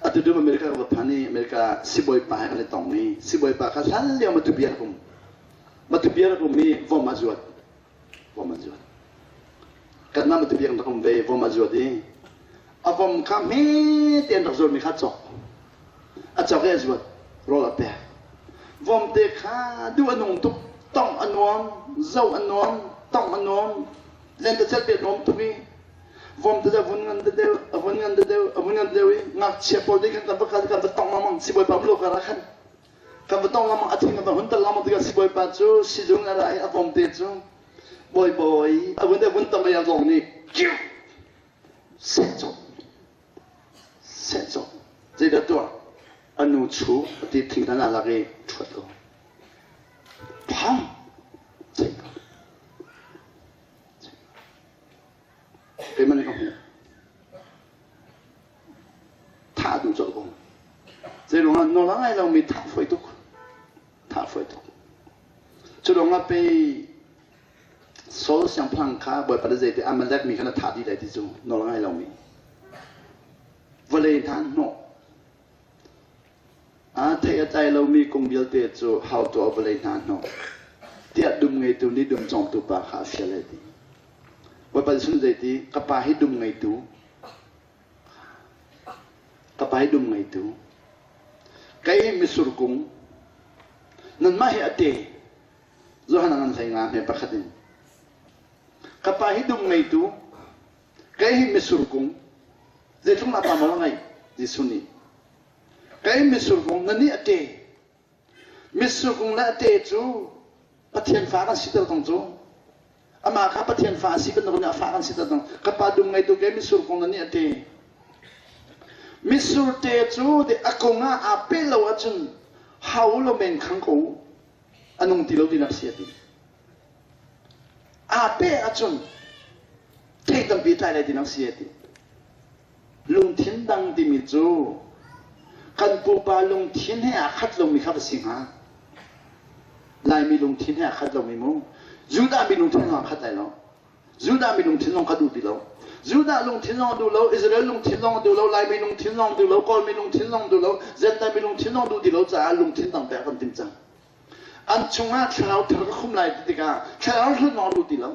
Speaker 1: Atu dum America ka va phan i America sibawipa he kan i tong i sibawipa kha hlan lio Matupi rak um. Matupi rak um i vom a zuat. Vom a zuat. Kanmah Matupi rak um ve vom a zuat i a vom kha hme tein rak zuatmi kha cawk. A cawk i a zuat. Rawl a pek. Vomte kha duh a nung tuk. Tongh a nuam, zoh a nuam, tongh a nuam, lentecelh pe nuam tuk i vomte cu a vun ngan deuh, a vun ngan deuh, a vun ngan deuh i ngakchia pawl nih khan kan va kal kan va tongh lengmang sibawipa um lo kar ah khan kan va tongh lengmang a thing a va hun tal lengmang tikah sibawipa cu sizung a ra i a vomte cu bawi bawi a vun a vun tongh i a zong nih kiu sehcawh sehcawh zeidah tuah a nu chu a ti thingtan ah lak i ṭhuat ko phang ceih ko keimah nih ka hmuh thah duh colh ko zei ruangah nawl a ngai lomi thah fawi tuk thah fawi tuk cu ruangah pei Saul siangpahrang kha Bawipa nih zeiti Amalek mi kha na thah dih lai ti cu nawl a ngai lomi vawlei hna an hnawh. A thei a tlai lomi kung vialte cu hau tuah vawlei hna an hnawh tiah dum ngeitu nih dum cawngtu pa kha a fial ai ti. Bawipa Jesuh nih zeiti ka pa hi dum ngeitu ka pa hi dum ngeitu kei hi mitsur kung nanmah hi a te Johan a ngan hlei nga hme pakhat in. Ka pa hi dum ngeitu, kei hi mitsur kung, zeitluk na pa maw a ngeih? Jesuh nih. Kei mitsur kung, na nih a ṭe. Mitsur kung le a ṭe cu Pathian fa kan siter tong cu. Amah kha Pathian fa a si bantuk in a fa kan siter tong. Ka pa dum ngeitu kei mitsur kung na nih a ṭe. Mitsur ṭe cu a kung ah aa pe lo ahcun hau lo men khang ko u. A nung ti lo tinak si a ti. Aa peh ahcun thei tampi tlai lai tinak si a ti. Lungthin dang timi cu kan pupa lungthin he aa khat lomi kha va si hnga. Laimi lungthin he aa khat lomi mu. Judah mi lungthin zong aa khat lai lo. Judah mi lungthin zong kha duh ti lo. Judah lungthin zong a duh lo, Israel lungthin zong a duh lo, Laimi lungthin zong a duh lo, Kawlmi lungthin zong a duh lo, Zentail mi lungthin zong a duh ti lo caah lungthin dang pek kan timh cang. An chungah thlarau thar ka khum lai ti tikah thlarau hlun zong a duh ti lo.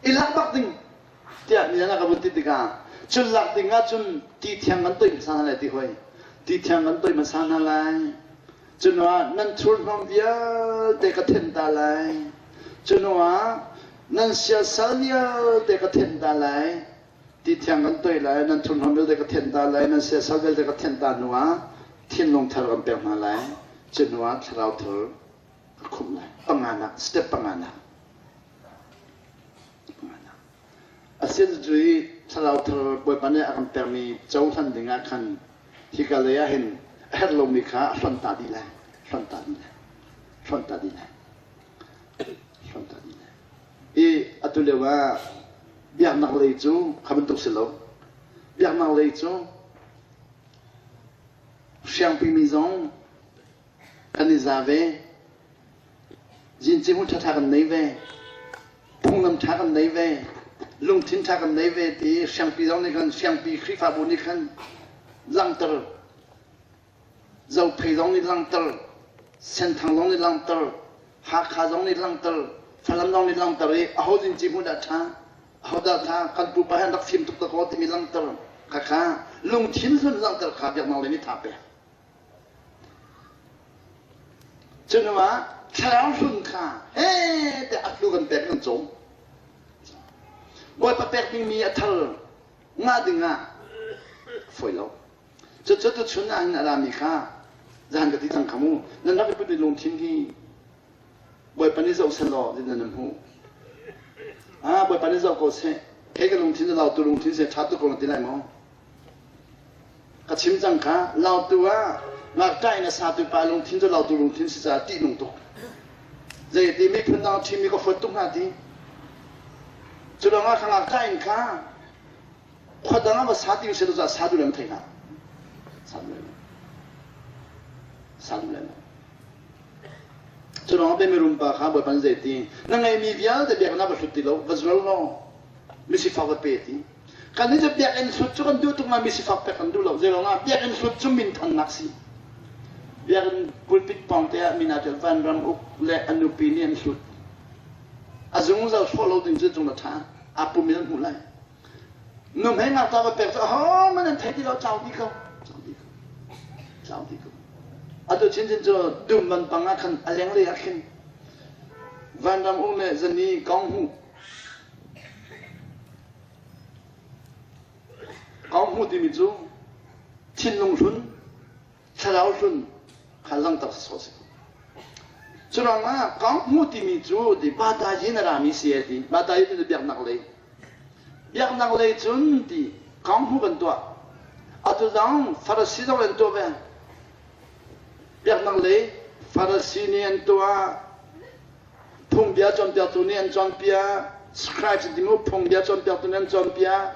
Speaker 1: I lak bak ding tiah ni ka vun ti tikah cun lak ding ah cun ti thiang kan toih hmasa hna lai ti hoi. Ti thiang kan toih hmasa hna lai. Cunuah nan thurhnawm vialte ka thenh ta lai. Cunuah. Nan siasal vialte ka thenh ta lai. Ti thiang kan toih lai, nan thurhnawm vialte ka thenh ta lai, nan siasal vialte ka thenh ta hnu ah thinlung thar kan pek hna lai. Cu hnu ah thlarau thar ka khumh lai. Panganak, step panganak. Panganak. Asin cu i thlarau thar Bawipa nih a kan pekmi cohlan ding ah khan hika lei ah hin a herh lomi kha a hlonh ta dih lai. Hlonh ta dih lai. Hlonh ta dih lai. Hlonh ta dih lai. I atu lio ah biaknak lei cu kha bantuk si lo. Biaknak lei cu hriangpimi zong kan i za ve. Zinci hmun ṭhaṭha kan nei ve. Phunglam ṭha kan nei ve. Lungthin ṭha kan nei ve ti hriangpi zong nih khan hriangpi Khrihfabu nih khan langhter Zophei zong nih langhter, Senthang zong nih langhter, Hakha zong nih langhter, Falam zong nih langhter i aho zinci hmun dah ṭha, aho dah ṭha, kan pupa he an rak fim tuk dakaw timi langhter khakha lungthin hlun langhter kha biaknak lei nih tha pek. Cu hnu ah thlarau hlun kha he tiah a hlu kan pek kan cawm. Bawipa pek dingmi a thar ngah ding ah fawi lo. Cucu tuchun ah hin a rami kha zan ka ti cang kha mu. Nan rak i put i lungthin hi Bawipa nih zoh seh law ti nan hmuh. Ah, Bawipa nih zoh ko seh. Kei ka lungthin cu lautu lungthin seh ṭha tuk ko na ti lai maw? Ka chim cang kha lautu ah ngakṭah in a satu pa lungthin cu lautu lungthin si caah ṭihnung tuk. Zei ti miphun dang ṭhimi ka fuat tuk hna ti. Cu lawngah kha ngakṭah in kha khua dang ah va sa ti usih law sa duh le thei hlah sa duh le sa duh le cu lawng te mirum pa kha bawipa zei ti na ngeimi vialte biakinn ah va hlut ti lo va zual law misifak va pe ti kan nih cu biakinn hlut cu kan duh tuk ma misifak pek kan duh lo zei ruang ah biakinn hlut cu minthannak si biakinn pulpit pawng te ah min ah vanram uk le a nupi nih an hlut a zungzal hrawh lo ding cu cung la ṭha a pum in an hmuh lai Nuhmei ngakṭah va pek cu ahohmanh an thei ti lo tlau dih ko. Tlau dih ko. Tlau dih ko. Atu chinchin cu dum vanpang ah khan a lenglei ah khin vanram um le zani kong hmu kong hmu timi cu thinlung hlun thlarau hlun kha langhter sawh si ko. Cu ruangah kong hmu timi cu ti bata yin a rami si a ti. Bata yin cu biaknak lei. Biaknak lei cun ti kong hmu kan tuah. Atu zong Farasi zong an tuah ve. Biaknak lei Farasi nih an tuah. Phungbia cawnpiaktu nih an cawnpiak. Scribes timi phungbia cawnpiaktu nih an cawnpiak.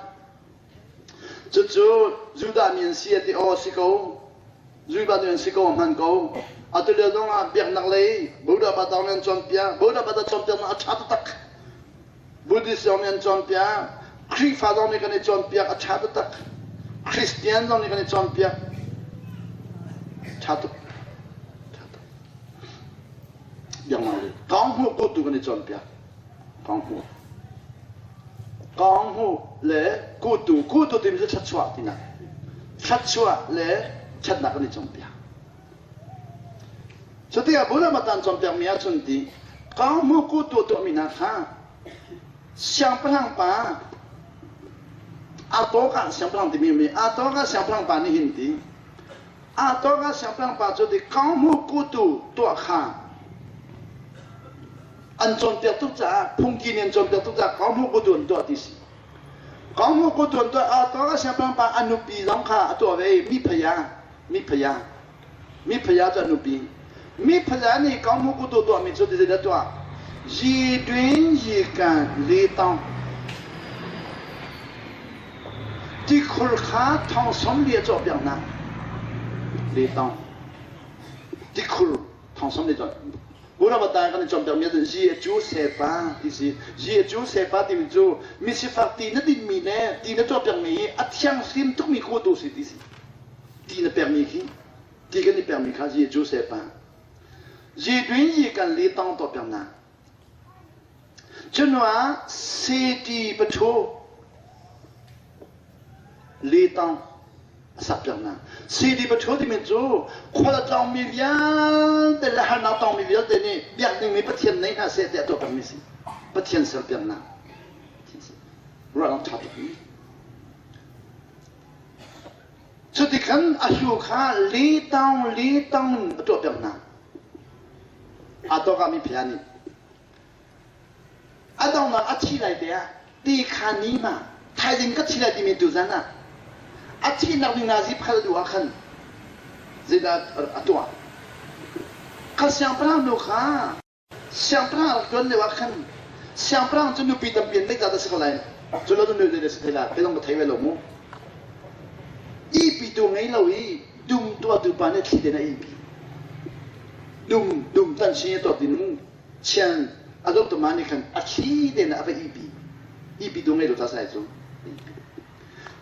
Speaker 1: Cucu Judah mi an si a ti aw si ko. Judah mi an si ko a hman ko. Atu lio zong ah biaknak lei Buddha Bata nih an cawnpiak. Buddha Bata cawnpiaknak a ṭha taktak. Buddhist zong nih an cawnpiak. Khrihfa zong nih kan i cawnpiak a ṭha taktak. Christian zong nih kan i cawnpiak. Ṭha tuk. Ṭha tuk. Biaknak lei. Kong hmuh tu kan i cawnpiak. Kong hmuh. Kong hmuh le kutu. Kutu timi cu thluachuah tinak. Thluachuah le ṭhatnak kan i cawnpiak. Cutikah Buddha matan cawnpiakmi ahcun ti kong hmuh kutu tuahmi hna kha siangpahrang pa Atoka siangpahrang timi mi Atoka siangpahrang pa nih hin ti Atoka siangpahrang pa cu ti kong hmuh kutu tuah kha an cawnpiak tuk caah phungki nih an cawnpiak tuk caah kawhmu kutu an tuah ti si. Kawhmu kutu an tuah ah tuah siangpahrang pa a nupi zong kha a tuah ve i mi phaya mi phaya mi phaya cu a nupi mi phaya nih kawhmu kutu tuahmi cu ti zeidah tuah yi twin yi kan li tong tikhur kha thong som li a cawhpiak hna li tong tikhur thong som li cawh Unaupa kan i cawnpiakmi ahcun Jecu sepa ti si. Jecu sepa timi cu misifak ti na dinmi le ti na cawpiakmi hi a thianghlim tukmi kutu si ti si. Ti na pekmi khi ti kan i pekmi kha Jecu sepa. Jeduin yi kan li tong to piaknak. Cunuah seti pathu li tong. A sakpiaknak. CD Patrol timi cu khual a tlawngmi vialte le harnak tongmi vialte nih biak dingmi Pathian nei hna seh tiah tuah pengmi si. Pathian serpiaknak. Ruahnak ṭha tuk mi. Cutikhan a hlu kha li taung li taung in a tuahpiak hna. Aa tawk mi phia nih a donghnak a thi lai te ah ti kha ni ma thaizing ka thi lai timi tuzan ah a thihnak ding nazi phal duh ah khan zeidah a tuah kha siangpahrang nu kha siangpahrang a rak ṭuan lio ah khan siangpahrang cu nupi tampi an neih ta si ko lai cu lo cu nu zei si thei la kei zong ka thei ve lo mu ihpitu ngei lo i dum tuahtu pa nih thli tein a ihpi dum dum tan sin i tuah tin chian a dawt ma nih khan a thli tein a va ihpi ihpitu ngei lo ta sai cu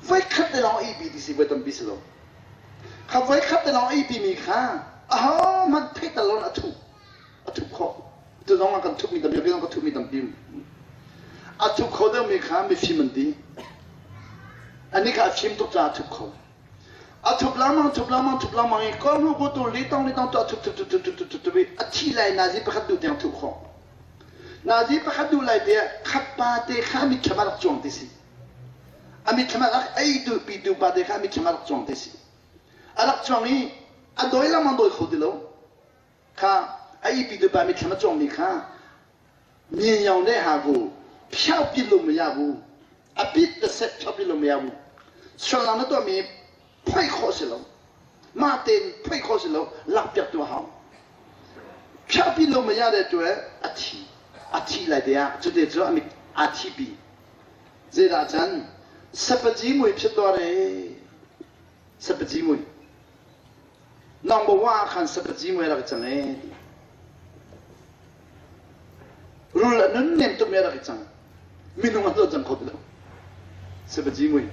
Speaker 1: voi khat te lawng a ihpi ti si voi tampi si lo kha voi khat te lawng a ihpi mi kha ahohmanh theih tal lo in a thuh a thup khawh tu zong ah kan thupmi tampi zong ka thupmi tampi a thup kho deuhmi kha mifim an ti ani kha a fim tuk caah a thup kho a thup lengmang thup lengmang thup lengmang i ko hnu ko tu li tong li tong tu a thup thup thup thup thup thup thup thup i a thi lai nazi pakhat duh tiang thup khawh nazi pakhat duh lai te khat pa te kha a mitthlam a rak cuang ti si a mitthlam a rak ei tu pi tu pa te kha a mitthlam a rak cuang ti si a rak cuang i a doi lengmang doi kho ti lo Kha a ihpi tu pa mitthlam a cuangmi kha mi ne ha gu phiao pi lu ma ya bu a pit the set phiao pi lu ma ya bu sualnak na tuahmi phoi khawh si lo mah tein phoi khawh si lo lak piak tu hau phiao pi lu ma ya de tu a thi a thi lai te ah cu te cu a mit a thi pi zeidah can sapaji mui phiat tuare sapaji mui Number one ah khan sapazi mui a rak i cang ee ti. Rul a nun nem tukmi a rak i cang. Minung an cang kho ti lo. Sapazi mui.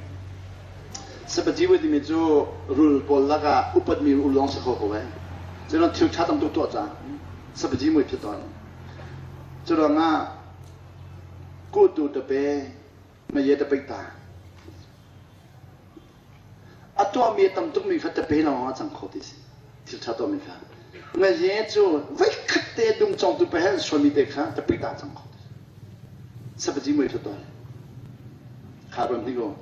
Speaker 1: Sapazi mui timi cu rul pawl lakah upatmi rul lawng si kho ko ee. Cunon thil ṭha tam tuk tuah caah sapazi mui phi tawn. Curuangah kutu tape maye tape ta. A tuahmi a tam tukmi kha tape lawng a cang kho ti si. Thil ṭha tuahmi kha. Ngaye cu voikhat te dum congtu pa he an sualmi te kha tape ta cang kho ti si. Sapazi mui ṭha tawn. Kha ron hi ko.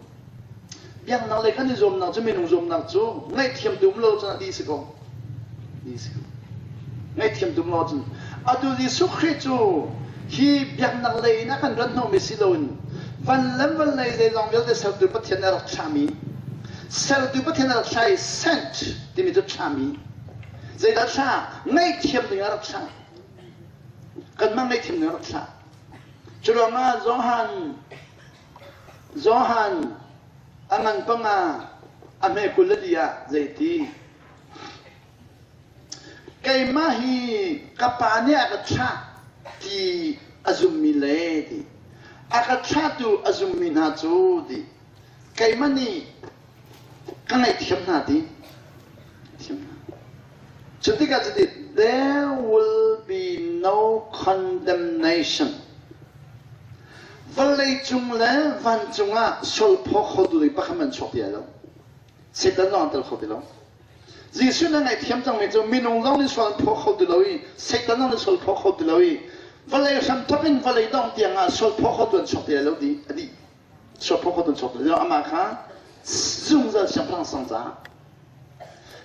Speaker 1: Biaknak lei kan i zuamnak cu minung zuamnak cu ngaihthiam tum lo cun a dih si ko. Dih si ko. Ngaihthiam tum lo cun atu Jesuh Khrih cu hi biaknak lei in a kan rat hnawhmi si loin van le van lei zeizong vialte sertu Pathian a rak thlahmi sertu Pathian a rak thlah i sent timi cu thlahmi zeidah thlah ngaihthiam ding a rak thlah kanmah ngaihthiam ding a rak thlah cu ruangah Johan Johan a ngan panga a hme 20 le li ah zeiti Keimah hi ka pa nih a ka thlah ti a zummi le ti a ka thlahtu a zummi hna cu ti keimah nih ka ngaihthiam hna ti thiam hna. Cu tikah cuti there will be no condemnation. Vawlei cung le vancung ah sualphaw khotu ding pakhat man chuak ti lo. Satan zong an tel kho ti lo. Jesuh na ngaihthiam cangmi cu minung zong nih sual an phaw kho ti lo i Satan zong nih sual phaw kho ti lo i vawlei hramthawk in vawlei dongh tiang ah sual phaw khotu an chuak ti lai lo ti a dih. Sual phaw khotu an chuak ti lo. Amah kha zungzal siangpahrang sang caah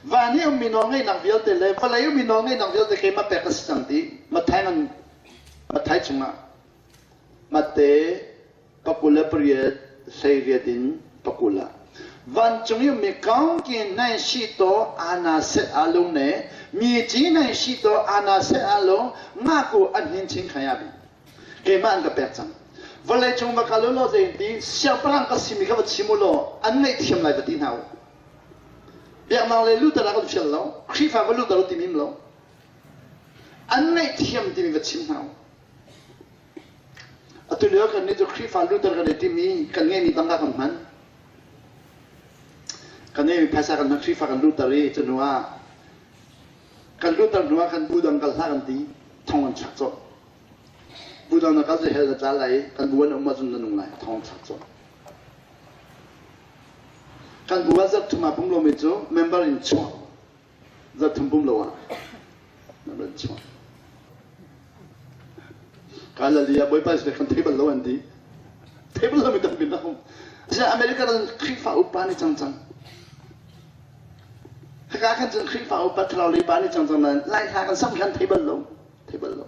Speaker 1: van i ummi nawlngeihnak vialte le vawlei ummi nawlngeihnak vialte keimah pek a si cang ti Matthai ngan Matthai chungah Matte 28 18 in 20 ah vancung i ummi kawngki nai si to ana set alung ne mi ci nai si to ana set alung nga ku an hin chin khaya bi keimah an ka pek cang vawlei cung va kal u law zei ti siangpahrang ka simi kha va chim u law an ngaihthiam lai va ti hna u biaknak le luter ah kan fial lo Khrihfa va luter u timi lo an ngaihthiam timi va chim hna u Atu lio kan nih cu Khrihfa Luther kan i tim i kan ngeihmi tangka kan hman. Kan ngeihmi phaisa kan hman Khrihfa kan lutter i cu hnu ah kan lutter hnu ah kan bu dang kal hlah kan ti thong an chak cawh. Bu dang na kal cu hell na tla lai i kan bu an um ahcun na nung lai thong an chak cawh. Kan bu ah zarh thum ah pum lomi cu member in chuah. Zarh thum pum lo ah member in chuah. Kalali ah Bawipa Jesuh kan thei bal lo an ti. Thei bal lomi tampi na um. Asinain America ram Khrihfa upa nih cangcang. Hika khan cun Khrihfa upa thlarau lei pa nih cangcang nain Lai hla kan sam khan thei bal lo. Thei bal lo.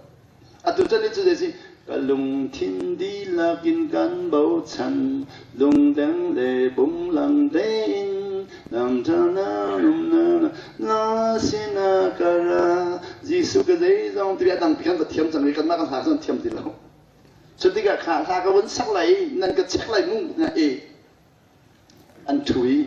Speaker 1: Atu chan ni cu zei si ka lungthin dihlak in kan bochan lungdeng le bunglang tein nang na na na na sina kara Jesuh ka zeizong ti a dang pi khan va thiam cang i kanmah kan hla cun thiam ti lo. Cu tikah kha hla ka vun sak lai i nan ka check lai mu na e An ṭhu i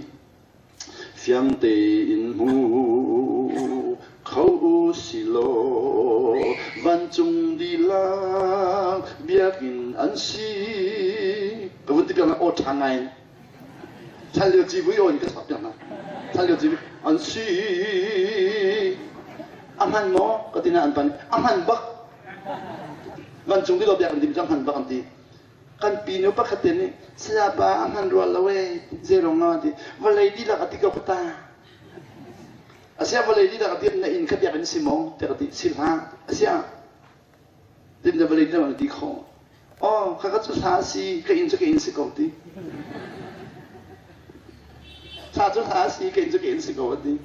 Speaker 1: fiang tein hmu kho u silaw vancung dihlak biakinn an si. Ka vun ti piak hna aw ṭha ngai. Thal lio civui aw in ka chuak piak hna. Thal lio civui an si. A hman maw? Ka ti hna an pan. A hman bak. Vancung dihlak biakinn timi cu a hman bak an ti. Kan pinu pakhat te nih sayapa a hman rua lo ee zeirong a ti vawlei dihlak a ti ko ta. Asia vawlei dihlak a ti na inn kha biakinn si maw tiah ka ti si hlah. Asia tin na vawlei dihlak na ti kho. Oh kha ka cu hla si ka inn cu ka inn si ko ti. Thla cu hla si ka inn cu ka inn si ko a ti.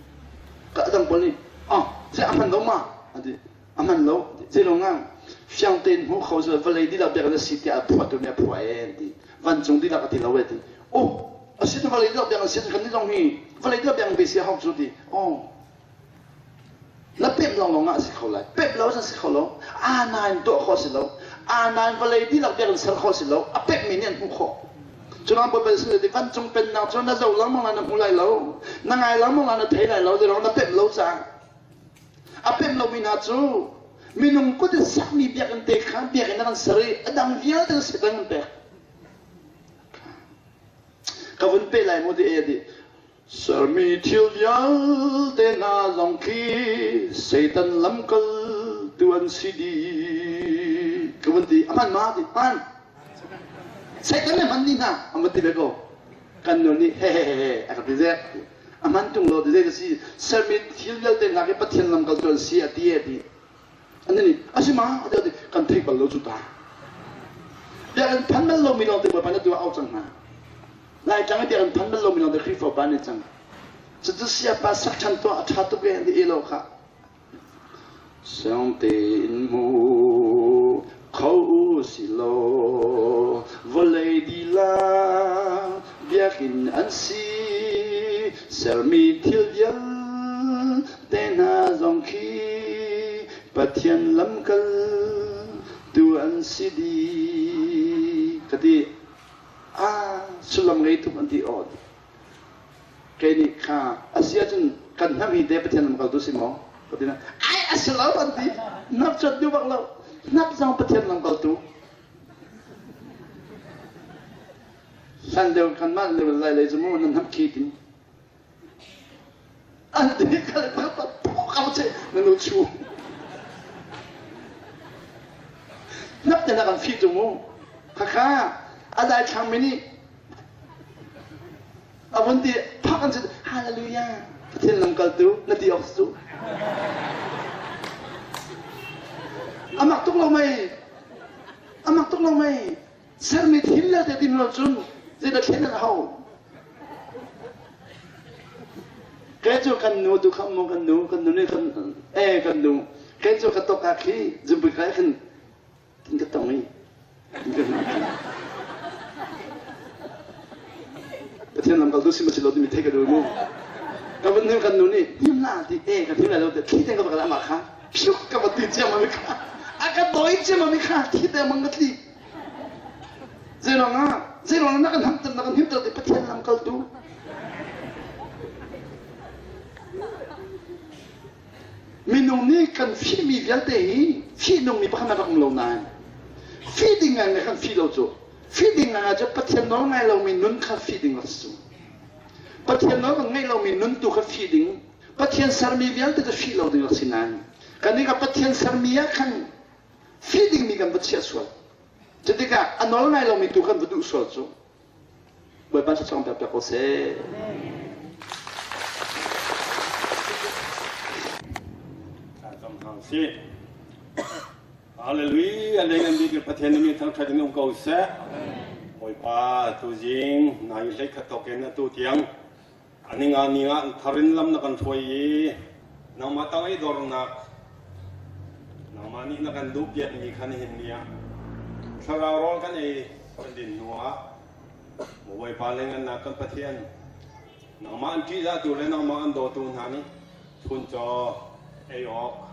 Speaker 1: Ka dang pawl nih oh si a hman lo ma a ti. A hman lo. Zeilong ah fiang tein hmu kho cu vawlei dihlak biak na si tiah a phuahtu nih a phuah ee an ti. Vancung dihlak a ti lo ee ti. Oh, a si vawlei dihlak biak na si kan nih zong hi vawlei dihlak biak na si a hau cu ti. Oh, na pemh lawnglawng ah a si kho lai. Pemh lo a si kho lo. Aa nain tuah khawh a si lo. Aa nain vawlei dihlak biak in ser khawh a si lo. A pemhmi nih an hmuh khawh. Cunang Baibal sin ti vancung pennak cu na zoh lengmang lai na hmu lai lo. Na ngai lengmang lai na thei lai lo. Zeirong na pemh lo caah. A pemh lomi hna cu minung kut in sakmi biakinn te kha biakinn ah kan ser i a dang vialte cu Satan kan pek. Ka vun pe lai mu ti e ti. Sermi thil vialte hna zong khi Satan lamkal tu an si dih. Ka vun ti, a hman ma ti, hman. Satan le hman ni hna, an vun ti ve ko. Kan nu nih he he he he a ka ti zek. A hman tung lo ti zei si sermi thil vialte hna khi Pathian lamkaltu an si a ti a ti. An nih a si ma a ti kan theih bal lo cu ta. Biakinn phan bal lomi lawng te Bawipa na tu au cang hna. Laitlang i biakinn phan bal lomi lawng te Khrihfa upa nih cang. Cucu siapa sak ṭhan tuah a ṭha tuk e an ti lo kha. Siang tein hmu kho u silaw vawlei dihlak biakinn an si. Sermi thil vialte hna zong khi Pathian lamkal tu an si dih. Ka ti. Ah, sullam ngei tuk an ti aw. Kei nih kha a si ahcun kan hnam hi te Pathian lamkaltu si maw? Ka ti na. Ai a si lo an ti. Hnap cuat duh bak lo. Hnap zong Pathian lamkaltu. Hlan deuh kan mah leu lai lei cu mu nan hnap khi tin. An ti kha le pakhat pa che na nu chu. Hnap te na kan fi cu mu. Khakha a dai thlang mi nih A vun ti phak an si hallelujah Pathian lamkaltu na ti awk cu. A mak tuk lo mei. A mak tuk lo mei. Sermi thil le te tim lo cun zeidah thlen an hau. Kei cu kan nu tu kham mu kan nu kan nu nih kan eh kan nu kei cu ka tok ah khi zumpui kai khin Tin ka tong i Pathian lamkaltu si ma si lo timi theih ka duh mu. Ka vun hnim kan nu nih hnim la ti e ka hnim lai lo te thli te ka va kal amah kha phiuk ka va ti ciam mi kha a ka dawi ciam mi kha thi te mang ka tli. Zeilong ah zeilong na kan hamter na kan himter ti Pathian lamkaltu Minung nih kan fihmi vialte hi fihnungmi pakhat rak um lo nain fih ding ngai kan fih lo cu fih ding ngai cu Pathian nawl ngai lomi nun kha fih ding rak si cu. Pathian nawl kan ngaih lomi nun tu kha fih ding Pathian sermi vialte cu fih lo ding rak si nain kannih ka Pathian sermi ah khan fih dingmi kan va chiah sual. Cutikah a nawl ngai lomi tu kan va duh sual cu Bawipa thluachuah pek ko seh.
Speaker 2: hna usih. Hallelujah! Leng an bik Pathian nih thangṭhat in um ko seh. Bawipa tuzing nai hlei khat thawk in atu tiang aninga ninga tharin lam na kan hruai i nangmah tang i dornak nangmah nih na kan duh piakmi kha nihin ni ah thlarau rawl kan ei kan din hnu ah Bawipa lengannak kan Pathian nangmah an ṭihzahtu le nangmah an dawtu hna nih chuncaw ei awk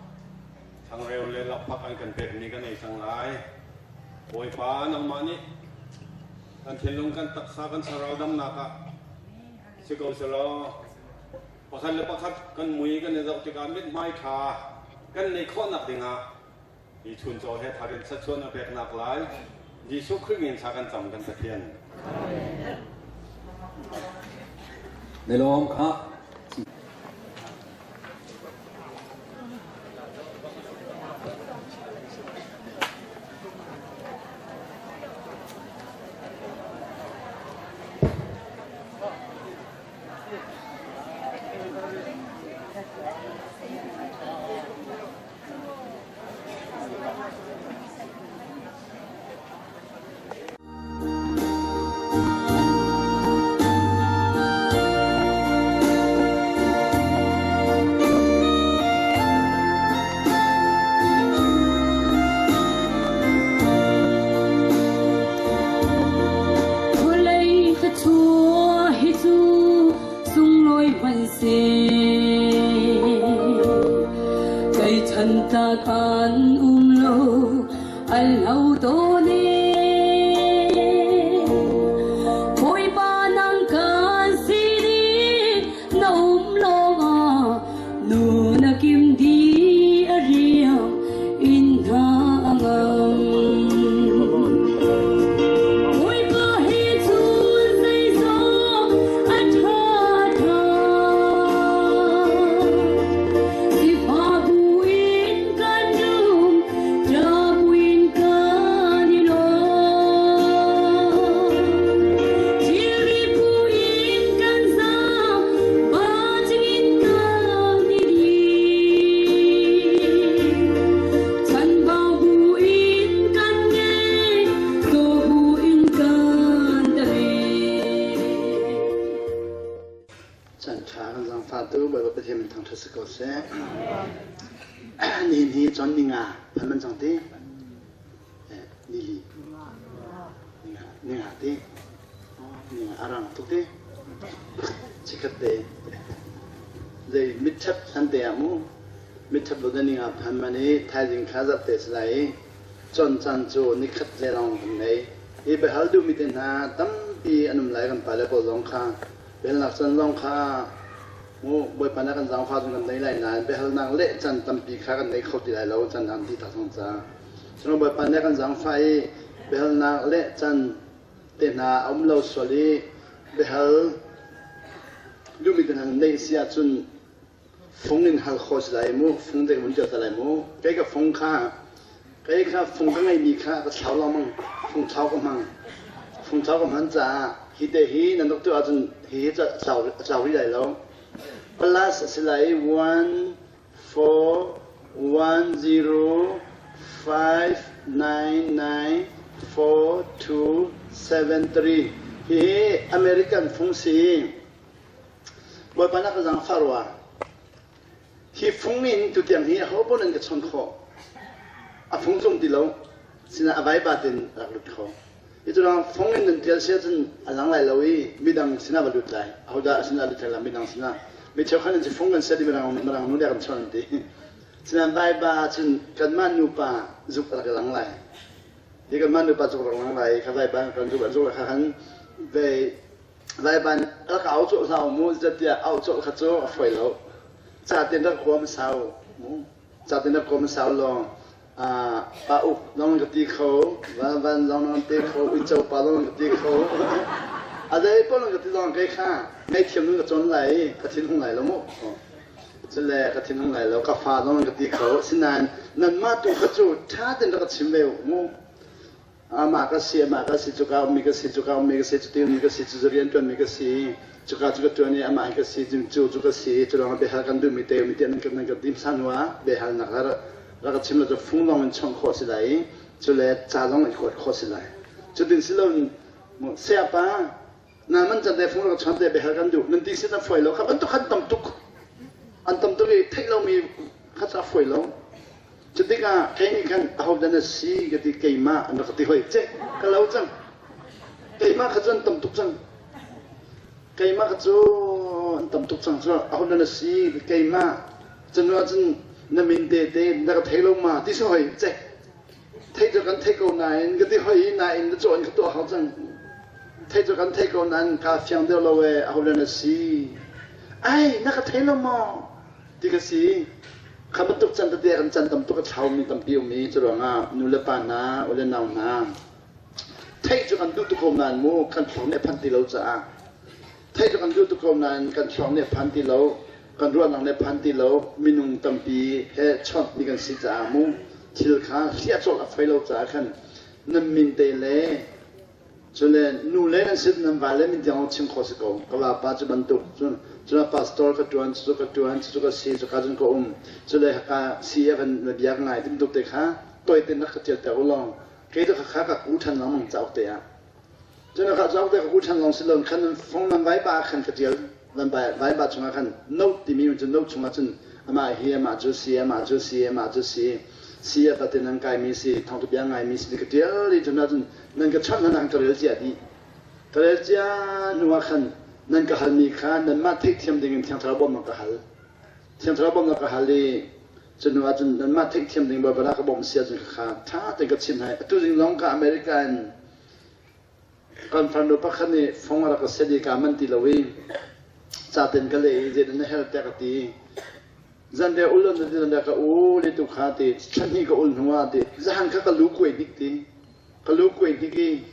Speaker 2: Changreu le lakphak an kan pekmi kan ei cang lai. Bawipa, nangmah nih kan thinlung, kan taksa, kan thlarau damnak ah si ko selaw pakhat le pakhat kan mui kan i zoh tikah mithmai ṭha kan neih khawhnak dingah hi chuncaw he thar in sachuan a peknak lai Jesuh Khrih min thla kan cam kan Pathian.
Speaker 3: Na lawm kha.
Speaker 4: Vawlei thluachuah hi cu sunglawi hmanhseh kei chan tlak an um lo Al lo tawn e. Bawipa nang kan sin i na um lawngah nu na kim di a riam in hna a ngam. Bawipa he cun zeizong a ṭha a ṭha. Sifah buin kan rum Ṭapuin kan i lawm. Thilri phu in kan zaam, bacing in kan i din. Chanbau bu in kan ngei, zaw bu in kan tari.
Speaker 1: Chan ṭha kan zaangfahtu Bawipa Pathian min thangṭhat si ko seh. Nihin hi chon ninga phan man cang ti? Nili. Ninga, ninga ti. Ninga arang tuk ti. Chikat te. Zei mitṭhep san te ah mu. Mitṭhep lo ninga phan man i thaizing kha zat te si lai i chon chan cu nikhat le lawng kan nei. Hi biahal duhmi te hna tampi an um lai kan pale pawl zong kha Biahalnak can zong kha mu Bawipa nih kan zaangfah cun kan nei lai nain biahalnak leh can tampi kha kan nei kho ti lai lo can an ti tak cang caah. Cun Bawipa nih kan zaangfah i biahalnak leh can te hna a um lo sual i biahal duhmi te hna neih si ahcun Fung in hal khawh si lai mu, fung te ka vun ṭial ta lai mu. Kei ka fung kha, kei kha fung ka ngeihmi kha ka thlau lengmang, fung thlau ka hmang. Fung thlau ka hman caah hi te hi nan rak tuah ahcun hi hi a tlau, a tlau rih lai lo. Plus a si lai i 1 4 1 0 5 9 9 4 2 7 3 Hihi American fung si. Bawipa na ka zaangfah rua. Hi fung in tutiang hi aho paoh nan ka chawnh khawh. A fung cung ti lo. Sinah a vaiba tin rak lut kho. Hi cu fung in nan tial sia cun a lang lai lo i midang sinah va lut lai. Ahodah sinah lut lai midang sinah. Mi cheukhat an si fung kan set i mirang mirang nu le kan chawnh an ti. Sinah vaiba cun kanmah nupa zuk a rak lang lai. Hi kanmah nupa zuk rak lang lai. Kha vaiba kan zuk zuk kha khan ve Laiban rak au cawh hlah mu zatiah au cawh kha cu a fawi lo. Ca tin rak huam sau mu. Ca tin rak huam sau law pa uk zong ka ti kho, van van zong ka ti kho, uico pa zong ka ti kho. A zei paoh ka ti zong kei kha ngaihthiam nun ka cawn lai i ka thin hung lai lo mu. Cule ka thin hung lai lo, ka fa zong ka ti kho. Sinain nanmah tu kha cu ṭha tein rak ka chim ve u mu. Amah ka si, amah ka si, cuka ummi ka si, cuka ummi ka si, cuti ummi ka si, cu rian ṭuanmi ka si, cuka cu ka ṭuan i amah hi ka si, cu cu ka si, cu lawngah biahal kan duhmi te ummi tiah nan kan nan kan ti hmasa hnu ah biahalnak rak ka chim lo cu fung lawng in chawnh khawh a si lai i cu le ca zong in kuat khawh a si lai. Cutin si loin sayapa na man can te fung rak chawnh te biahal kan duh nan ti sin a fawi lo kha bantuk khan tam tuk an tam tuk i theih lomi kha cu a fawi lo. Cutikah kei nih khan ahodah na si ka ti keimah an rak ka ti hoi ceh ka lo cang keimah kha cu an tam tuk cang keimah kha cu an tam tuk cang cu ahodah na si keimah cunu ahcun na min te te na ka thei lo ma ti si hoi ceh thei cu kan thei ko nain ka ti hoi nain na caw in ka tuah hau cang thei cu kan thei ko nain ka fiang deuh lo e ahodah na si ai na ka thei lo maw ti ka si. Kha bantuk can tete kan can tam tuk a thlaumi tampi um i curuangah nu le pa hna, u le nau hna theih cu kan duh tuk ko nain mu kan thluak nih a phanh ti lo caah theih cu kan duh tuk ko nain kan thluak nih a phan ti lo kan ruahnak nih a phan ti lo minung tampi he chawnh mi kan si caah mu thil kha hliah cawlh a fai lo caah khan nan min te le Cule nu le nan sin nan va le min tiang chim kho si ko. Ka vapa cu bantuk cun cun pastor ka tuan cu ka tuan cu ka si cu ka cun ka um cule ka si a kan bia ka ngai timtuk te kha toi te nak ka tial ter ulong kei tu kha ka ku than lang cauk te ah cun ka cauk te ka ku than long si lon khan fong nan vai ba khan ka tial nan vai vai ba chungah khan note timi cun note chungah cun amah hi amah cu si amah cu si amah cu si si a fatin an kaimi si thawngtha bia ngaimi si ka tial i cun ahcun nan ka chawnh nan ka rel cia dih ka rel cia hnu ah khan nan ka halmi kha nanmah theihthiam ding in Thiang Thlarau bawmhnak ka hal Thiang Thlarau bawmhnak ka hal i cu hnu ahcun nanmah theihthiam ding Baibal ah ka bawmh si ahcun kha ṭha tein ka chim hai atu zing zong ka America in kan farnu pakhat nih fong a rak ka set i kaa manh ti lo i ca ten ka leh i zeidah na herh tiah ka ti zanriah ul na ti zanriah ka ul i tu kha ti thla hnih ka ul hnu ah ti zahan kha ka lu kuai hnik ti ka lu kuai hnik i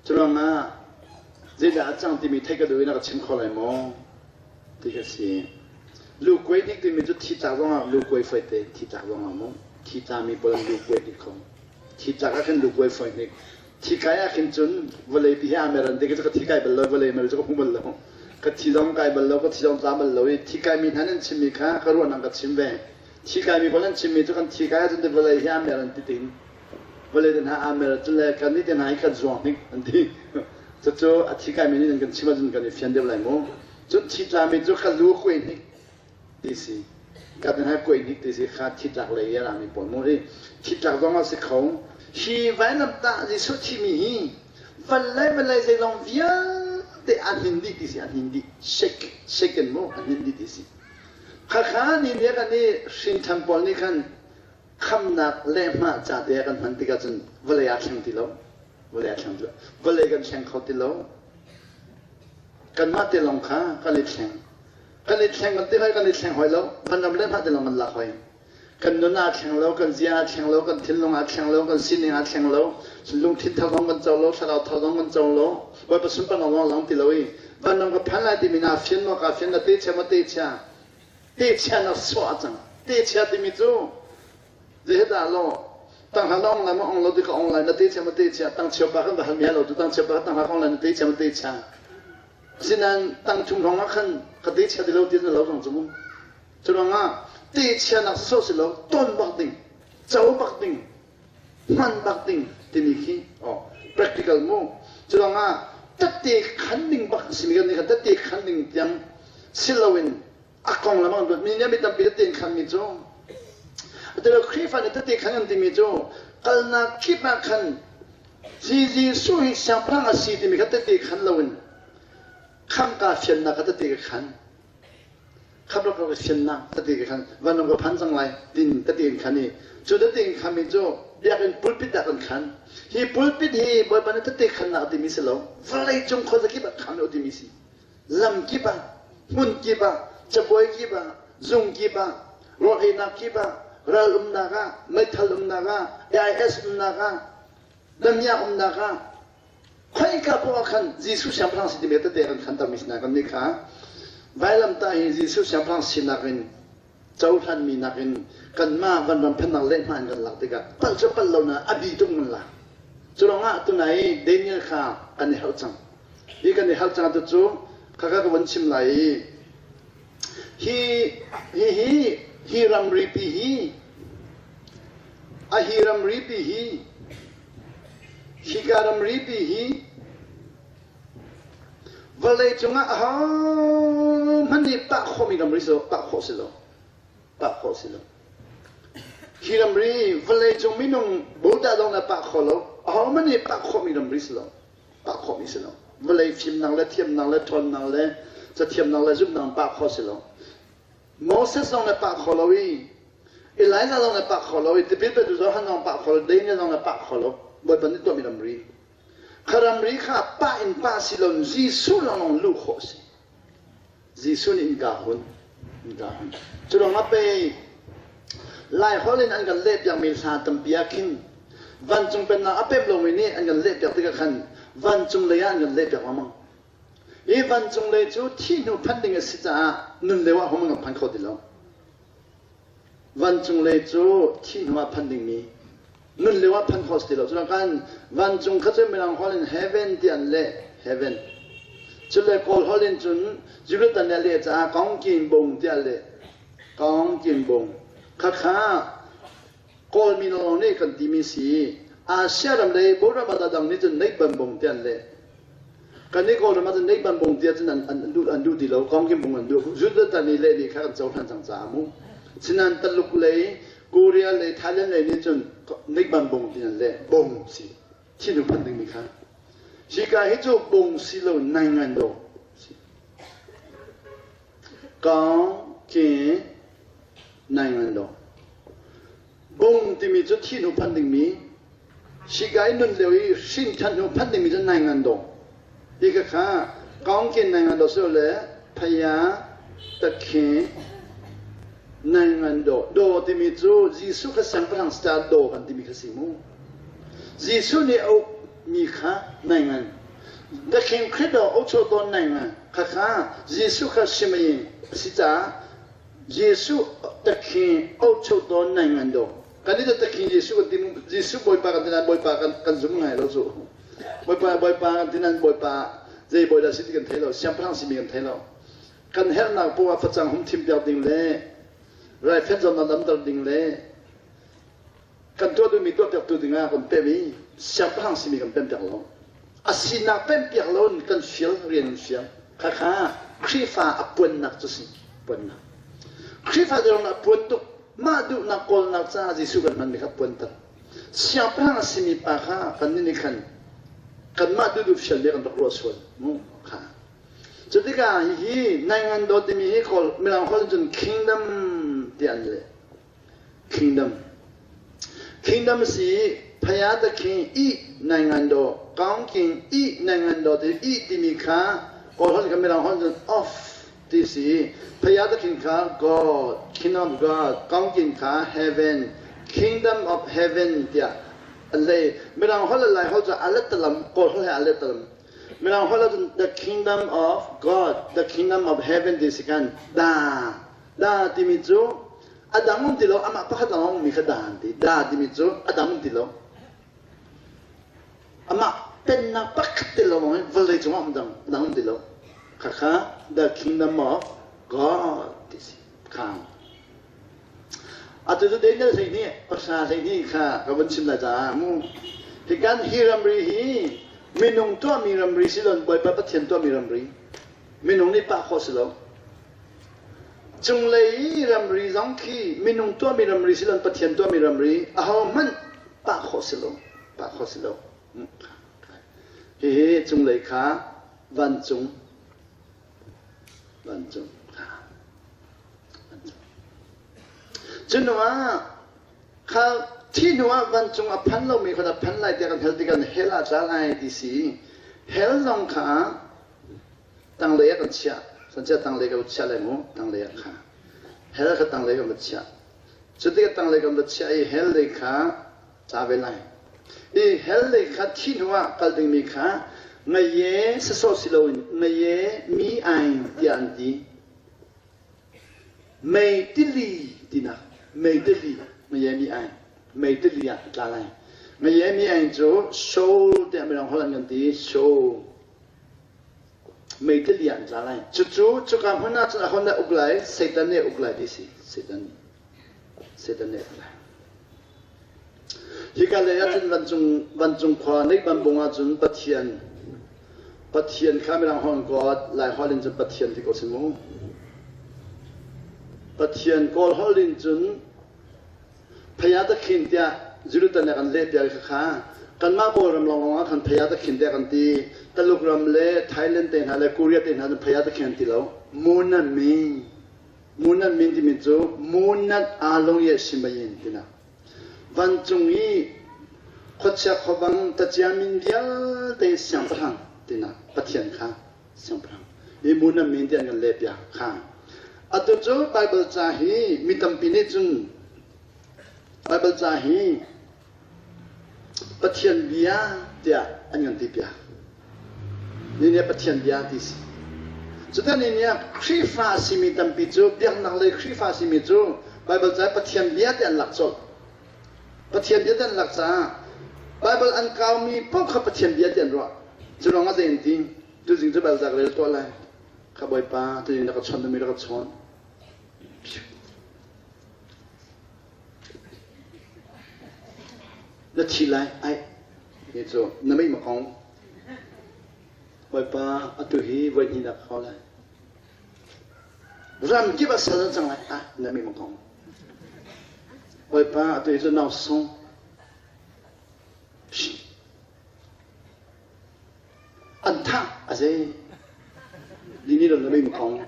Speaker 1: curuangah zeidah a cang timi theih ka duh i na ka chim kho lai maw ti ka si lu kuai hnik timi cu thi tlak zongah lu kuai foi te thi tlak zongah mu thi tlami pawl lu kuai hnik kho thi tlak ah khan lu kuai foi hnik Thi kai ah khin cun vawlei pi hi aa mer an ti ka thi kai bal lo vawlei mer cu ka hmu bal lo ka thi zong kai bal lo ka thi zong tla bal lo i thi kai mi hna nan chimmi kha ka ruahnak ka chim ve thi kai mi pawl nan chimmi cu kan thi kai ahcun vawlei hi aa mer an ti tin vawlei te hna aa mer cun le kan nih te hna hi kan zuang hnik an ti cucu a thi kai mi nih nan kan chim ahcun kan i fian deuh lai mu cun thi tla mi cu ka lu kuai hnik ti si ka tin hai kuai hnik ti si kha thitlak lei i a rami pawl mu hi thitlak zong a si kho hi vailamtah Jesuh thimi hi vallai vallai zeilong vialte an hin dih ti si an hin dih shake shaken mu an hin dih ti si khakha ni ne kan i hrin pawl nih khan khamnak lehhmah ca te kan hman tikah cun vawlei aa thleng ti lo vawlei aa thleng ti lo vawlei kan thleng kho ti lo kanmah te lawng kha kan i thleng Kan i thleng kan ti hoi, kan i thleng hoi lo. Kan ram le hmah ti lawng kan lak hoi. Kan nun aa thleng lo, kan zia aa thleng lo, kan thinlung aa thleng lo, kan sining aa thleng lo, lungthin thar zong kan co lo, thlarau thar zong kan co lo, Bawipa sunparnak zong lang ti lo i vanram ka phan lai timi naa fian maw kaa fian na te chia maw te chia te chia na sawh a cang te chia timi cu zeidah law tang hla na ong lai maw ong lo ti ka ong lai na te chia maw te chia tang cheu pa kan va hal mi lo tu tang cheu pa tang hla ka ong lai na te chia maw te chia Asinain tangthum hrawng ah khan ka te chia ti lo ti na lo zong cu mu. Cu ruangah te chianak sawh si lo ton bak ding, co bak ding, hman bak ding timi khi oh practical mu. Cu ruangah tette khan ding bak simi kan nih khan tette khan ding tiang si loin a konglam an ruat mi nih mi tampi tette in khan mi cu atu Khrihfa nih tette khan an timi cu kalnak kip ah khan Hi Jesuh hi siangpahrang a si timi kha tette khan loin khamka fiannak kha tette ka khan khamrak ka fiannak tette ka khan vanram ka phan cang lai tin tette in khan i cu tette in khan mi cu biakinn pulpit ah kan khan hi pulpit hi Bawipa nih tette khannak timi si lo vawlei cung khuazakip ah khan u timi si lam kip ah hmun kip ah cabuai kip ah zung kip ah rawl einak kip ah ral umnak ah meithal umnak ah AIS umnak ah damiah umnak ah khoika poah khan Jesuh siangpahrang si timi tete kan khan termi sinak kan nih kha vailamtah hi Jesuh siangpahrang sinak in cohlanmi nakin kanmah vanram phannak lehhmah in kan lak tikah palh cu palh lo na a bi tuk mun lak. Cu ruangah tunai Daniel kha kan i helh cang. Hi kan i helh cang tu cu khakha ka von chim lai i hi hi hi hi ramri pi hi a hi ramri pi hi hika ramri pi hi vawlei cungah ahohmanh nih pah khawhmi ramri si lo pah khawh si lo pah khawh si lo Hi ramri vawleicung minung Buddha zong na pah kho lo. Ahohmanh nih pah khawhmi ramri si lo. Pah khawhmi si lo. Vawlei fimnak le thiamnak le ṭhawnnak le cathiamnak le zumhnak pah khawh si lo. Moses zong na pah kho lo i Elijah zong na pah kho lo i tipil petu Johan zong pah kho lo, Daniel zong na pah kho lo. Bawipa nih tuahmi ramri. Kha ramri kha pah in pah si lo Jesuh lawnglawng luh khawh si. Jesuh nih innka hun, innka hun. Cu ruangah pei Laiholh in an kan lehpiakmi hla tampi ah khin vancung pennak a pemh lomi nih an kan lehpiak tikah khan vancung lei ah an kan lehpiak lengmang. Hi vancung lei cu thih hnu phanh ding a si caah nun lio ah hum an kan phan kho ti lo. Vancung lei cu thih hnu ah phanh dingmi nun lio ah phanh khawh si ti lo. Cunak khan vancung kha cu Mirang holh in heaven ti an leh heaven. Cule Kawl holh in cun Julitan nih a leh caah Kong Kin Bung tiah a leh. Kong Kin Bung. Khakha Kawlmi lawng nih kan timi si. Asia ram lei Buddha dang nih cun Neih Ban Bung tiah an leh. Kan nih Kawlram ah cun Neih Ban Bung tiah cun an, an, duh, an duh ti lo. Kong Kin Bung an duh. Julitan nih lehmi kha kan cohlan cang caah mu. Sinan Taluk lei Korea lei Thailand lei nih cun Neih Ban Bung ti an leh. Bung si. Thinlung phanh dingmi kha. Hika hi cu bung si lo nai ngan do. Si. Kong ke nai ngan do. Bung timi cu thi hnu phanh dingmi sikai nun lio i hrin ṭhan hnu phanh dingmi cu nai ngan do. Hi ka kha kong ke nai ngan do si le phaya takhe nai ngan do. Do timi cu Jesuh kha siangpahrang star do kan timi kha si mu. Jesuh nih a ukmi kha nai ngan. The King Khrih do ocho tawn nai ngan. Khakha Jesuh kha simei a si caah Jesuh takhi ocho tawn nai ngan do. Kan i takhi Jesuh kan ti Jesuh Bawipa kan ti nain Bawipa kan kan zum ngai lo cu. Bawipa Bawipa kan ti nain Bawipa zei bawi dah si ti kan thei lo. Siangpahrang simi kan thei lo. Kan herhnak poah facang hum thim piak ding le raifanh zawtnak damter ding le kan tuah duhmi tuahpiaktu dingah kan pem i siangpahrang simi kan pempiak lo. A sinak pempiak lo in kan fial rian an fial. Khakha Khrihfa a puannak cu si puannak. Khrihfa dirang a puan tuk mah duhnak kawlnak caah Jesuh kan hmanmi kha puanter. Siangpahrang a simi pa kha kan nih khan kanmah duhduh fial bia kan rak ruah sual mu kha. Cu tikah hihi naingan dawt timi hi kawl mirang holh cun kingdom ti an leh. Kingdom. Kingdom si phaya the king i nai do kaung king i nai do ti i timi kha kawl holh kan mirang holh cun off ti si phaya the king kha God kingdom of God kaung king kha heaven kingdom of heaven tiah an lei mirang holh le lai holh cu alet talam kawl holh he alet talam mirang holh cun the kingdom of God the kingdom of heaven ti si kan da Da timi cu a dang um ti lo, amah pakhat lawng a ummi kha da an ti. Da timi cu a dang um ti lo. Amah pennak pakhat te lawng in vawlei cungah um dang, dang um ti lo. Khakha the kingdom of God ti si. Khang. Atu cu Daniel 12 pahra 12 kha ka vun chim lai caah mu. Hi kan hi ramri hi minung tuahmi ramri si lon Bawipa Pathian tuahmi ramri. Minung nih pah khawh si lo. Cunglei i ramri zong khi minung tuahmi ramri si loin Pathian tuahmi ramri ahohmanh pah khawh si lo, pah khawh si lo. Hihi cunglei kha vancung, vancung kha, vancung. Cu hnu ah kha thi hnu ah vancung a phan lomi kha phan lai tiah kan hal tikah hell ah tla lai ti si. Hell zong kha Tanglei ah kan chiah. Sancia tanglei ka va chiah lai mu. Tanglei ah kha. Hell kha tanglei kan va chiah. Cu tikah tanglei kan va chiah i hell lei kha ca ve lai. I hell lei kha thi hnu ah kal dingmi kha ngaye sasawh si loin ngaye mi ai tiah an ti. Mei tili tinak mei tili ngaye mi ai mei tili ah a tla lai. Mei mi ein cu Sheol tiah mirang holh an kan ti Sheol. Meitili ah an tla lai. Cucu cuka hmun ah cun aho dah uk lai? Satan nih a uk lai ti si. Satan nih. Satan nih a uk lai. Hika lei ah cun vancung vancung khua nih banbung ah cun Pathian Pathian kha mirang holh God Lai holh in cun Pathian ti ko si mu. Pathian Kawl holh in cun Phaya-takhin tiah Jerusalem nih a kan lehpiak i khakha kanmah Kawlram lawnglawng ah khan phaya-takhin tiah kan ti. Taluk ram le Thailand te hna le Korea te hna cun phaya-takhin an ti lo. Munanmin Munanmin timi cu Munat Alung Ye Simayin tinak. Vancung i khuachia khuabang taciamin vialte siangpahrang tinak Pathian kha siangpahrang i Munanmin tiah an kan lehpiak kha. Atu cu Baibal ca hi mi tampi nih cun Baibal ca hi Pathian bia tiah an kan ti piak. Ni nih Pathian bia ti si. Cutan ni nih Khrihfa a simi tampi cu biaknak lei Khrihfa a simi cu Baibal ca Pathian bia ti an lak colh. Pathian bia ti an lak caah Baibal an kaumi paoh kha Pathian bia ti an ruah. Cu ruangah zei an ti? Tuzing cu Baibal ca ka rel tuah lai. Kha Bawipa, tuzing na ka chawnh na mi rak ka chawn. Na thi lai ai ni cu na mei ma kong Bawipa atu hi voi hnih na ka kau lai ram kip ah sal cang lai ah na mei ma kong Bawipa atu hi cu nau sung An thah a zei. Ni lo na mei ma kong.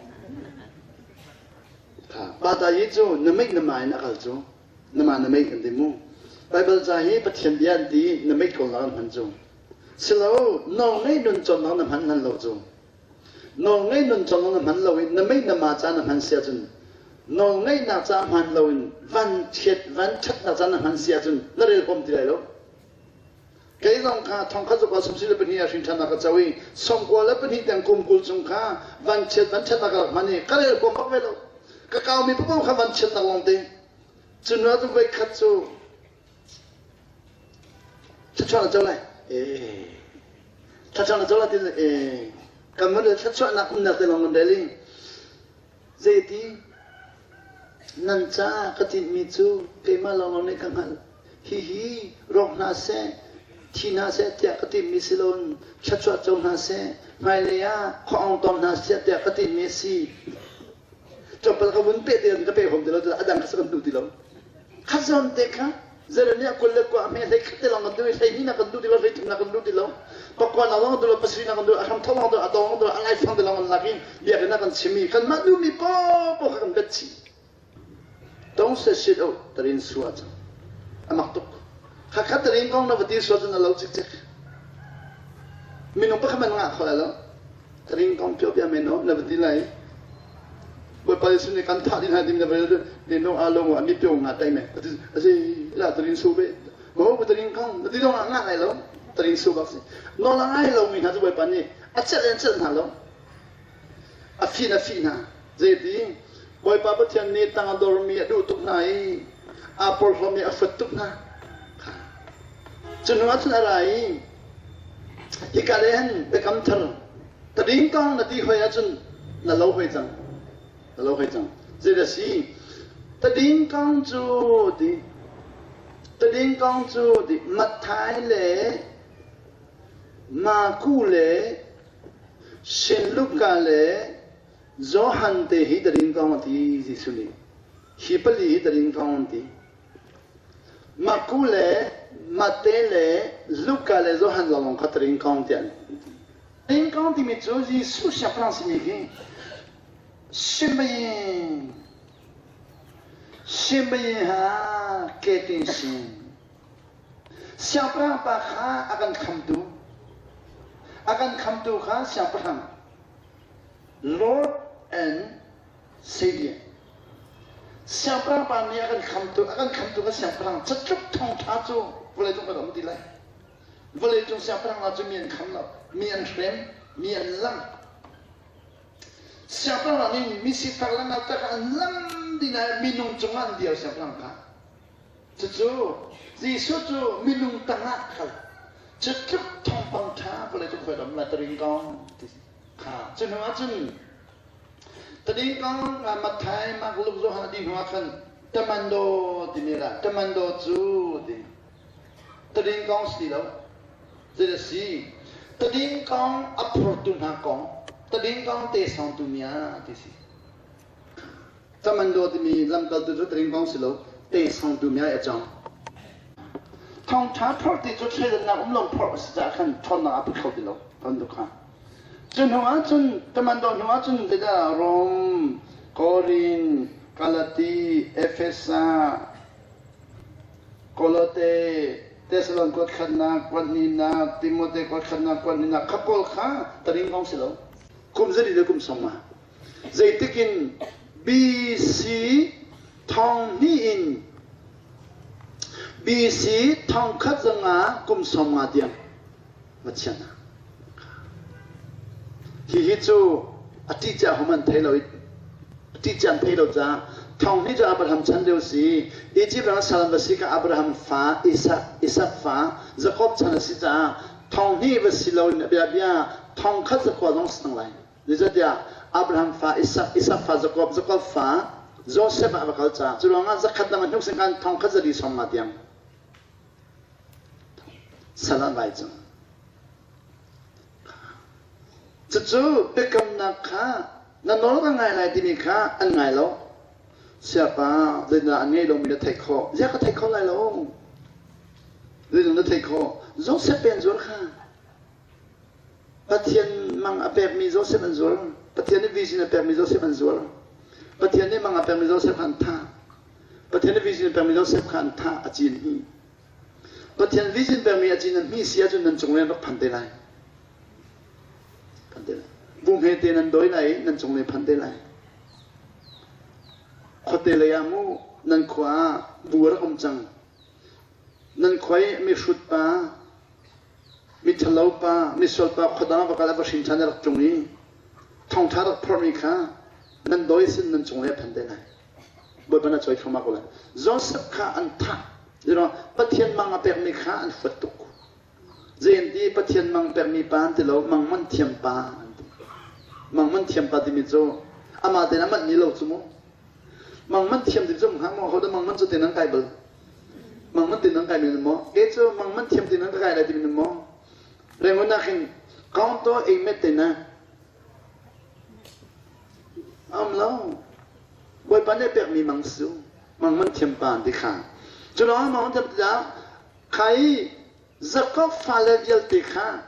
Speaker 1: Pa ta hi cu na meih na ma in a kal cu. Na ma na meih kan ti mu. Bible ca hi Pathian bia an ti na meih ko nak an hman cu. Silo nawl ngei nun cawnnak na hman hman lo cu. Nawl ngei nun cawnnak na hman lo i na meih na ma ca na hman sia cun nawl ngeihnak ca hman lo in van chiat van ṭhatnak ca na hman sia cun na rel huam ti lai lo. Kei zong kha thongkhat zakua sawmsarih le pahnih ah hrinṭhannak ka co i 92 tiang kum 20 chung kha vanchiat vanṭhatnak ka rak hman i ka rel huam bak ve lo. Ka kaumi paoh kha vanchiatnak lawngte. Cu hnu ah cun voikhat cu thluachuah na co lai. Ee thluachuah na co lai ti ee kan van rel thluachuahnak umnak te lawng kan rel i zeiti nan caah ka tinhmi cu keimah lawnglawng nih ka hngalh. Hihi rawk hna seh, thi hna seh tiah ka timmi si loin thluachuah co hna seh, hmailei ah khua-ong tong hna seh tiah ka timmi a si. Tlawmpal ka vun peh te ka pe hom ti lo, a dang kha kan duh ti lo. Kha zawn te kha Jeremiah 29 hme hlei khat te lawng kan duh i hlei hnih kan duh ti lo, hlei thum na kan duh ti lo. Pakua na lawng kan duh lo, pasarih na kan duh, a hram thok lawng duh, a dong lawng duh, a laifang te lawng kan lak i biakinn ah kan chim i kanmah duhmi paohpaoh kha kan bet chih. Tong se shit o tarin sua cang. A mak tuk. Khakha tarin kong na va ti sua cun a lo cikcek. Minung pakhat man ngah kho lai lo. Tarin kong pio pia men o na va ti lai. Bawipa Jesuh nih kan thah ding hna ding na va ne no a lo a mi pio nga tai me. Asi la tarin su be. Mo tarin kong na ti dong ngah lai lo. Tarin su bak si. No la ngai lo mi hna cu Bawipa nih a chelh en chelh hna lo. A fih a fih hna. Zeiti? Bawipa Pathian nih tang a dormi a duh tuk hna i aa porhlawmi a fuat tuk hna. Cu hnu ah cun a ra i hika lei hin biakam thar tading kong na ti hoi ahcun na lo hoi cang. Na lo hoi cang. Zeidah si? Tading kong cu ti tading kong cu ti Matthai le Marku le Saint Luka le Johan te hi darin kong a ti Jesuh nih. Hi pali hi darin kong an ti. Marku le Mate le Luka le Johan lawng kha tarin kong tiah an ti. Tarin kong timi cu Jesuh siangpahrang simi hi Simeon Simeon ha ketin sin Siangpahrang pa kha a kan khamtu. A kan khamtu kha siangpahrang Lord and Savior. Siangpahrang pa nih a kan khamtu, a kan khamtu kha siangpahrang catluk thawngṭha cu vawleicung kan um ti lai. Vawleicung siangpahrang hna cu mi an kham lo, mi an hrem, mi an lam. Siangpahrang nih mi sifak le ngaltak an lam ding ah minung cungah an dir siangpahrang kha. Cucu Jesuh cu minung tangah kal cu tluk thawngpang ṭha vawlei cung khoi ram la taring kong ti kha cu hnu ah cun taring kong Matthai Mark Luke Johan a dih hnu ah khan tamando timi ra tamando cu ti taring kong si lo zei si taring kong a phortu hna kong taring kong te songtu mia ti si Tamando timi lamkaltu cu taring kong si lo te songtu mia a cang. Thawngṭha phorh ti cu thleidannak um lo phorh a si caah khan ṭhawnnak a put kho ti lo bantuk kha. Cu hnu ah cun tamando hnu ah cun zeidah Rom, Korin, Galati, Efesa, Kolote, Thessalon kuat khatnak, kuat hnihnak, Timote kuat khatnak, kuat hnihnak kha pawl kha taring kong si lo. Kum zali le kum sawm Zeitik in BC thong hnih in BC 1500 kum 50 tiang va chia hna. Hihi cu a ṭih cia hom an thei lo i ṭih cia an thei lo caah 2000 cu Abraham chan lio si. Egypt ram sal va si ka Abraham fa Isak Isak fa Jakob chan a si caah 2000 va si lo in bia bia 1000 zakua zong si lai. Zeicahtiah Abraham fa Isak, Isak fa Jakob, Jakob fa Joseph ah a va kal caah cu ruangah zakhat lam a hnuk singkan thongkhat zali sawm nga tiang sal an vai cang. Cucu biakamnak kha na nawl ka ngai lai timi kha an ngai lo. Siapa zeidah an ngei lomi na theih khawh. Ziah ka theih kho lai lo. Zeidah na theih khawh. Joseph pen zuar kha Pathian mang a pekmi Joseph an zuar. Pathian nih vision a pekmi Joseph an zuar. Pathian nih mang a pekmi Joseph kha an thah. Pathian nih vision a pekmi Joseph kha an thah a cin hi. Pathian vision pekmi a cin an hmi si ahcun nan cung le rak phan te lai. Phan te lai. Bu hme te nan doi lai i nan cung le phan te lai. Khuate lei ah mu nan khua ah bu a rak um cang. Nan khua i mihrut pa Miṭhalo pa, misual pa khuadang va kal a va hrin ṭhan a rak tlung i thawngṭha rak phorhmi kha nan dawi sin nan cung lei a phan te lai. Bawipa na cawi thluahmah ko lai. Joseph kha an thah. Zero Pathian mang a pekmi kha an huat tuk. Zei an ti Pathian mang pekmi pa an ti lo, mang man thiam pa an ti. Mang man thiam pa timi cu amah tein a manh ni lo cu mu. Mang man thiam ti cu hnga maw hodah mang man cu te nan kai bal. Mangman tin nan kai men maw? Ke cu mangman thiam tin nan ka kai lai ti men maw? Rengun nak hin kaung to ei met te na. Am lo. Bawipa nih pek mi mang su. Mangman thiam pa an ti kha. Cu lawng mangman thiam ti khai Jacob fale vialte kha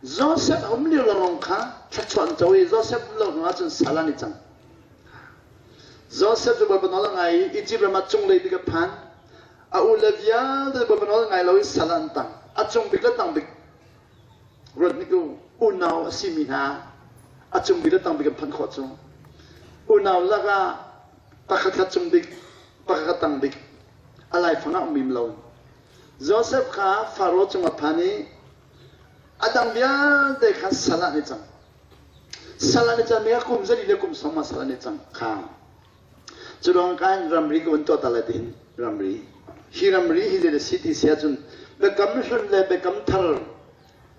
Speaker 1: Joseph a um lio lawng kha thluachuah an co i Joseph um lo hnu ahcun sal an i cang. Joseph cu Bawipa nawl a ngai i Izipt ram ah cunglei bik a phan. A ule vialte Bawipa nawl a ngai lo i sal ah an tang. A cung bik le tang bik ruat hnik u unau a simi hna a cung bik le tang bik an phanh khawh cu. Unau lakah pakhat kha cung bik, pakhat kha tang bik a laifang ah um im lo. Joseph kha Faro cung a phan i a dang vialte kha sal ah an i cang. Sal an i canmi kha kum zali le kum sawm ah sal an i cang kha. Cu ruang kan ramri ka vun tuah ta lai tiin ramri. Hi ramri hi zei si ti si ahcun biakam hlun le biakam thar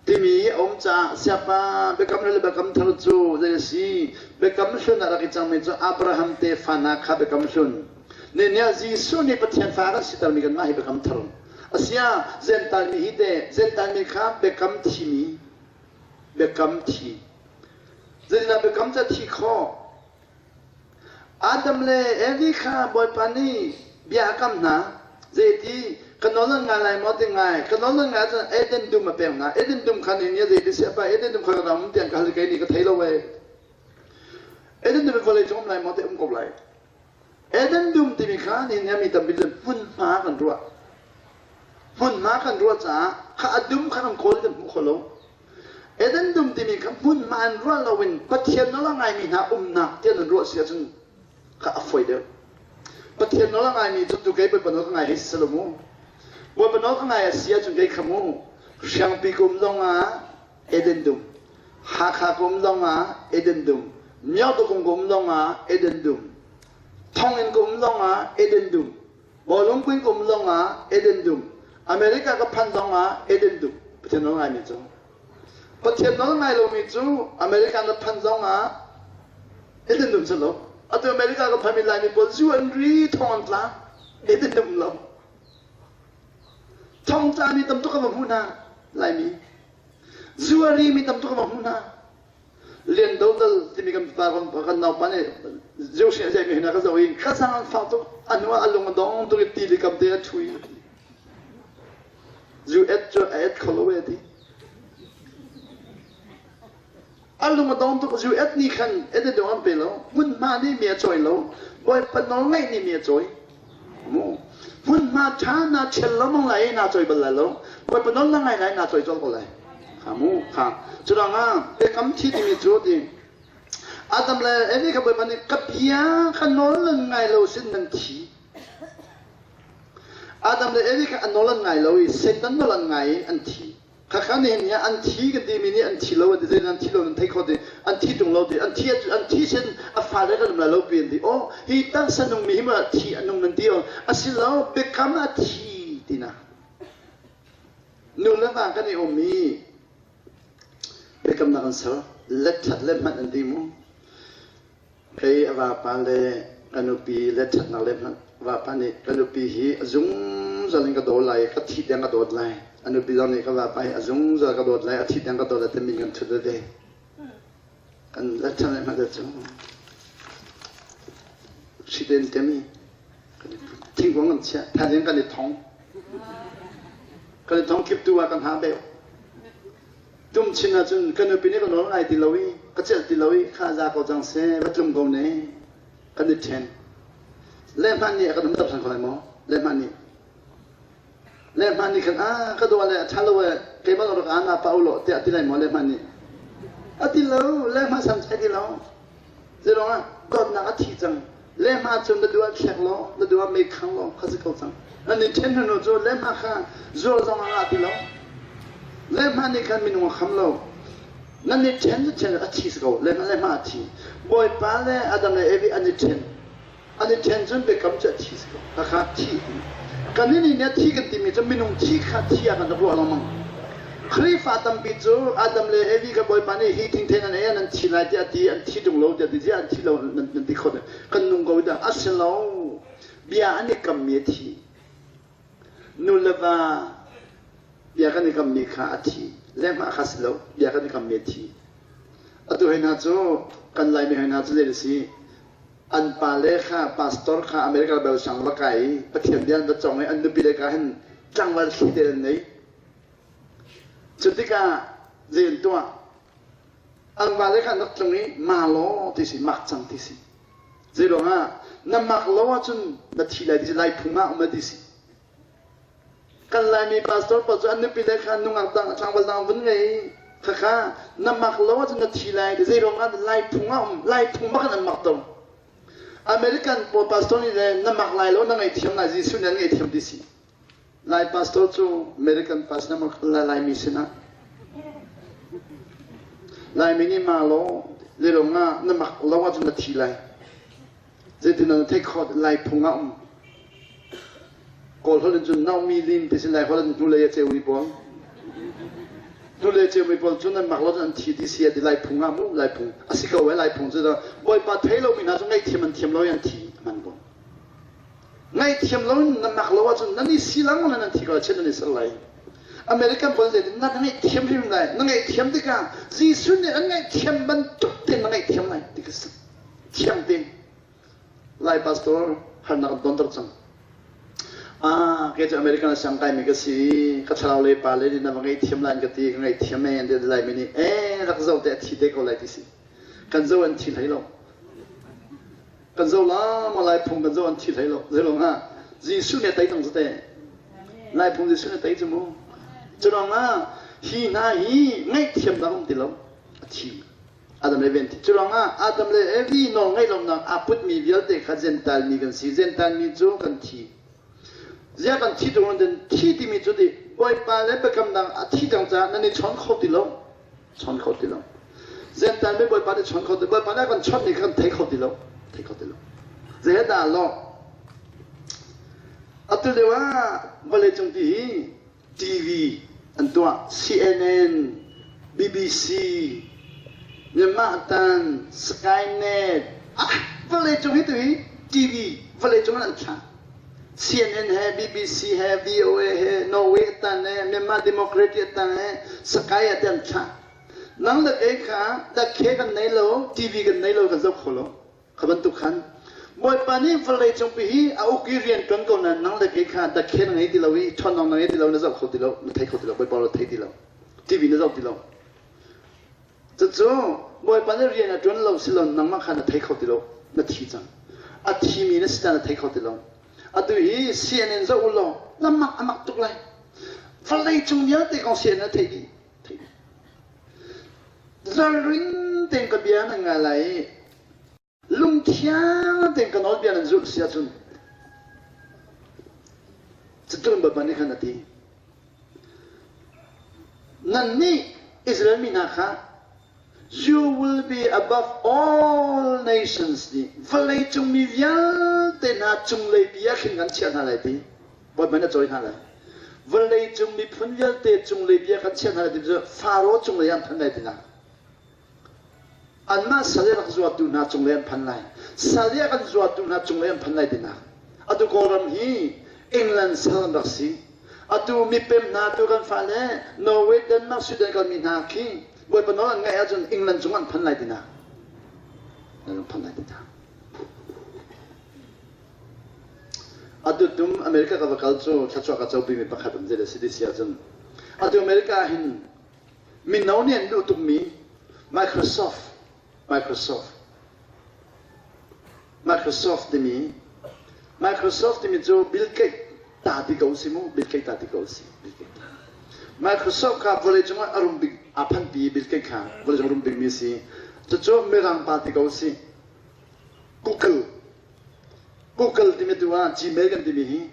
Speaker 1: timi a um caah siapa biakam hlun le biakam thar cu zei a si biakam hlun ah rak i cangmi cu Abraham tefa hna kha biakam hlun Nehniah Jesuh nih Pathian fa kan sitermi kanmah hi biakam thar asia Gentile mi hi te Gentile mi kha biakam thimi biakam thi zeitindah biakam cu a thi khawh Adam le Evi kha Bawipa nih bia a kam hna. Zeiti ka nawl nan ngai lai maw ti ngai. Ka nawl nan ngai ahcun Eden dum a pek hna. Eden dum kha nih nih zeiti siah pa Eden dum kha ka ram tiang ka hal kei nih ka thei lo ee. Eden dum vawlei cung um lai maw ti um ko lai. Eden dum timi kha nih nih mi tampi cun hmunhma kan ruah. Hmunhma kan ruah caah kha a dum kha kan kawl kan hmu kho lo. Eden dum timi kha hmunhma in ruah loin Pathian nawl a ngaimi hna umnak tiah nan ruah si ahcun kha a fawi deuh. Pathian nawl a ngaimi cu tu kei Bawipa nawl ka ngai hei si lo mu. Bawipa nawl ka ngai a si ahcun kei kha mu Hriangpi ka um zongah Eden dum, Hakha ka um zongah Eden dum, Myotukung ka um zongah Eden dum, Thonginn ka um zongah Eden dum. Bawlung puing um zong ah Eden dum. America ka phan zong ah Eden dum. Pathian nawl ngaimi cu. Pathian nawl ngai lomi cu America na phan zong ah Eden dum si lo. Atu America ka phanmi Laimi pawl zu an ri thong an tla. Eden dum lo. Thong tlami tam tuk ka va hmu hna Laimi. Zu a rimi tam tuk ka va hmu hna. Lian Dodal timi kan pa kan naupa nih Jew a zaimi hna ka zoh i ka sang an fak tuk a hnu ah a lung a dong tuk i tili kam te a ṭhu i zu et cu a et kho lo e ti a lung a dong tuk zu et ni khan et a dong an pe lo hmunhma nih mi a cawi lo bawipa nawl ngaih nih mi a cawi mu hmunhma ṭha na ṭhial lo mang lai na cawi bal lai lo bawipa nawl na ngai lai na cawi colh ko lai kha mu kha curangah biakam thi timi cu ti Adam le Evi kha bawipa nih ka bia kha nawl nan ngai lo sin nan thi Adam le Evi kha an nawl an ngai lo i Satan nawl an ngai i an thi Khakha nihin ni ah an thi kan timi nih an thi lo an ti zei an thi lo nan thei kho ti an thi tung lo ti an thi an thi sin a fale kan um lai lo pi an ti oh hi taksa nung mi hi ma thi a nung nan ti oh asilo biakam a thi tina nu le va kan i um i biakamnak an ser let that le hmanh an ti mu Kei a vapa le ka nupi le ṭhatnak le hmanh vapa nih ka nupi hi a zungzal in ka daw lai i ka thih tiang ka dawt lai. A nupi zong nih ka vapa hi a zungzal ka dawt lai, a thih tiang ka dawt lai timi kan ṭhut veve. Kan le ṭhan le hmanh cu hri tein temi thingkung kan chiah, thaizing kan i thong. Kan i thong kip tu ah kan ha beuh. Tum chin ahcun ka nupi nih ka nawl ngai ti lo i ka celh ti lo i kha za ko cang seh va tlung ko ne kan i ṭhen. Le hmanh nih a kan um ter ṭhan kho lai maw? Le hmanh nih. Le hmanh nih khan ah ka dua le a ṭha lo e keimah rak aan ah pa u law tiah ti lai maw le hmanh nih? A ti lo le hmanh sam chai ti lo. Zeiruang ah dawtnak a thi cang. Lehhma cu na duh ah thlek law, na duh ah mei khang law kha si ko cang. Nan i ṭhen hnu cu lehhma kha zuar zong a ngah ti lo. Lehhma nih khan minung a kham lo. Nan i ṭhen cu ṭhen a thi si ko. Lehhma lehhma a thi. Bawipa le Adam le Evi an i ṭhen. An i ṭhen cun biakam cu a thi si ko. Khakha thi. Kan nih nih thi kan timi cu minung thi kha thi ah kan rak ruah lengmang. Khrihfa tampi cu Adam le Evi kha Bawipa nih hi thingthei nan ei ah nan thi lai tiah a ti, an thi ṭung lo tiah ti ziah an thi lo nan ti kho kan nung ko dah a si lo. Bia an i kammi a thi. Nu le va bia kan i kammi kha a thi. Lehmah kha si lo, bia kan i kammi a thi. Atu hei hna cu kan Laimi hei hna cu zei a si? An pale kha pastor kha America bel sang va kai i Pathian bia an va cawng i an nupi le ka hin tlangval thli te an nei. Cu tikah zei an tuah? An vale kha an rak tlung i ma law ti si, mak cang ti si. Zei ruangah na mak lo ahcun na thi lai ti si, lai phung ah um ti si. Kan Laimi pastor pawl cu an nupi le kha nungak dang tlangval dang vun ngei khakha na mak lo ahcun na thi lai ti zei ruangah lai phung ah um lai phung bak in an mak to. American pawl pastor nih le na mak lai lo na ngaihthiam lai Jesuh nih an ngaihthiam ti si. Lai pastor cu American pastor Laimi sinah Laimi nih ma law lelong ah na mak lo ahcun na thi lai. Zeitin na theih khawh Lai phung ah um. Kawl holh in cun Naomi Lin ti si Lai holh in hnulei a ceumi pawl. Hnulei a ceumi pawl cu nan mak lo an thi ti si a ti Lai phung ah mu Lai phung. A si ko eh Lai phung cu Bawipa thei lomi hna cu ngaihthiam an thiam lo i an thi a man ko. Ngaihthiam lo in na mak lo ahcun nan i si lengmang le nan thi ko chiat nan i ser lai. American pawl nih na ngaihthiam hrim lai. Na ngaihthiam tikah Jesuh nih an ngaihthiam bantuk tein na ngaihthiam lai ti ka si. Thiam tein. Lai pastor harnak an tonter cang. Ah, kei cu American siang kaimi ka si. Ka thlarau lei pa le nih na va ngaihthiam lai an ka ti. Ka ngaihthiam e an ti Laimi nih eh rak zoh te a thi te ko lai ti si. Kan zoh an thi hlei lo. Kan zo la ma lai phung kan zo an thi hlei lo. Zeilong ah Jesuh nih a tei cang cu te. Lai phung Jesuh nih a tei cu mu. Cu ah hi hna hi ngaihthiamnak um ti lo. A thi. Adam le Eve thi. Cu ah Adam le Evi nawl ngaih lonak aa putmi vialte kha Gentile mi kan si. Gentile mi cu kan thi. Ziah kan thi tung den thi timi cu ti Bawipa le biakamnak a thi cang caah nan i chawn kho ti lo. Chawn kho ti lo. Gentile mi Bawipa nih chawn kho ti Bawipa nih kan chawnh ni kha kan thei kho ti lo. Thei kho ti lo. Zei dah law? Atu lio ah vawleicung pi hi TV an tuah CNN, BBC, Myanmar Tan, Skynet, ah vawleicung hi tu hi TV vawleicung an thlah. CNN he BBC he VOA he Norway tan he Myanmar Democratic tan he Sky ah an thlah. Nang le kei kha dakhe kan nei lo, TV kan nei lo kan zoh kho lo. Kha bantuk khan Bawipa nih vawlei cungpi hi a uk i rian ṭuan ko nain nang le kei kha dakhe na ngei ti lo i ṭhawnawng na ngei ti lo na zoh kho ti lo, na thei kho ti lo, Bawipa na thei ti lo, TV na zoh ti lo. Cucu Bawipa nih rian a ṭuan lo si lo nangmah kha na thei kho ti lo, na thi cang. A thimi na si na thei kho ti lo. Atu hi CNN zoh u law na mak a mak tuk lai. Vawlei cung vialte kong CNN a theih dih. Theih dih. Ralring tein ka bia nan ngai lai i lungthiang tein ka nawlbia nan zulh si ahcun cutluk Bawipa nih khan a ti. Nannih Israel mi hna kha you will be above all nations nih vawleicung mi vialte hna cunglei pi ah khin kan chiah hna lai ti Bawipa nih a cawi hna lai. Vawleicung miphun vialte cunglei pi ah kan chiah hna lai ti cu Faro cunglei ah an phan lai tinak. Anmah sal i rak zuatu hna cunglei an phan lai. Sal i a kan zuatu hna cunglei an phan lai tinak. Atu Kawlram hi England sal an rak si. Atu mipem hna tu kan fale Norway, Denmark, Sweden kalmi hna khi Bawipa nawl an ngaih ahcun England cung an phan lai tinak. An phan lai tinak. Atu tum America ka va kal cu thluachuah ka copimi pakhat an zei le si ti si ahcun atu America hin Mino nih an duh tukmi Microsoft, Microsoft, Microsoft timi Microsoft timi cu Bill Gates ta ti ko si mu, Bill Gates ta ti ko si. Bill Gates. Microsoft kha vawleicung ah a rum bik aa phanpi Bill Gates kha vawleicung rum bikmi si. Cucu Mirang pa ti ko si. Google Google timi tu ah Gmail kan timi hi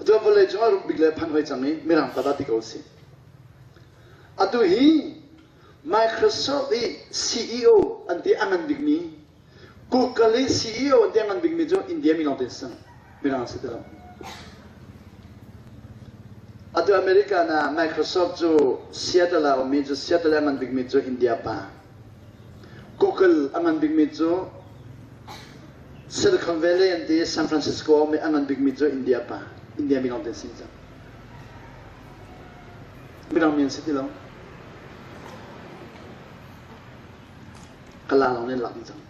Speaker 1: atu ah vawleicung ah rum bik le phan hoi cang i Mirang pa ta ti ko si. Atu hi Microsoft i CEO an ti a ngan bikmi Google i CEO an ti a ngan bikmi cu India mi lawng te an si. Mirang si ti lo. Atu America na Microsoft cu Seattle ah ummi cu Seattle a ngan bikmi cu India pa. Google a ngan bikmi cu Silicon Valley an ti San Francisco a ummi a ngan bikmi cu India pa. India mi lawng te an si cang. Mirang mi an si ti lo. Kala lawng nih an lak dih cang.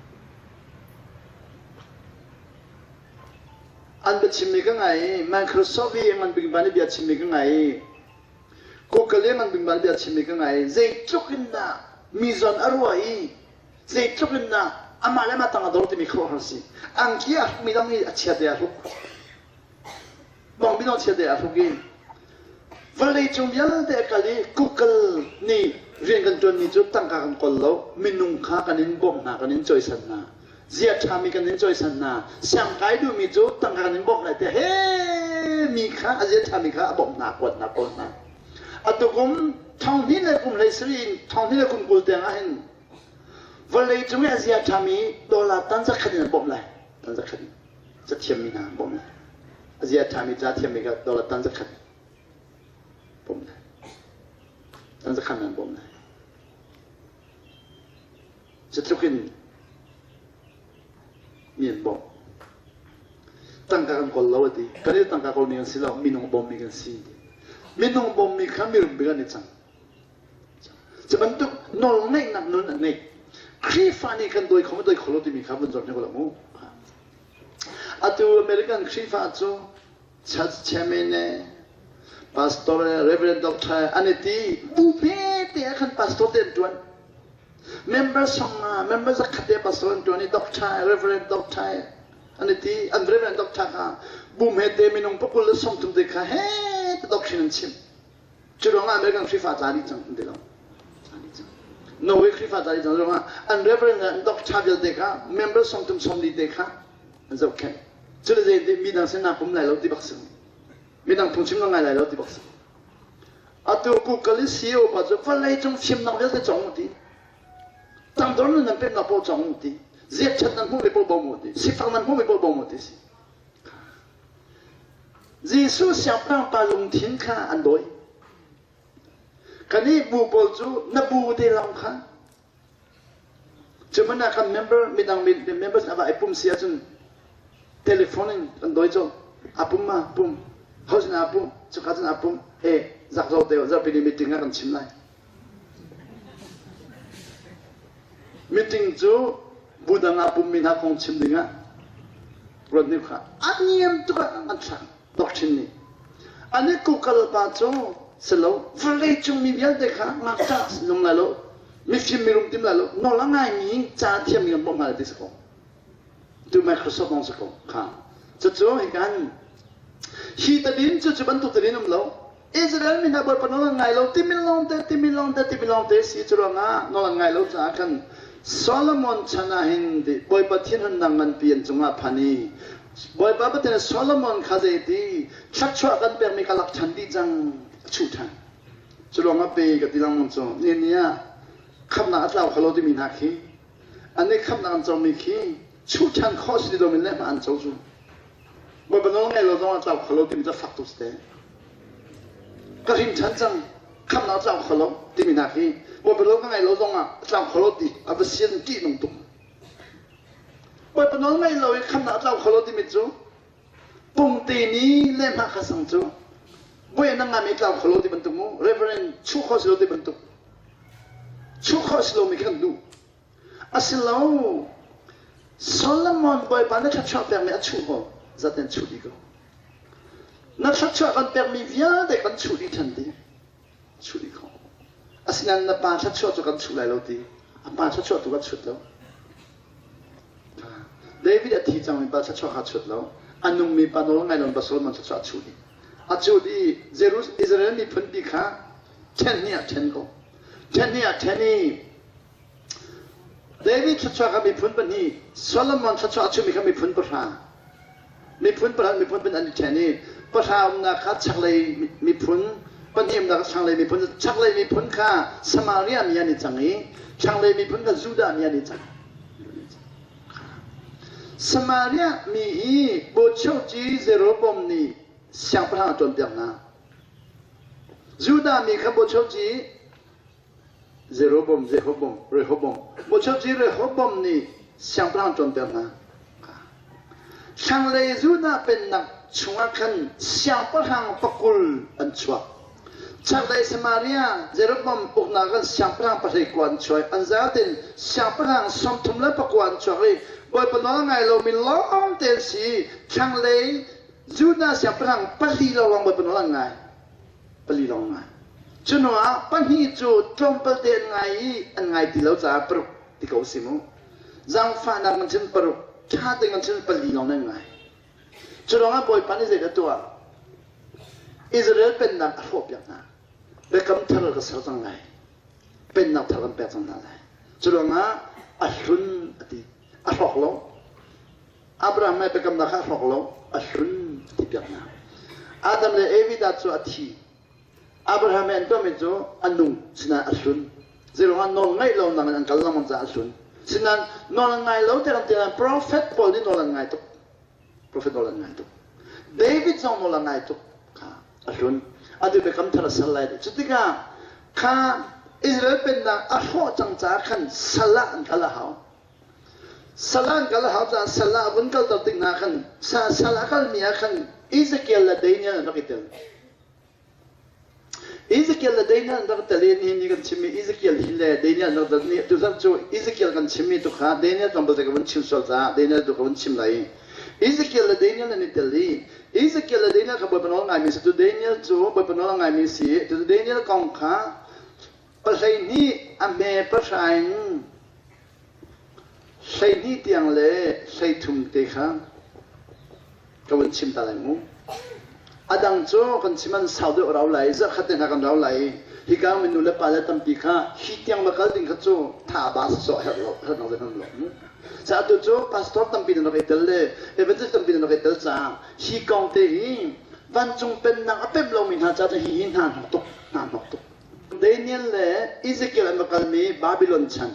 Speaker 1: An biachimmi ka ngai i Microsoft i ngan bik ban i bia chimmi ka ngai i Google i ngan bik ban bia chimmi ka ngai i zeitluk in dah mi zawn a ruah i zeitluk in dah amah le amah tang a dor timi khuaruahhar si. Angki a hrukmi dang hi a chia te a hruk. Bawngbi dong chia te a hruk i vawleicung vialte a kal i Google nih rian kan ṭuanmi cu tangka kan kawl lo minung kha kan in bawmh hna kan in cawisan hna zia ṭhami kan in cawisan hna siangkai duhmi cu tangka kan in bawmh lai tiah he mi kha a zia ṭhami kha a bawmh hna kuat hna kawl hna atu kum thonghnih le kum hlei sarih in thonghnih le kum 20 tiang ah hin vawleicung i a zia ṭhami dollar tan zakhat in an bawmh lai tan zakhat in cathiammi hna an bawmh lai a zia ṭhami ca thiammi kha dollar tan zakhat bawmh lai tan zakhat an bawmh lai Cutluk in mi an bawmh. Tangka kan kawl lo a ti. Kan i tangka kawlmi kan si lo, minung bawmmi kan si. Minung bawmmi kha mirum bik an i cang. Cu bantuk nawlngeihnak nun an ngei. Khrihfa nih kan dawi kho dawi kho lo timi kha vun zuam hna ko mu. Atu American Khrihfa cu church chairman le pastor le reverend doctor an i ti bu te ah khan pastor te an ṭuan. Member song ah member zakhat te pastor an ṭuan i doctor reverend doctor an i ti an reverend doctor kha bu hmete minung pakul le sawmthum te kha he te doctrine an chim. Cu ruangah American Khrihfa tla dih cang an ti lo. Norway Khrihfa tla dih cang ruangah an reverend le an doctor vialte kha member sawmthum sawmli te kha an zohkhenh. Cu le zei midang sin naa pum lai lo ti bak si. Midang phungchim na ngai lai lo ti bak si. Atu Google i CEO pa cu vawleicung fimnak vialte cawng u ti. Tangdor nan nan pemnak paoh cawng u ti. Ziat ṭhat nan hmuhmi paoh bawm u ti. Sifak nan hmuhmi paoh bawm u ti si. Jesuh siangpahrang pa lungthin kha an dawi. Kannih bu pawl cu na bu te lawng kha cu hmanh ah kan member midang members a va i pum si ahcun telephone in kan dawi colh. A pum ma pum ho sin ah pum cuka cun a pum e zak zo te zarhpi ni meeting ah kan chim lai. Meeting cu bu dang ah pummi hna kong chim ding ah ruat nih kha a niam tuk ah an thlak doctrine nih. An i kukal pa cu si lo vawlei cung mi vialte kha ngakṭah lung lai lo mifim mirum tim lai lo nawl a ngaimi ca thiammi kan bawmh hna lai ti si ko. Tu Microsoft lawng si ko kha. Cucu hi kan hi tadin cu cu bantuk tadin um lo. Israel mi hna Bawipa nawl an ngai lo timi lawngte timi lawngte timi lawngte si cu ruangah nawl an ngai lo caah khan Solomon chan ah hin Bawipa thinhunnak nganpi an cungah phan i Bawipa Pathian Solomon kha zeiti thluachuah kan pekmi ka lak ṭhan dih cang a chuh ṭhan. Cu ruangah pe ka ti lengmang cu ni ni ah khamhnak a tlau kho lo timi hna khi an i khamhnak an comi khi chuh ṭhan khawh si ti lomi le hma an co cu. Bawipa nawl ngai lo zong ah tlau kho lo timi cu fak tuk si te. Ka hrin ṭhan cang, khamhnak tlau kho lo timi hna khi Bawipa nawl ka ngai lo zong ah tlau kho lo ti a va sian ṭih nung tuk. Bawipa nawl ngai lo i khamhnak tlau kho lo timi cu pungte ni le hma kha sang cu voi na ngami tlau kho lo ti bantuk mu Reverend chuh kho si lo ti bantuk chuh kho si lomi khi kan duh. Asilo, Solomon Bawipa na thluachuah pekmi a chuh ko, zaten chuh dih ko. Na thluachuah kan pekmi vialte kan chuh dih ṭhan ti. Chuh dih ko. Asinain na pa thluachuah cu kan chuh lai lo ti. A pa thluachuah tu kan chut lo. David a thi cangmi pa thluachuah kha chut lo. A nungmi pa nawl ngai lo pa Solomon thluachuah a chuh dih. A chuh dih Israel miphun pi kha ṭhen hnih ah ṭhen ko. Ṭhen hnih ah ṭhen i David thluachuah kha miphun pahnih, Solomon thluachuah a chimmi kha miphun pahra. Miphun pahra miphun pahnih an i ṭhen i pahra umnak kha chaklei miphun, pahnih umnak kha thlanglei miphun, chaklei miphun kha Samaria mi an i cang i thlanglei miphun kha Judah mi an i cang. Samaria mi hi Bochoci Jeroboam nih siangpahrang a ṭuanpiak hna. Judah mi kha Bochoci Jeroboam, Jehoboam, Rehoboam. Bochoci Rehoboam nih siangpahrang ṭuanter hna. Thlanglei Judah pennak chungah khan siangpahrang pakul an chuak. Chaklei Samaria Jeroboam uknak khan siangpahrang pahlei kua an chuak. An zaten siangpahrang 39 an chuak i Bawipa nawl ngai lomi lawng te an si. Thlanglei Judah siangpahrang pali lawng Bawipa nawl an ngai. Pali lawng ngai. Cu hnu ah pahnih cu tlawmpal te an ngai i an ngai ti lo caah paruk ti ko si mu. Zaangfahnak in cun paruk, ṭha tein cun pali lawng nan ngai. Cu ruangah Bawipa nih zeidah tuah? Israel pennak a hrawhpiak hna. Biakam thar ka ser cang lai. Pennak thar kan pek cang hna lai. Cu ruangah a hlun a ti. A hrawk lo. Abraham he biakamnak kha a hrawk lo, a hlun a ti piak hna. Adam le Evi dah cu a thi. Abraham he an tuahmi cu a nung, sinain a hlun. Zeiruangah nawl ngaih lo nak in an kal lengmang caah a hlun. Sinain nawl an ngai lo tiah kan ti nain prophet pawl nih nawl an ngai tuk. Prophet nawl an ngai tuk. David zong nawl a ngai tuk kha a hlun. Atu biakam thar a sal lai. Cutikah kha Israel pennak a hrawh cang caah khan sal ah an kal a hau. Sal an kal a hau caah sal ah a vun kalter tik hna khan sal a kalmi ah khan Ezekiel le Daniel an rak i tel. Ezekiel le Daniel an rak tel i nihin ni kan chimmi Ezekiel hi le Daniel an rak tel ni tuzarh cu Ezekiel kan chimmi tu kha Daniel tlawmpal te ka vun chim sual caah Daniel tu ka vun chim lai. Ezekiel le Daniel an i tel i Ezekiel le Daniel kha Bawipa nawl ngaimi si cu Daniel cu Bawipa nawl a ngaimi si cu Daniel kong kha pahleihnih a hme pahra in 12 tiang le 13 te kha ka vun chim ta lai mu. A dang cu kan chim an sau deuh rau lai, zarhkhat te hna kan rau lai i hika mi nu le pa le tampi kha hi tiang va kal ding kha cu tha ba sawh herh lo herh lo lo mu. Ca tu cu pastor tampi nan rak i tel le evangelist tampi nan rak i tel caah hi kong te hi vancung pennak a pemh lomi hna ca hi hi hna hnok tuk hna hnok tuk. Daniel le Ezekiel an va kalmi Babylon chan.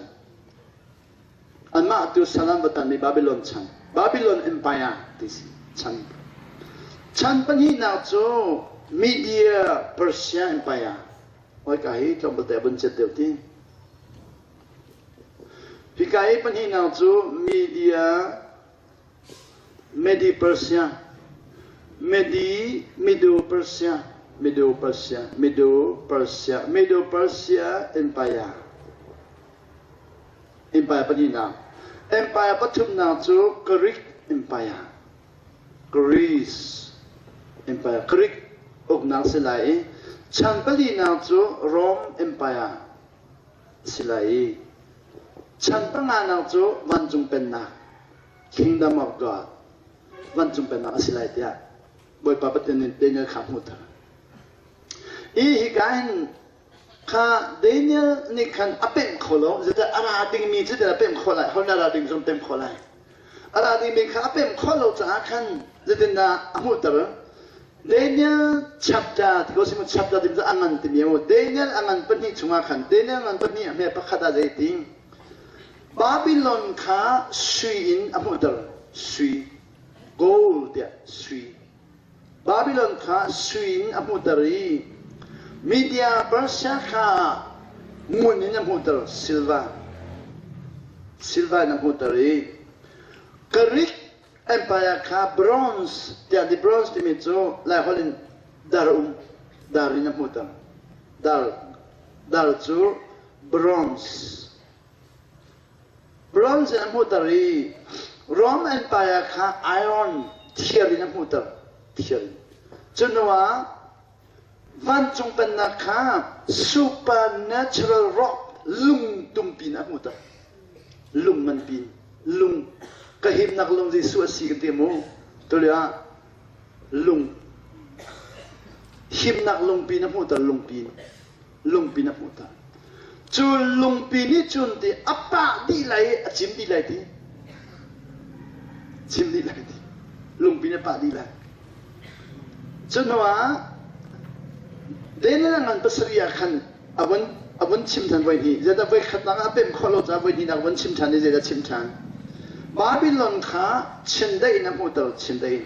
Speaker 1: Anmah tu sal an va tanmi Babylon chan. Babylon Empire ti si chan. Chan pahnihnak cu Media Persia Empire. Hoi ka hi tlawmpal te a vun cet deuh ti. Hika hi pahnihnak cu Media Medi Persia Medi Medo Persia Medo Persia Medo Persia Medo Persia Empire Empire pahnihnak. Empire pathumnak cu Greek Empire. Greece Empire Greek uknak si lai i chan palinak cu Rome Empire si lai i chan panganak cu vancung pennak Kingdom of God vancung pennak a si lai tiah Bawipa Pathian nih Daniel kha hmuhter. I hika hin kha Daniel nih khan a pemh kho lo zeicah a ra dingmi cu a pemh khawh lai hon a ra ding zong pemh khawh lai a ra dingmi kha a pemh khawh lo caah khan zeitindah a hmuhter Daniel chapter ti ko si chapter timi cu a ngan timi mu Daniel a ngan pahnih chungah khan Daniel ngan pahnih a hme pakhat ah zei Babylon kha sui in a hmuhter sui gold tiah sui Babylon kha sui in a hmuhter i Media Persia kha ngun in a hmuhter silver silver in a hmuhter i Greek Empire kha bronze tiah ti bronze timi cu Laiholh in dar um dar in a hmuhter dar dar cu bronze Bronze in a hmuhter i Rome Empire kha iron thir in a hmuhter. Thir in. Cu hnuah vancung pennak kha supernatural rock lung tumpi in a hmuhter. Lung nganpi in. Lung ka himnak lung Jesuh a si kan ti mu. Tulio ah lung himnak lungpi in a hmuhter lungpi in. Lungpi na hmuh ta. Cu lungpi nih cun ti a pah dih lai i a cim dih lai ti. Cim dih lai ti. Lungpi nih a pah dih lai. Cu hnu ah Daniel ngan pasarih ah khan a vun a vun chim than voi hnih. Zeidah voi khatnak ah a pemh khawh lo caah voi hnihnak a vun chim than i zeidah chim than. Babylon kha chindeih in a hmuhter chindeih in.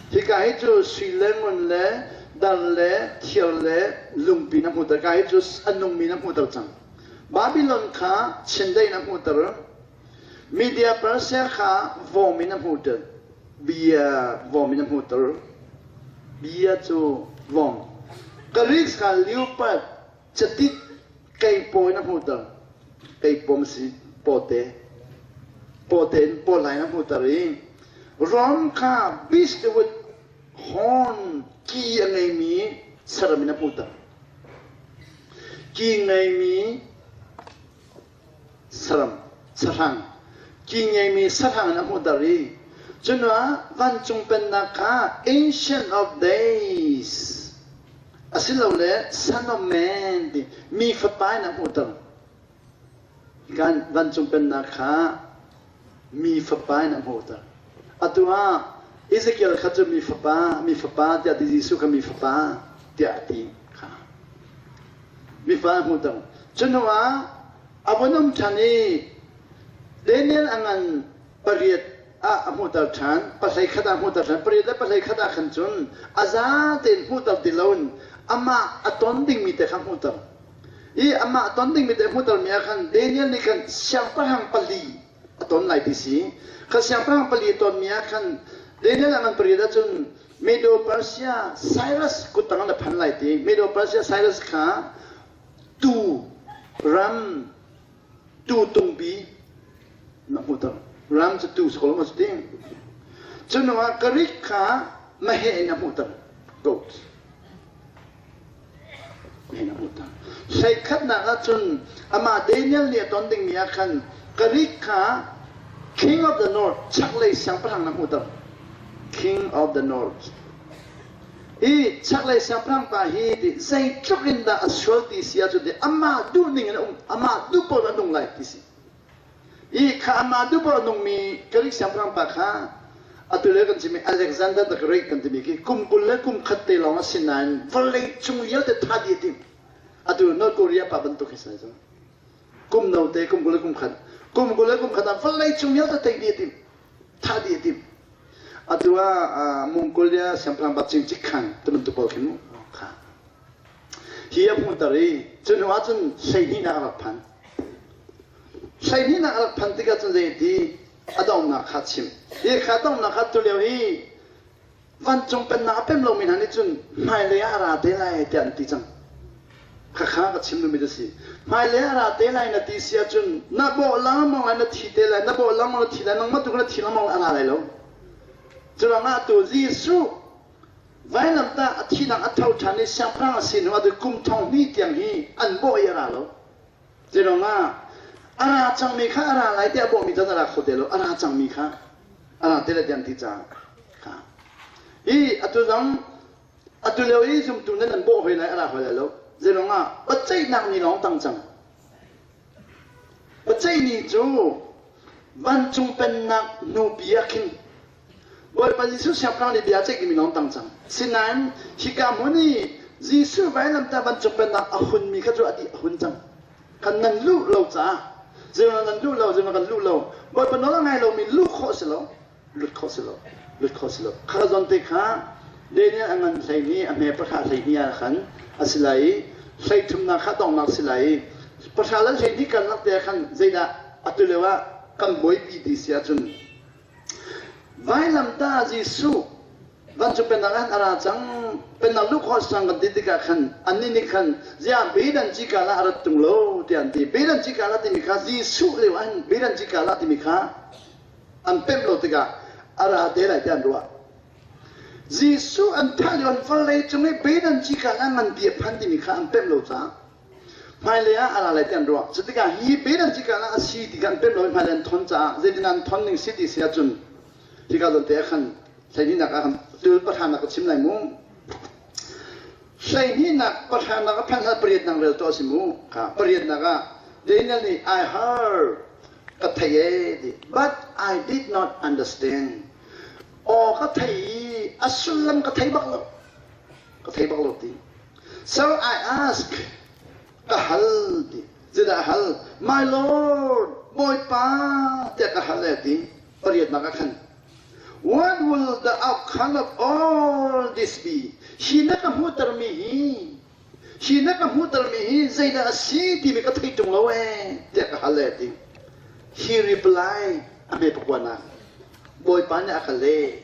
Speaker 1: Hika hi cu sui le ngun le dar le thir le lungpi na hmuhter. Ka hi cu a nungmi na hmuhter cang. Babylon kha chindeih na hmuhter. Media Persia kha vom in a hmuhter. Bia vom in a hmuhter. Bia cu vom. Greeks kha leopard catit keipaw in a hmuhter keipawm si pawte pawte in pawlai in a hmuhter i rom kha beast with horn ki a ngeimi saram in a hmuhter ki ngeimi saram sahrang ki ngeimi sahrang in a hmuhter i cunuah vancung pennak kha ancient of days asilole son of man ti mi fapa in a hmuhter kan vancung pennak kha mi fapa in a hmuhter atu ah Ezekiel kha cu mi fapa mi fapa tiah ti Jesuh kha mi fapa tiah a ti kha mi fa a hmuhter cu hnu ah a vun um ṭhan i Daniel a ngan pariat ah a hmuhter ṭhan, pahlei khat ah a hmuhter ṭhan, pariat le pahlei khat ah khan cun a za tein hmuhter ti loin amah a ton dingmi te kha hmuhter. I amah a ton dingmi te hmuhtermi ah khan Daniel nih khan siangpahrang pali a ton lai ti si. Kha siangpahrang pali a tonmi ah khan Daniel a ngan pariat ahcun Medo-Persia Cyrus kuttang an a phan lai ti. Medo-Persia Cyrus kha tu ram tu tungpi na hmuhter. Ram cu tu si ko lo maw cu ti? Cu hnu ah Greek kha maheh in a hmuhter. Goat. Meheh in a hmuhter. Hleikhatnak ahcun amah Daniel nih a ton dingmi ah khan Greek kha King of the North, chaklei siangpahrang na hmuhter. King of the North. Hi chaklei siangpahrang pa hi ti zeitluk in dah a sual ti si ahcun ti amah duhning in a um, amah duh paoh in a nung lai ti si. I kha amah duh paoh a nungmi Greek siangpahrang pa kha atu le kan chimmi Alexander the Great kan timi khi kum 20 le kum khat te lawng a si nain vawlei cung vialte tha dih a timh. Atu North Korea pa bantuk hi sai cu. Kum note kum 20 le kum khat. Kum 20 le kum khat ah vawlei cung vialte tei dih a timh. Thah dih a timh. Atu ah Mongolia siangpahrang ba Cing Cik Khan ti bantuk pawl khi mu. Kha. Hi a hmuhter i cu hnu ah cun hleihnihnak a rak phan. Hleihnihnak a rak phan tikah cun zei ti a donghnak kha chim. Hi kha donghnak kha tulio hi vancung pennak a pem lomi hna nih cun hmailei ah a ra te lai tiah an ti cang. Khakha ka chim duhmi cu si. Hmailei ah a ra te lai na ti si ahcun na bawh lengmang lai na thi te lai, na bawh lengmang na thi lai, nangmah tu na thi lengmang lai a ra lai lo. Curuangah tu Jesuh vailamtah a thinak a tho ṭhan i siangpahrang a si hnu ah kum thong hnih tiang hi an bawh i a ra lo. Curuangah a ra cangmi kha a ra lai tiah bawhmi cu an ra kho te lo. A ra cangmi kha a ra te lai tiah an ti caah kha. Hi atu zong atu lio i zumtu nan an bawh hoi lai a ra hoi lai lo. Zeiruangah biaceihnak ni lawng tang cang. Biaceih ni cu vancung pennak hnupi ah khin Bawipa Jesuh siangpahrang nih bia ceih timi lawng tang cang. Sinain hika hmun i Jesuh vailamtah vancung pennak a hunmi kha cu a dih a hun cang. Kan nan luh lo caah zeiruang nan luh lo zeiruang kan luh lo Bawipa nawl a ngai lomi luh khawh si lo lut khawh si lo lut khawh si lo kha zawn te kha Daniel a ngan 12 a hme pahra 12 ah khan a si lai i hlei thumnak kha donghnak si lai i pahra le 12 karlak te ah khan zeidah atu lio ah kan buaipi ti si ahcun Vailamtah Jesuh vancung pennak ah a ra cang pennak luh khawh sang kan ti tikah khan annih nih khan ziah bedan cikal ah a rat tung lo tiah an ti bedan cikal ah timi kha Jesuh lio ah hin bedan cikal ah timi kha an pemh lo tikah a ra te lai tiah an ruah Jesuh an thah lio an vawlei cung i bedan cikal ah nganpi a phan timi kha an pemh lo caah hmailei ah a ra lai ti an ruah. Cu tikah hi bedan cikal ah a si ti kha an pemh lo i hmailei an thon caah zeitin an thon ning si ti si ahcun hika zawn te ah khan hleihnihnak ah khan tul pahranak ka chim lai mu. Hleihnihnak pahranak a phanh hlan pariatnak rel tuah a si mu. Kha pariatnak ah Daniel nih I heard ka thei ee ti but I did not understand. Aw ka thei i a sullam ka thei bak lo. Ka thei bak lo ti. So I ask, ka hal ti. Zeidah hal? My Lord, Bawipa tiah ka hal e ti. Pariatnak ah khan. What will the outcome of all this be? Hi na ka hmuhtermi hi, hi na ka hmuhtermi hi zeidah a si timi ka thei ṭung lo ee tiah ka hal e ti. He reply, a hme pakuanak. Bawipa nih a ka leh.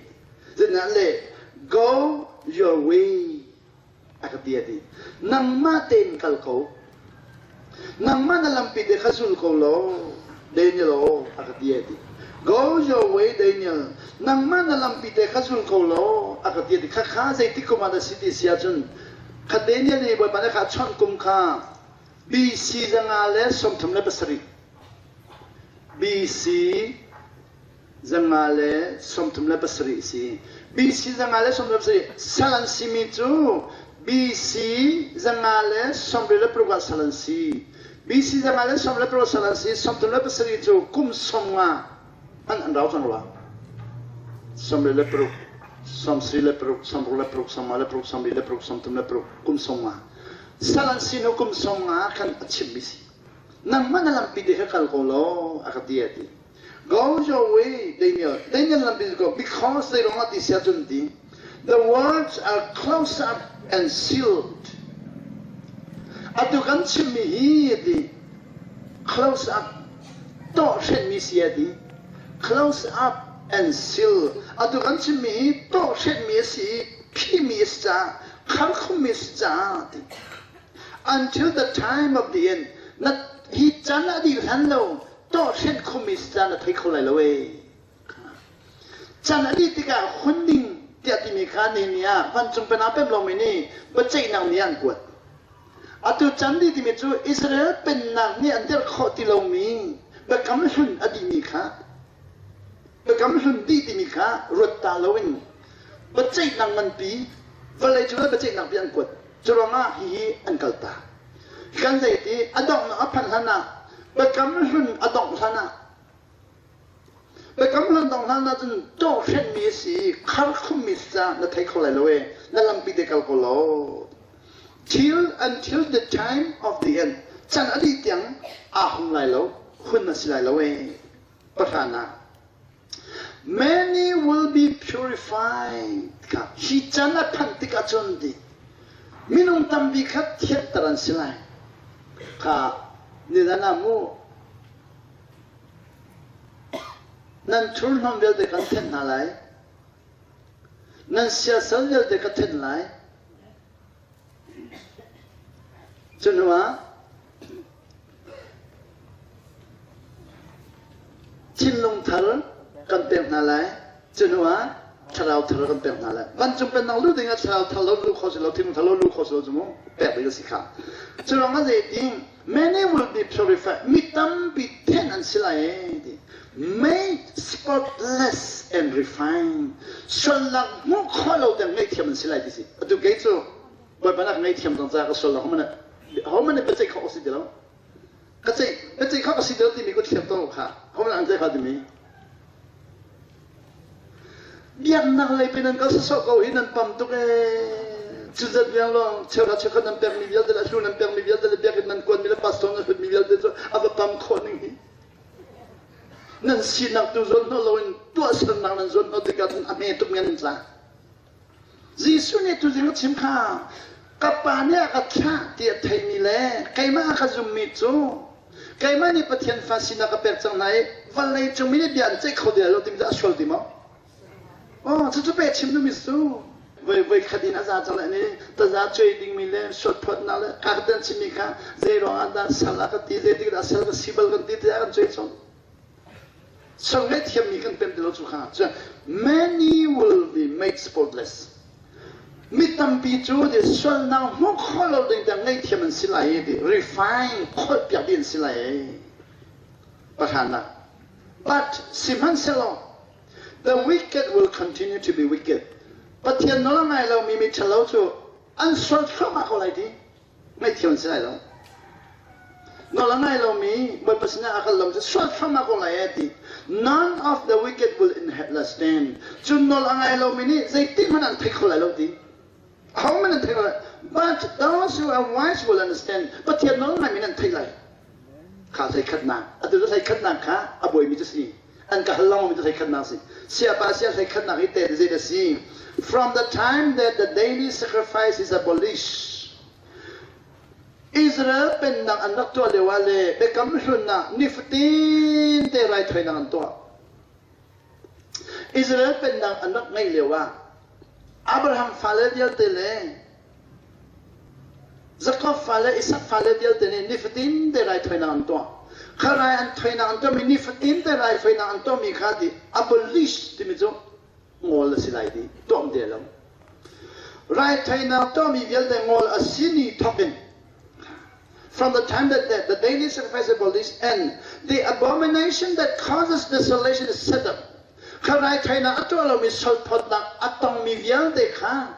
Speaker 1: Zeidah leh? Go your way. A ka ti a ti. Nangmah tein kal ko. Nangmah na lampi te kha zul ko law, Daniel aw, a ka ti a ti. Go your way, Daniel. Nangmah na lampi te kha zul ko law, a ka ti a ti. Khakha zeitik kum ah dah si ti si ahcun, kha Daniel nih Bawipa nih kha a chawnh kum kha BC 137. BC 137 a si. BC 137 sal an simi cu BC 126 ah sal an si. BC 126 sal an si. 37 cu kum 50 hmanh an rau cang rua. 36, 36, 66, 56, 36, kum 50. Sal an si hnu kum 50 khan a chimmi si. Nangmah na lampi te kha kal ko law a ka ti a ti. Go your way, Daniel. Daniel lampi ko because they don't ti sia cun ti. The words are closed up and sealed. Atu kan chimmi hi ti close up tawh hrenmi si a ti. Close up and seal. Atu kan chimmi hi tawh hrenmi a si i phimi a si caah kharkhummi a si caah ti. Until the time of the end. Na hi can a dih hlan lo tawhhrenh khomi si caan a thei kho lai lo ee. Can a dih tikah hun ding tiah timi kha nihin ni ah vancung penah pem lomi nih biaceihnak ni an kuat. Atu can dih timi cu Israel pennak nih an dirh khawh ti lomi biakam hlun a dihmi kha biakam hlun dih timi kha ruat ta loin biaceihnak nganpi vawlei cung ah biaceihnak pi an kuat. Cu ruangah hihi an kaltak. Kan zeiti a donghnak a phanh hlan ah biakam hlun a dongh hlan ah biakam hlun dongh hlan ah cun tawhhrenhmi a si i kharkhummi si caah na thei kho lai lo ee na lampi te kal ko law till until the time of the end can a dih tiang aa hung lai lo hun a si lai lo ee pahra nak. Many will be purified. Kha hi can a phanh tikah cun ti minung tampi kha thianter an si lai. Kha nidan ah mu nan thurhnawm vialte kan thenh hna lai. Nan siasal vialte ka thenh lai. Cu hnuah thinlung thar kan pek hna lai. Cu hnuah thlarau thar kan pek hna lai. Vancung pennak lu ding ah thlarau thar lo lu kho si lo, thinlung thar lo lu kho si lo cu mu pek ding a si kha. Cu ruang ah zeitin many will be purified. Mi tampi then an si lai e ti. Made spotless and refined. Sualnak hmuh khawh lo tiang ngaihthiam an si lai ti si. Atu kei cu Bawipa nak ngaihthiam cang ca ka sual lo hohmanh hohmanh nih biaceih khawh ka si ti lo. Ka ceih biaceih khawh ka si ti lo timi ka thiam to kha hohmanh an ceih kha timi. Biaknak lei pe nan kal sawsawh ko hi nan pam tuk ee. Cuzat riang lawng cheuhra cheukhat nan pekmi vialte le a hlu nan pekmi vialte le biakinn nan kuanmi le pastor nan hlutmi vialte cu a va pam khawh ning hi. Nan sinak tu zawn hnawh loin tuahsernak nan zawn hnawh tikah cun a hme tuk mi an tla. Jesuh nih tuzing a chim kha ka pa nih a ka thlah ti a theimi le keimah a ka zummi cu keimah nih Pathian fa sinak ka pek cang hna i vawlei cung mi nih bia an ceih kho ti lai lo timi cu a sual ti maw? Oh, cucu pe chim duhmi cu voi voi khat in a za cang lai ni taza cuai dingmi le suatphawtnak le ka kan chimmi kha zei ruangah dah sal a ka ti zeitik dah sal ka si bal kan ti tiah kan cuai chung. Sal ngaihthiammi kan pem ti lo cu kha cu many will be made spotless. Mi tampi cu ti sualnak hmuh khawh lo ding tiang ngaihthiam an si lai i ti refine kholh piak dih an si lai i pahranak. But sihmanhsehlaw the wicked will continue to be wicked. Pathian nawl a ngai lomi mi ṭhalo cu an sual thluahmah ko lai ti. Ngaihthiam an si lai lo. Nawl a ngai lomi Bawipa sinah a kal lo cu sual thluahmah ko lai e ti. None of the wicked will inherit the stand. Cun nawl a ngai lomi nih zeitik hmanh an thei kho lai lo ti. Ahohmanh an thei kho lai. But those who are wise will understand. Pathian nawl ngaimi an thei lai. Kha hleikhatnak. Atu cu hleikhatnak kha a buaimi cu si. An ka hal lengmangmi cu hleikhatnak si. Siapa sia hleikhatnak hi te zei dah si? From the time that the daily sacrifice is abolished, Israel pennak an rak tuah lio ah le biakam hlun ah nifatin te raithawinak an tuah. Israel pennak an rak ngeih lio ah Abraham fale vialte le Jakob fale Isak fale vialte nih nifatin te raithawinak an tuah. Kha rai an thawinak an tuahmi nifatin te raithawinak an tuahmi kha ti abolish timi cu ngol a si lai ti tuah te lo. Raithawinak tuahmi vialte ngol a si ni thawk in from the time that the, the daily sacrifice abolished and the abomination that causes desolation is set up kha raithawinak a tuah lomi solphawtnak a tongmi vialte kha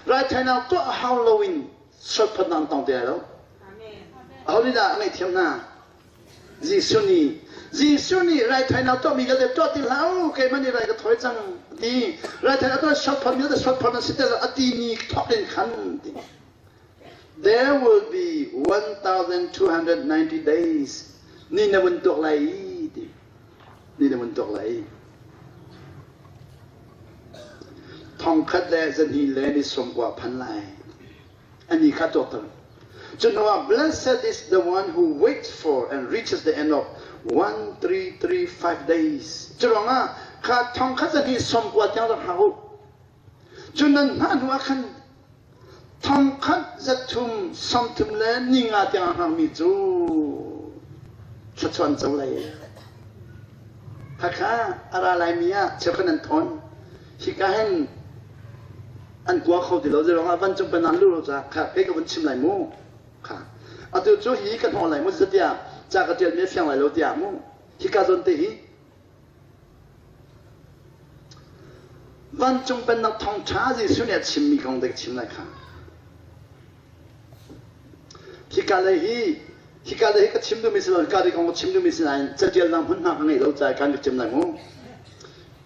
Speaker 1: Raithawinak tuah hau loin sualphawtnak an tong ti lai lo. Aho nih dah a ngaihthiam hna? Jesuh nih. Jesuh nih raithawinak tuahmi vialte tuah ti hlah u, keimah nih rai ka thawi cang a ti. Raithawinak tuah sualphawt vialte sualphawt an si ti a ti ni thawk in khan ti. There will be 1290 days ni na vun tuak lai i ti. Ni na vun tuak lai i. Thongkhat le zahnih le ni sawmkua phan lai. Ani kha tuakter. Cu hnuah blessed is the one who waits for and reaches the end of 1335 days. Cu ruangah kha thongkhat zahnih sawmkua tiang rak hngak u. Cu nan hngah hnu ah khan thongkhat zathum sawmthum le ninga tiang a hngakmi cu thluachuah an co lai. Khakha a ra laimi ah cheukhat an thawn. Hika hin an kua kho ti lo zeiruangah vancung pennak an luh lo caah kha kei ka vun chim lai mu. Kha atu cu hi ka hnawh lai mu zatiah ca ka ṭialmi a fiang lai lo tiah mu. Hika zawn te hi Vancung pennak thawngṭha Jesuh nih a chimmi kong te ka chim lai kha. Hika lei hi hika lei hi ka chim duhmi si lo hika lei kong ka chim duhmi si nain catialnak hmunhma ka ngeih lo caah kan ka chim lai mu.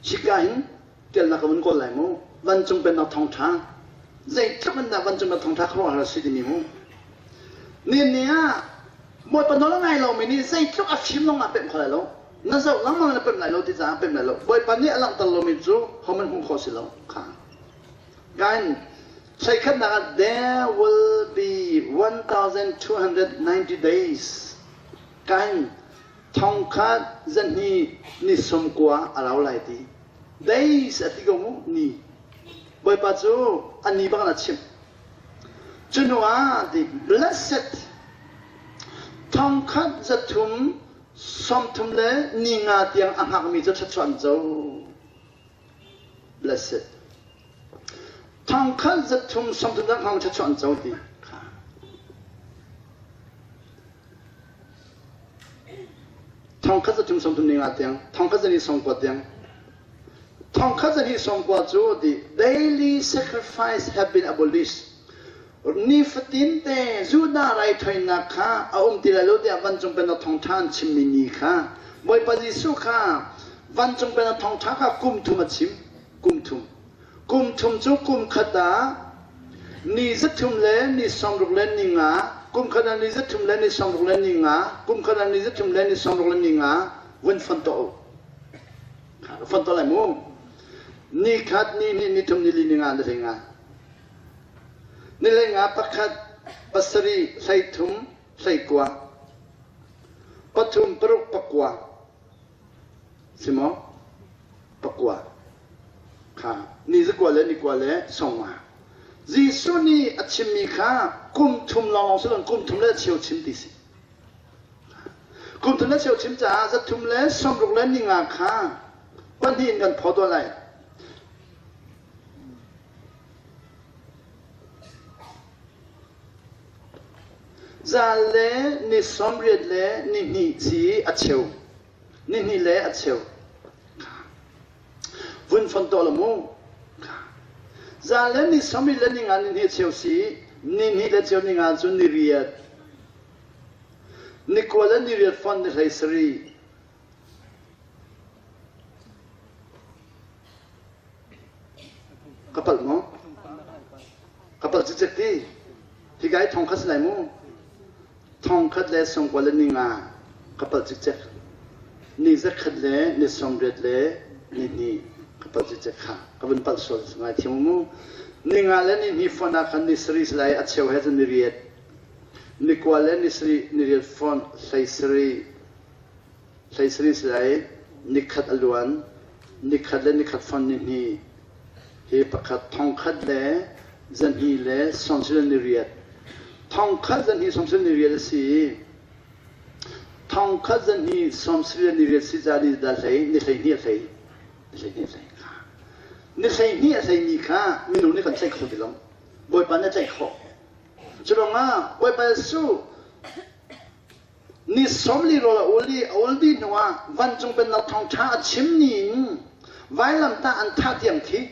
Speaker 1: Hika hin tialnak ka vun kawl lai mu. Vancung pennak thawngṭha zeitluk in dah vancung pennak thawngṭha khuaruahhar a si timi mu. Ni ni ah Bawipa nawl a ngai lomi nih zeitluk a fim lawng ah pemh kho lai lo. Na zoh lengmang na pemh lai lo ti caah pemh lai lo. Bawipa nih a langhter lomi cu hohmanh hmuh khawh si lo. Kha. Kain hleikhatnak ah there will be 1290 days. Kain thongkhat zahnih ni sawmkua a rau lai ti. Days a ti ko mu ni. Bawipa cu a ni bang a chimh. Cu hnu ah the blessed thongkhat zathum 30 le ni nga tiang a hngakmi cu thluachuah an co. Blessed. Thongkhat zathum 30 le hngak thluachuah an co ti. Thongkhat zathum 30 ni nga tiang, thongkhat zani sawmkua tiang. Thongkhat zani sawmkua cu the daily sacrifice have been abolished. Nifatin te Judah raithawinak kha a um ti lai lo tiah vancung pennak thawngṭha an chimmi ni kha Bawipa Jesuh kha vancung pennak thawngṭha kha kum thum a chim. Kum thum. Kum thum cu kum khat ah ni zathum le ni 60 le ni nga, kum khat ah ni zathum le ni 60 le ni nga, kum khat ah ni zathum le ni 60 le ni nga vun fon tuah u. Fon tuah lai mu. Ni khat, ni hnih, ni thum, ni li, ni nga, ni hlei nga. Ni hleinga pakhat, pasarih, hleithum, hleikua, pathum, paruk, pakua. Si maw? Pakua. Kha ni zakua le ni kua le sawmnga. Jesuh nih a chimmi kha kum thum lawnglawng si loin kum thum le cheu chim ti si. Kum thum le cheu chim caah zathum le sawmruk le ninga kha pahnih in kan phaw tuah lai. Zal le ni 80 le ni hnih ci a cheu. Ni hnih le a cheu. Vun fon tuah lo mu. Zal le ni 80 le ni nga ni hnih a cheu si. Ni hnih le cheu ni nga cu ni riat. Ni kua le ni riat fon ni hlei sarih. Ka palh maw? Ka palh cicek ti. Hika i thong khat si lai mu. Thong khat le sawmkua le ni nga ka palh cicek. Ni zakhat le ni 80 le ni hnih ka palh cicek kha. Ka vun palh sual ngai thiam mu. Ni nga le ni hnih fon ah khan ni sarih si lai a cheu he cun ni riat. Ni kua le ni sarih ni riat fon hlei sarih. Hlei sarih si lai nikhat a luan. Nikhat le nikhat fon ni hnih hi pakhat thongkhat le zahnih le sawmsarih le niriat thongkhat zahnih sawmsarih niriat a si i thongkhat zahnih sawmsarih le niriat si ca ni dah hlei ni 12 a hlei ni 12 a hlei ni 12 a hleimi kha minung nih kan tlaih kho ti lo. Bawipa nih a tlaih khawh. Cu ruangah Bawipa Jesuh Ni 40 rawl a ul i a ul dih hnuah vancung pennak thawngṭha a chim ni in vailamtah an thah tiang khi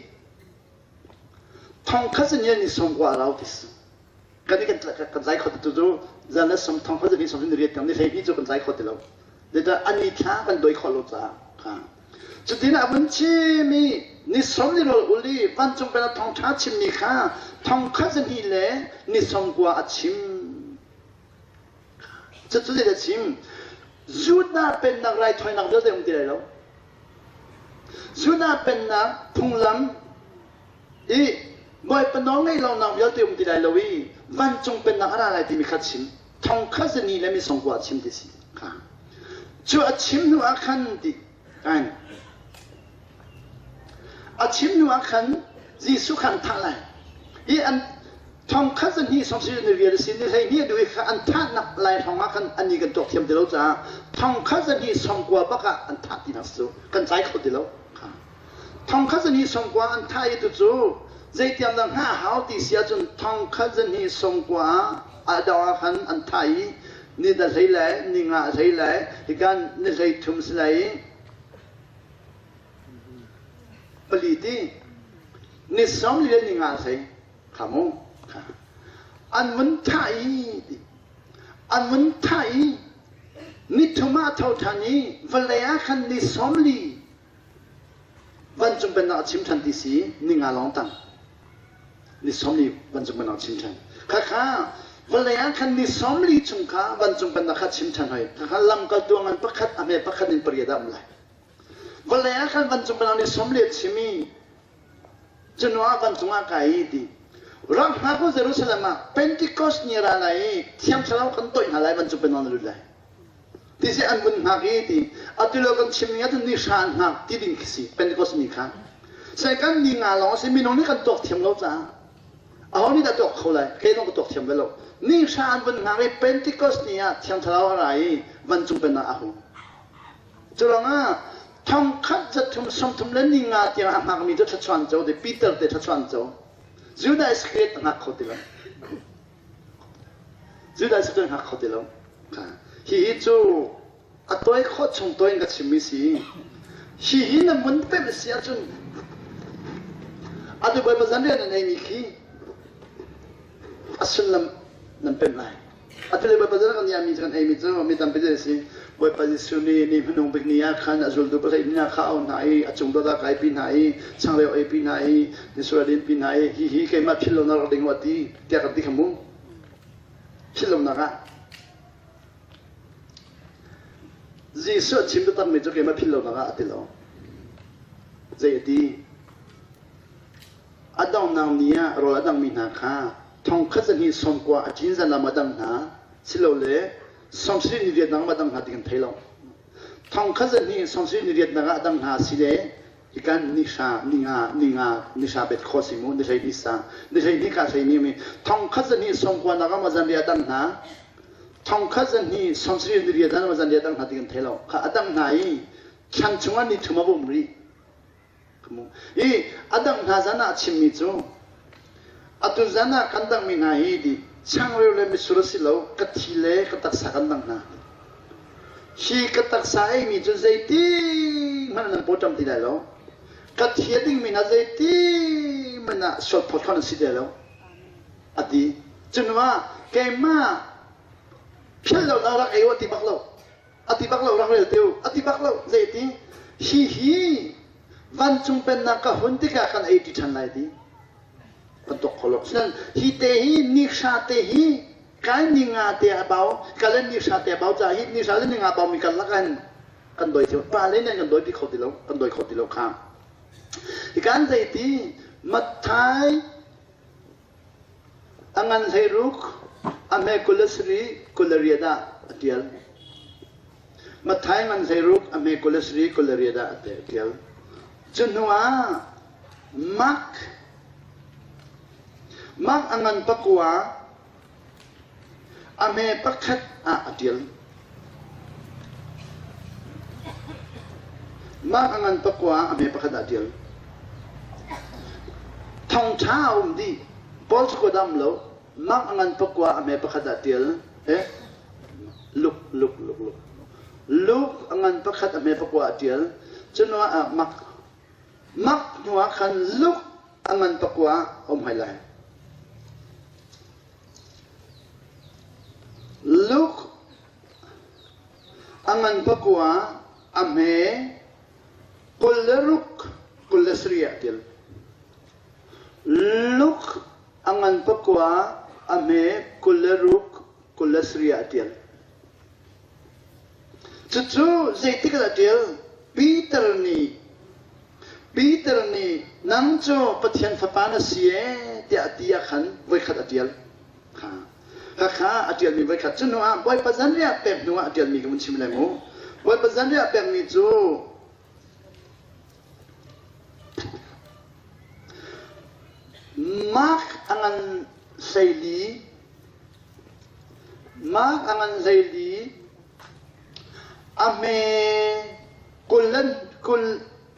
Speaker 1: thongkhat zanial ni 90 a rau ti si. Kan i kan kan tlai kho tu cu zan le som thongkhat zani som ni riat tiang ni 12 cu kan tlai kho ti lo. Zeicah an ni thla kan doi khawh lo caah kha. Cutin a vun chim i ni 40 rawl ul i vancung pennak thawngṭha chimmi kha thongkhat zahnih le ni 90 a chim. Cucu zei a chim? Judah pennak raithawinak vialte um ti lai lo. Judah pennak phunglam i Bawipa nawl ngeih lonak vialte um ti lai lo i vancung pennak a ra lai timi kha chim. Thong kha zani le mi songkua a chim ti si. Kha. Cu a chim hnu ah khan ti kan A chim hnu ah khan Jesuh kha an thah lai. Hi an thong khat zahnih sawmsarih ni rian a si ni 12 a duh i kha an thahnak lai hrawng ah khan annih kan tuak thiam ti lo caah thong khat zahnih 90 bak ah an thah ti hna cu kan tlai kho ti lo. Thong khat zahnih 90 an thah i tucu zeitiang dah hngah hau ti si ahcun thong khat zahnih 90 ah a dong ah khan an thah i ni da hlei lai ni nga hlei lai hikan ni 33 si lai i pali ti ni 40 le ni nga hlei kha mu kha an vun thah i ti an vun thah i ni thum ah tho ṭhan i vawlei ah khan ni 40 vancung pennak a chim ṭhan ti si ni nga lawng tang ni 40 vancung pennak a chim ṭhan khakha. Vawlei ah khan ni 40 chung kha vancung pennak kha chim ṭhan hoi. Khakha lamkaltu ngan pakhat a hme pakhat in pariat ah um lai. Vawlei ah khan vancung pennak ni 40 a chim i cu ah vancung ah kai i ti. Ram hna ku Jerusalem ah Pentecost ni ra lai i Thiang Thlarau kan toih hna lai vancung pennak na lut lai. Ti si an vun hngak i ti. Atu lo kan chim ning ahcun ni hra an hngak ti ding khi si Pentecost ni kha. Sai kan ni nga lawng a si minung nih kan tuak thiam lo caah. Aho nih dah tuak kho lai? Kei zong ka tuak thiam ve lo. Ni hra an vun hngak i Pentecost ni ah Thiang Thlarau a ra i vancung pennak a hung. Cu ruangah thongkhat zathum sawmthum le ni nga tiang a hngakmi cu thluachuah an co ti Peter te thluachuah an co. Judah Iscariot a hngak kho ti lo. Judah Iscariot a hngak kho ti lo. Hihi cu a tawi khawh chung tawi in ka chimmi si. Hihi na mun pemh si ahcun atu Bawipa zanriah nan eimi khi a sullam nan pemh lai. Atu le Bawipa zanriah kan iami kan eimi cu mi tampi a si. Bawipa Jesuh nih ni hmanung bik ni ah khan a zultu pasarih hna kha a auh hna i a cung dot ah kaipi hna i changreu eipi hna i mitsur a dinpi hna i hihi keimah philh lonak rak ding u a ti tiah kan ti kha mu. Philh lonak ah Jesuh a chim taktakmi cu keimah philh lonak ah a ti lo. Zei a ti? A donghnak ni ah rawl a dangmi hna kha thongkhat zahnih sawmkua a ṭin zan ah a dang hna, silole sawmsarih ni riatnak ah a dang hna ti kan thei lo. Thongkhat zahnih sawmsarih ni riatnak ah a dang hna si le hikan ni hra ni nga ni nga ni hra bet kho si mu ni hlei ni sa ni hlei ni ka hlei ni mi thongkhat zahnih sawmkua nak ah zan riah dang hna thongkhat zahnih sawmsarih ni riat ah zan riah dang hna ti kan thei lo kha a dang hna i thlan chungah ni thum a um rih I a dang hna zan ah a chimmi cu atu zan ah kan dangmi hna hi di changreu le mitsur a si lo ka thi le ka taksa kan dang hna. Hi ka taksa eimi cu zeiti hmanh nan pawṭam ti lai lo. Ka thi a dingmi hna zeiti hmanh ah sualphawt kho nan si ti lo. A ti. Cu ah keimah philh lo na rak ei u a ti bak lo. A ti bak lo rak rel te u. A ti bak lo. Zeiti? Hi hi vancung pennak ka hun tikah kan ei ṭi ṭhan lai ti. Kan tuak kho lo. Asinain hi te hi ni hra te hi kai ni nga te a bau, ka le ni hra te a bau caah hi ni hra le ni nga baumi kan lak in kan doi theu. Pa le nih kan doi pi kho ti lo, kan doi kho ti lo kha. Hi kan zeiti Matthai A ngan hleiruk, a hme 20 le sarih, 28 ah a ṭial. Matthai ngan hleiruk, a hme 20 le sarih, 28 ah a ṭial. Cu hnuah Mark Mark a ngan pakua, A hme pakhat ah a ṭial. Mah a ngan pakua a hme pakhat ah a ṭial. Thongṭha a um dih. Paul cu dam lo. Mah a ngan pakua a hme pakhat ah ṭial. Eh? Luk, luk, luk, luk. Luk a ngan pakhat a hme pakua a ṭial. Cu ah mak mak hnu ah khan luk a ngan pakua a um hai lai. Luke a ngan pakua a hme 26 27 ah til. Luke a ngan pakua a hme 26 27 ah tial. Cucu zeitik ah ṭial? Peter nih Peter nih nang cu Pathian fapa na si ee tiah a ti ah khan voikhat a ṭial. Kha kha a ṭialmi voikhat. Cu hnu ah Bawipa zanriah pek hnu ah a ṭialmi ka vun chim lai mu. Bawipa zanriah pekmi cu Mark a ngan 14 Mark a ngan 14 A hme 20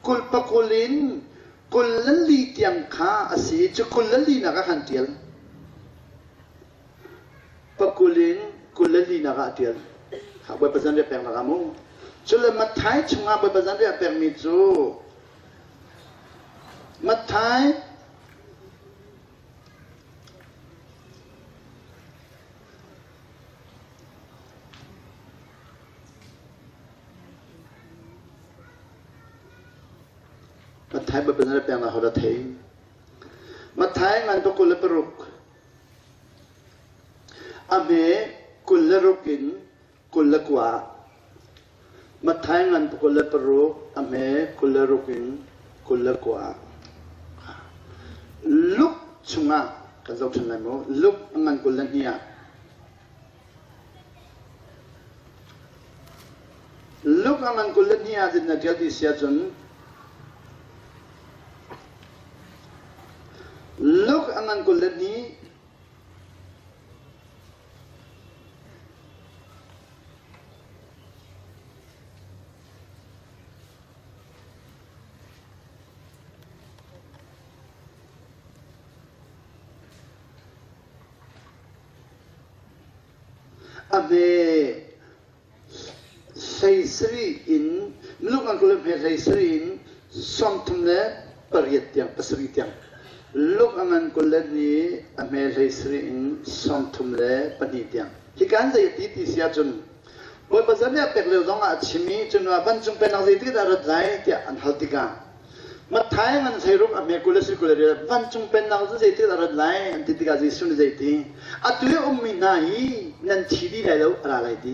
Speaker 1: pakul in 24 tiang kha a si i cu 24 nak ah khan ṭial. Pakul in 24 nak ah a ṭial. Kha Bawipa zanriah peknak ah mu. Cule Matthai chungah Bawipa zanriah pekmi cu Matthai Matthai babana le peng la hoda thei. Matthai ngan pa 26. A hme 26 in 29. Matthai ngan 26 a hme 26 in 29. Luke chungah kan zoh ṭhan lai mu. Luke a ngan 22 ah Luke a ngan 22 ah zeitin a ṭial ti si ahcun Luke a ngan 22 A hme 17 in minung an kul hme 17 in 38 tiang pasarih tiang lung a ngan 22 a hme 17 in 32 tiang hi kan zei ti ti si ahcun Bawipa zan nih a pek lio zong ah a chim i cun vancung pennak zeitik dah rat lai tiah an hal tikah Matthai ngan hleiruk a hme 20 le si 28 vancung pennak cu zeitik dah rat lai an ti tikah Jesuh nih zeiti atu i ummi hna hi nan thi dih lai lo a ra lai ti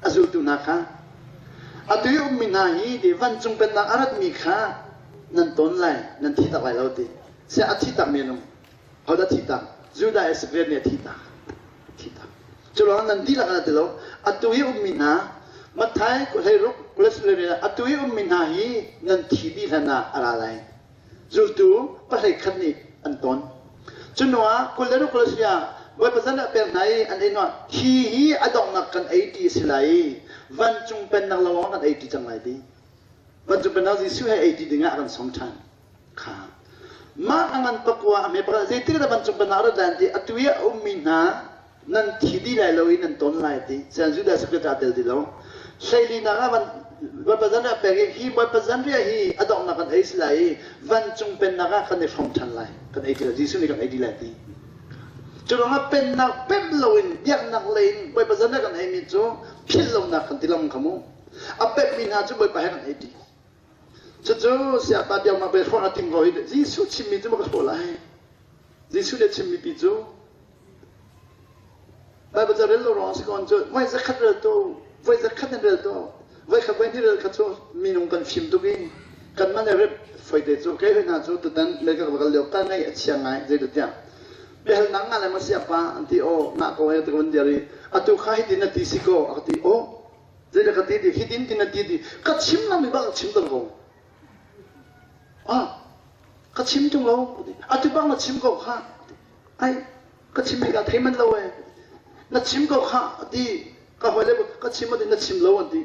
Speaker 1: a zultu hna kha atu i ummi hna hi ti vancung pennak a ratmi kha nan ton lai nan thi tak lai lo ti siah a thi tak men um hodah thi tak Judah Isakriot nih a thi tak thi tak cu ruangah nan dihlak an ti lo atu i ummi hna Matthai 16 20 atu i ummi hna hi nan thi dih hlan ah a ra lai zultu pahlei khat nih an ton cu hnu ah 26 20 ah Bawipa zan ah pek hna i an ei hnuah hi hi a donghnak kan ei ti a si lai i vancung pennak lawng kan ei ti cang lai ti vancung pennak Jesuh he ei ti dingah a kan sawm ṭhan kha mah a ngan pakua a hme pakhat zeitik dah vancung pennak rat lai ti atu i a ummi hna nan thi dih lai lo i nan ton lai ti sian Judah secret aa tel ti lo hleilinak ah van Bawipa zan ah pek i hi Bawipa zanriah hi a donghnak kan ei si lai i vancung pennak ah kan i hrawm ṭhan lai kan ei ti lai Jesuh nih kan ei ti lai ti cu ruangah pennak pemh loin biaknak lei in Bawipa zanriah kan eimi cu philh lonak kan ti lang kha mu a pemhmi hna cu Bawipa he kan ei ti Cucu siapa biaknak pe hrawh na tim ko hi Jesuh chimmi cu ma ka hrawh lai. Jesuh le chimmi pi cu Bible ca rel lo ruang si kon cu voi zakhat rel to voi zakhat in rel to voi khat voi hnih rel kha cu minung kan fim tuk i kan man le rep foite cu kei hoi hna cu tutan le ka kal lio ka ngai a chia ngai zei tiah biahal nang nga le ma siapa an ti o na ko he te kan dir i atu kha hitin na ti si ko a ka ti o Zeidah ka ti ti hitin tin na ti ti ka chim nang mi bang chim tung ko. Ah, ka chim tung lo. Atu bang na chim ko kha. Ai, ka chim mi ka thei man lo e. Na chim ko kha ti ka hoi le ka chim ati na chim lo an ti.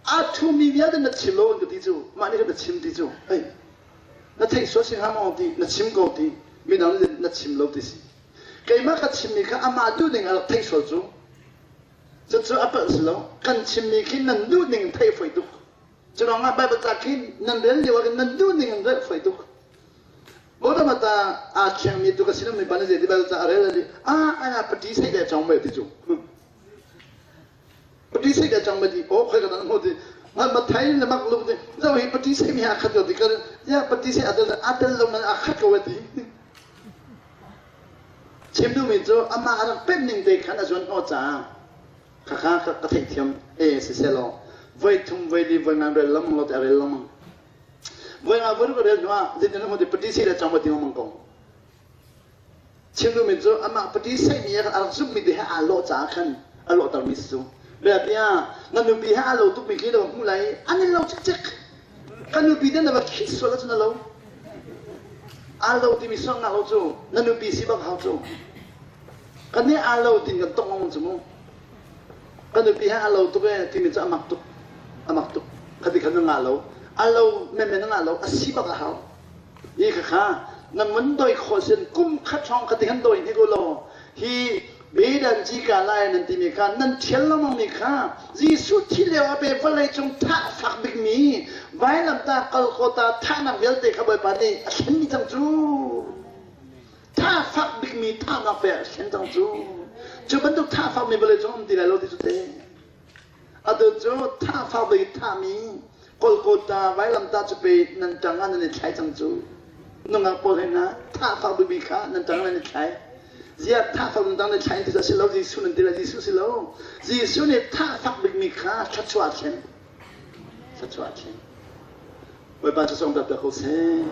Speaker 1: A thu mi vialte na chim lo an ka ti cu. Mah nih na chim ti cu. Ai, na theih sual si hnga maw ti na chim ko ti. Midang nih na chim lo ti si. Keimah ka chimmi kha amah duh ning a rak theih sual cu. Cucu a palh si lo. Kan chimmi khi nan duh ning in theih a fawi tuk. Cu ruangah Baibal ca khi nan rel lio ah khin nan duh ning in rel a fawi tuk. Bodamata aa thiangmi tu ka sinum mi pa nih zeiti Baibal ca a rel a ah ana pati sei le chong mai ti cu. Pati sei le chong mai ti o khoi ka dan mo ti ma ma thai le mak lu ti zo hi pati sei mi a khat ko ti ka ya pati sei atel atel lo man a khat ko ti. Chim duhmi cu amah a rak pemh ning te khan a zuan hnawh caah khakha ka theihthiam e sisehlaw voi thum voi li voi ngan rel lengmang lo ti a rel lengmang. Voi nga voi ruk a rel hnuah zeitin a ti pati si le cang ti lengmang ko. Chim duhmi cu amah pati seimi a rak zumhmi te he aa lawh caah khan a lawhtermi si cu. Bia na nupi he aa lo tukmi khi na va hmuh lai an in lo cikcek. Ka nupi te na va khit sual ahcun a lo. Aa lo timi sualnak lo cu na nupi si bak hau cu. Kan nih aa lo tin kan tong ngong cu mu. Ka nupi he aa lo tuk e timi cu a mak tuk. A mak tuk. Khati khan na ngah lo. A lo menmen na ngah lo. A si bak a hau. Hi khakha na mun doi khawh sin kum khat hrawng khati khan doi hnik u law hi Bedan ci ka lai nan timi kha nan thial lengmang mi kha Jesuh thi lio a pe vawlei cung thah fak bikmi vailamtah Golgotha thahnak vialte kha Bawipa nih a thlen dih cang cu. Thah fak bikmi thahnak pe a thlen cang cu. Cu bantuk thah fakmi vawlei cung um ti lai lo ti cu te. Atu cu thah fak bik thahmi Golgotha vailamtah cu pe nan ṭang ah nan i thlai cang cu. Nungak pawl he hna thah fak bikmi kha nan ṭang ah nan i thlai. Ziah thah fak dang le thlain ti si lo Jesuh nan ti le Jesuh si lo. Jesuh nih thah fak bikmi kha thluachuah thlen. Thluachuah thlen. Bawipa cu song tak ko seh.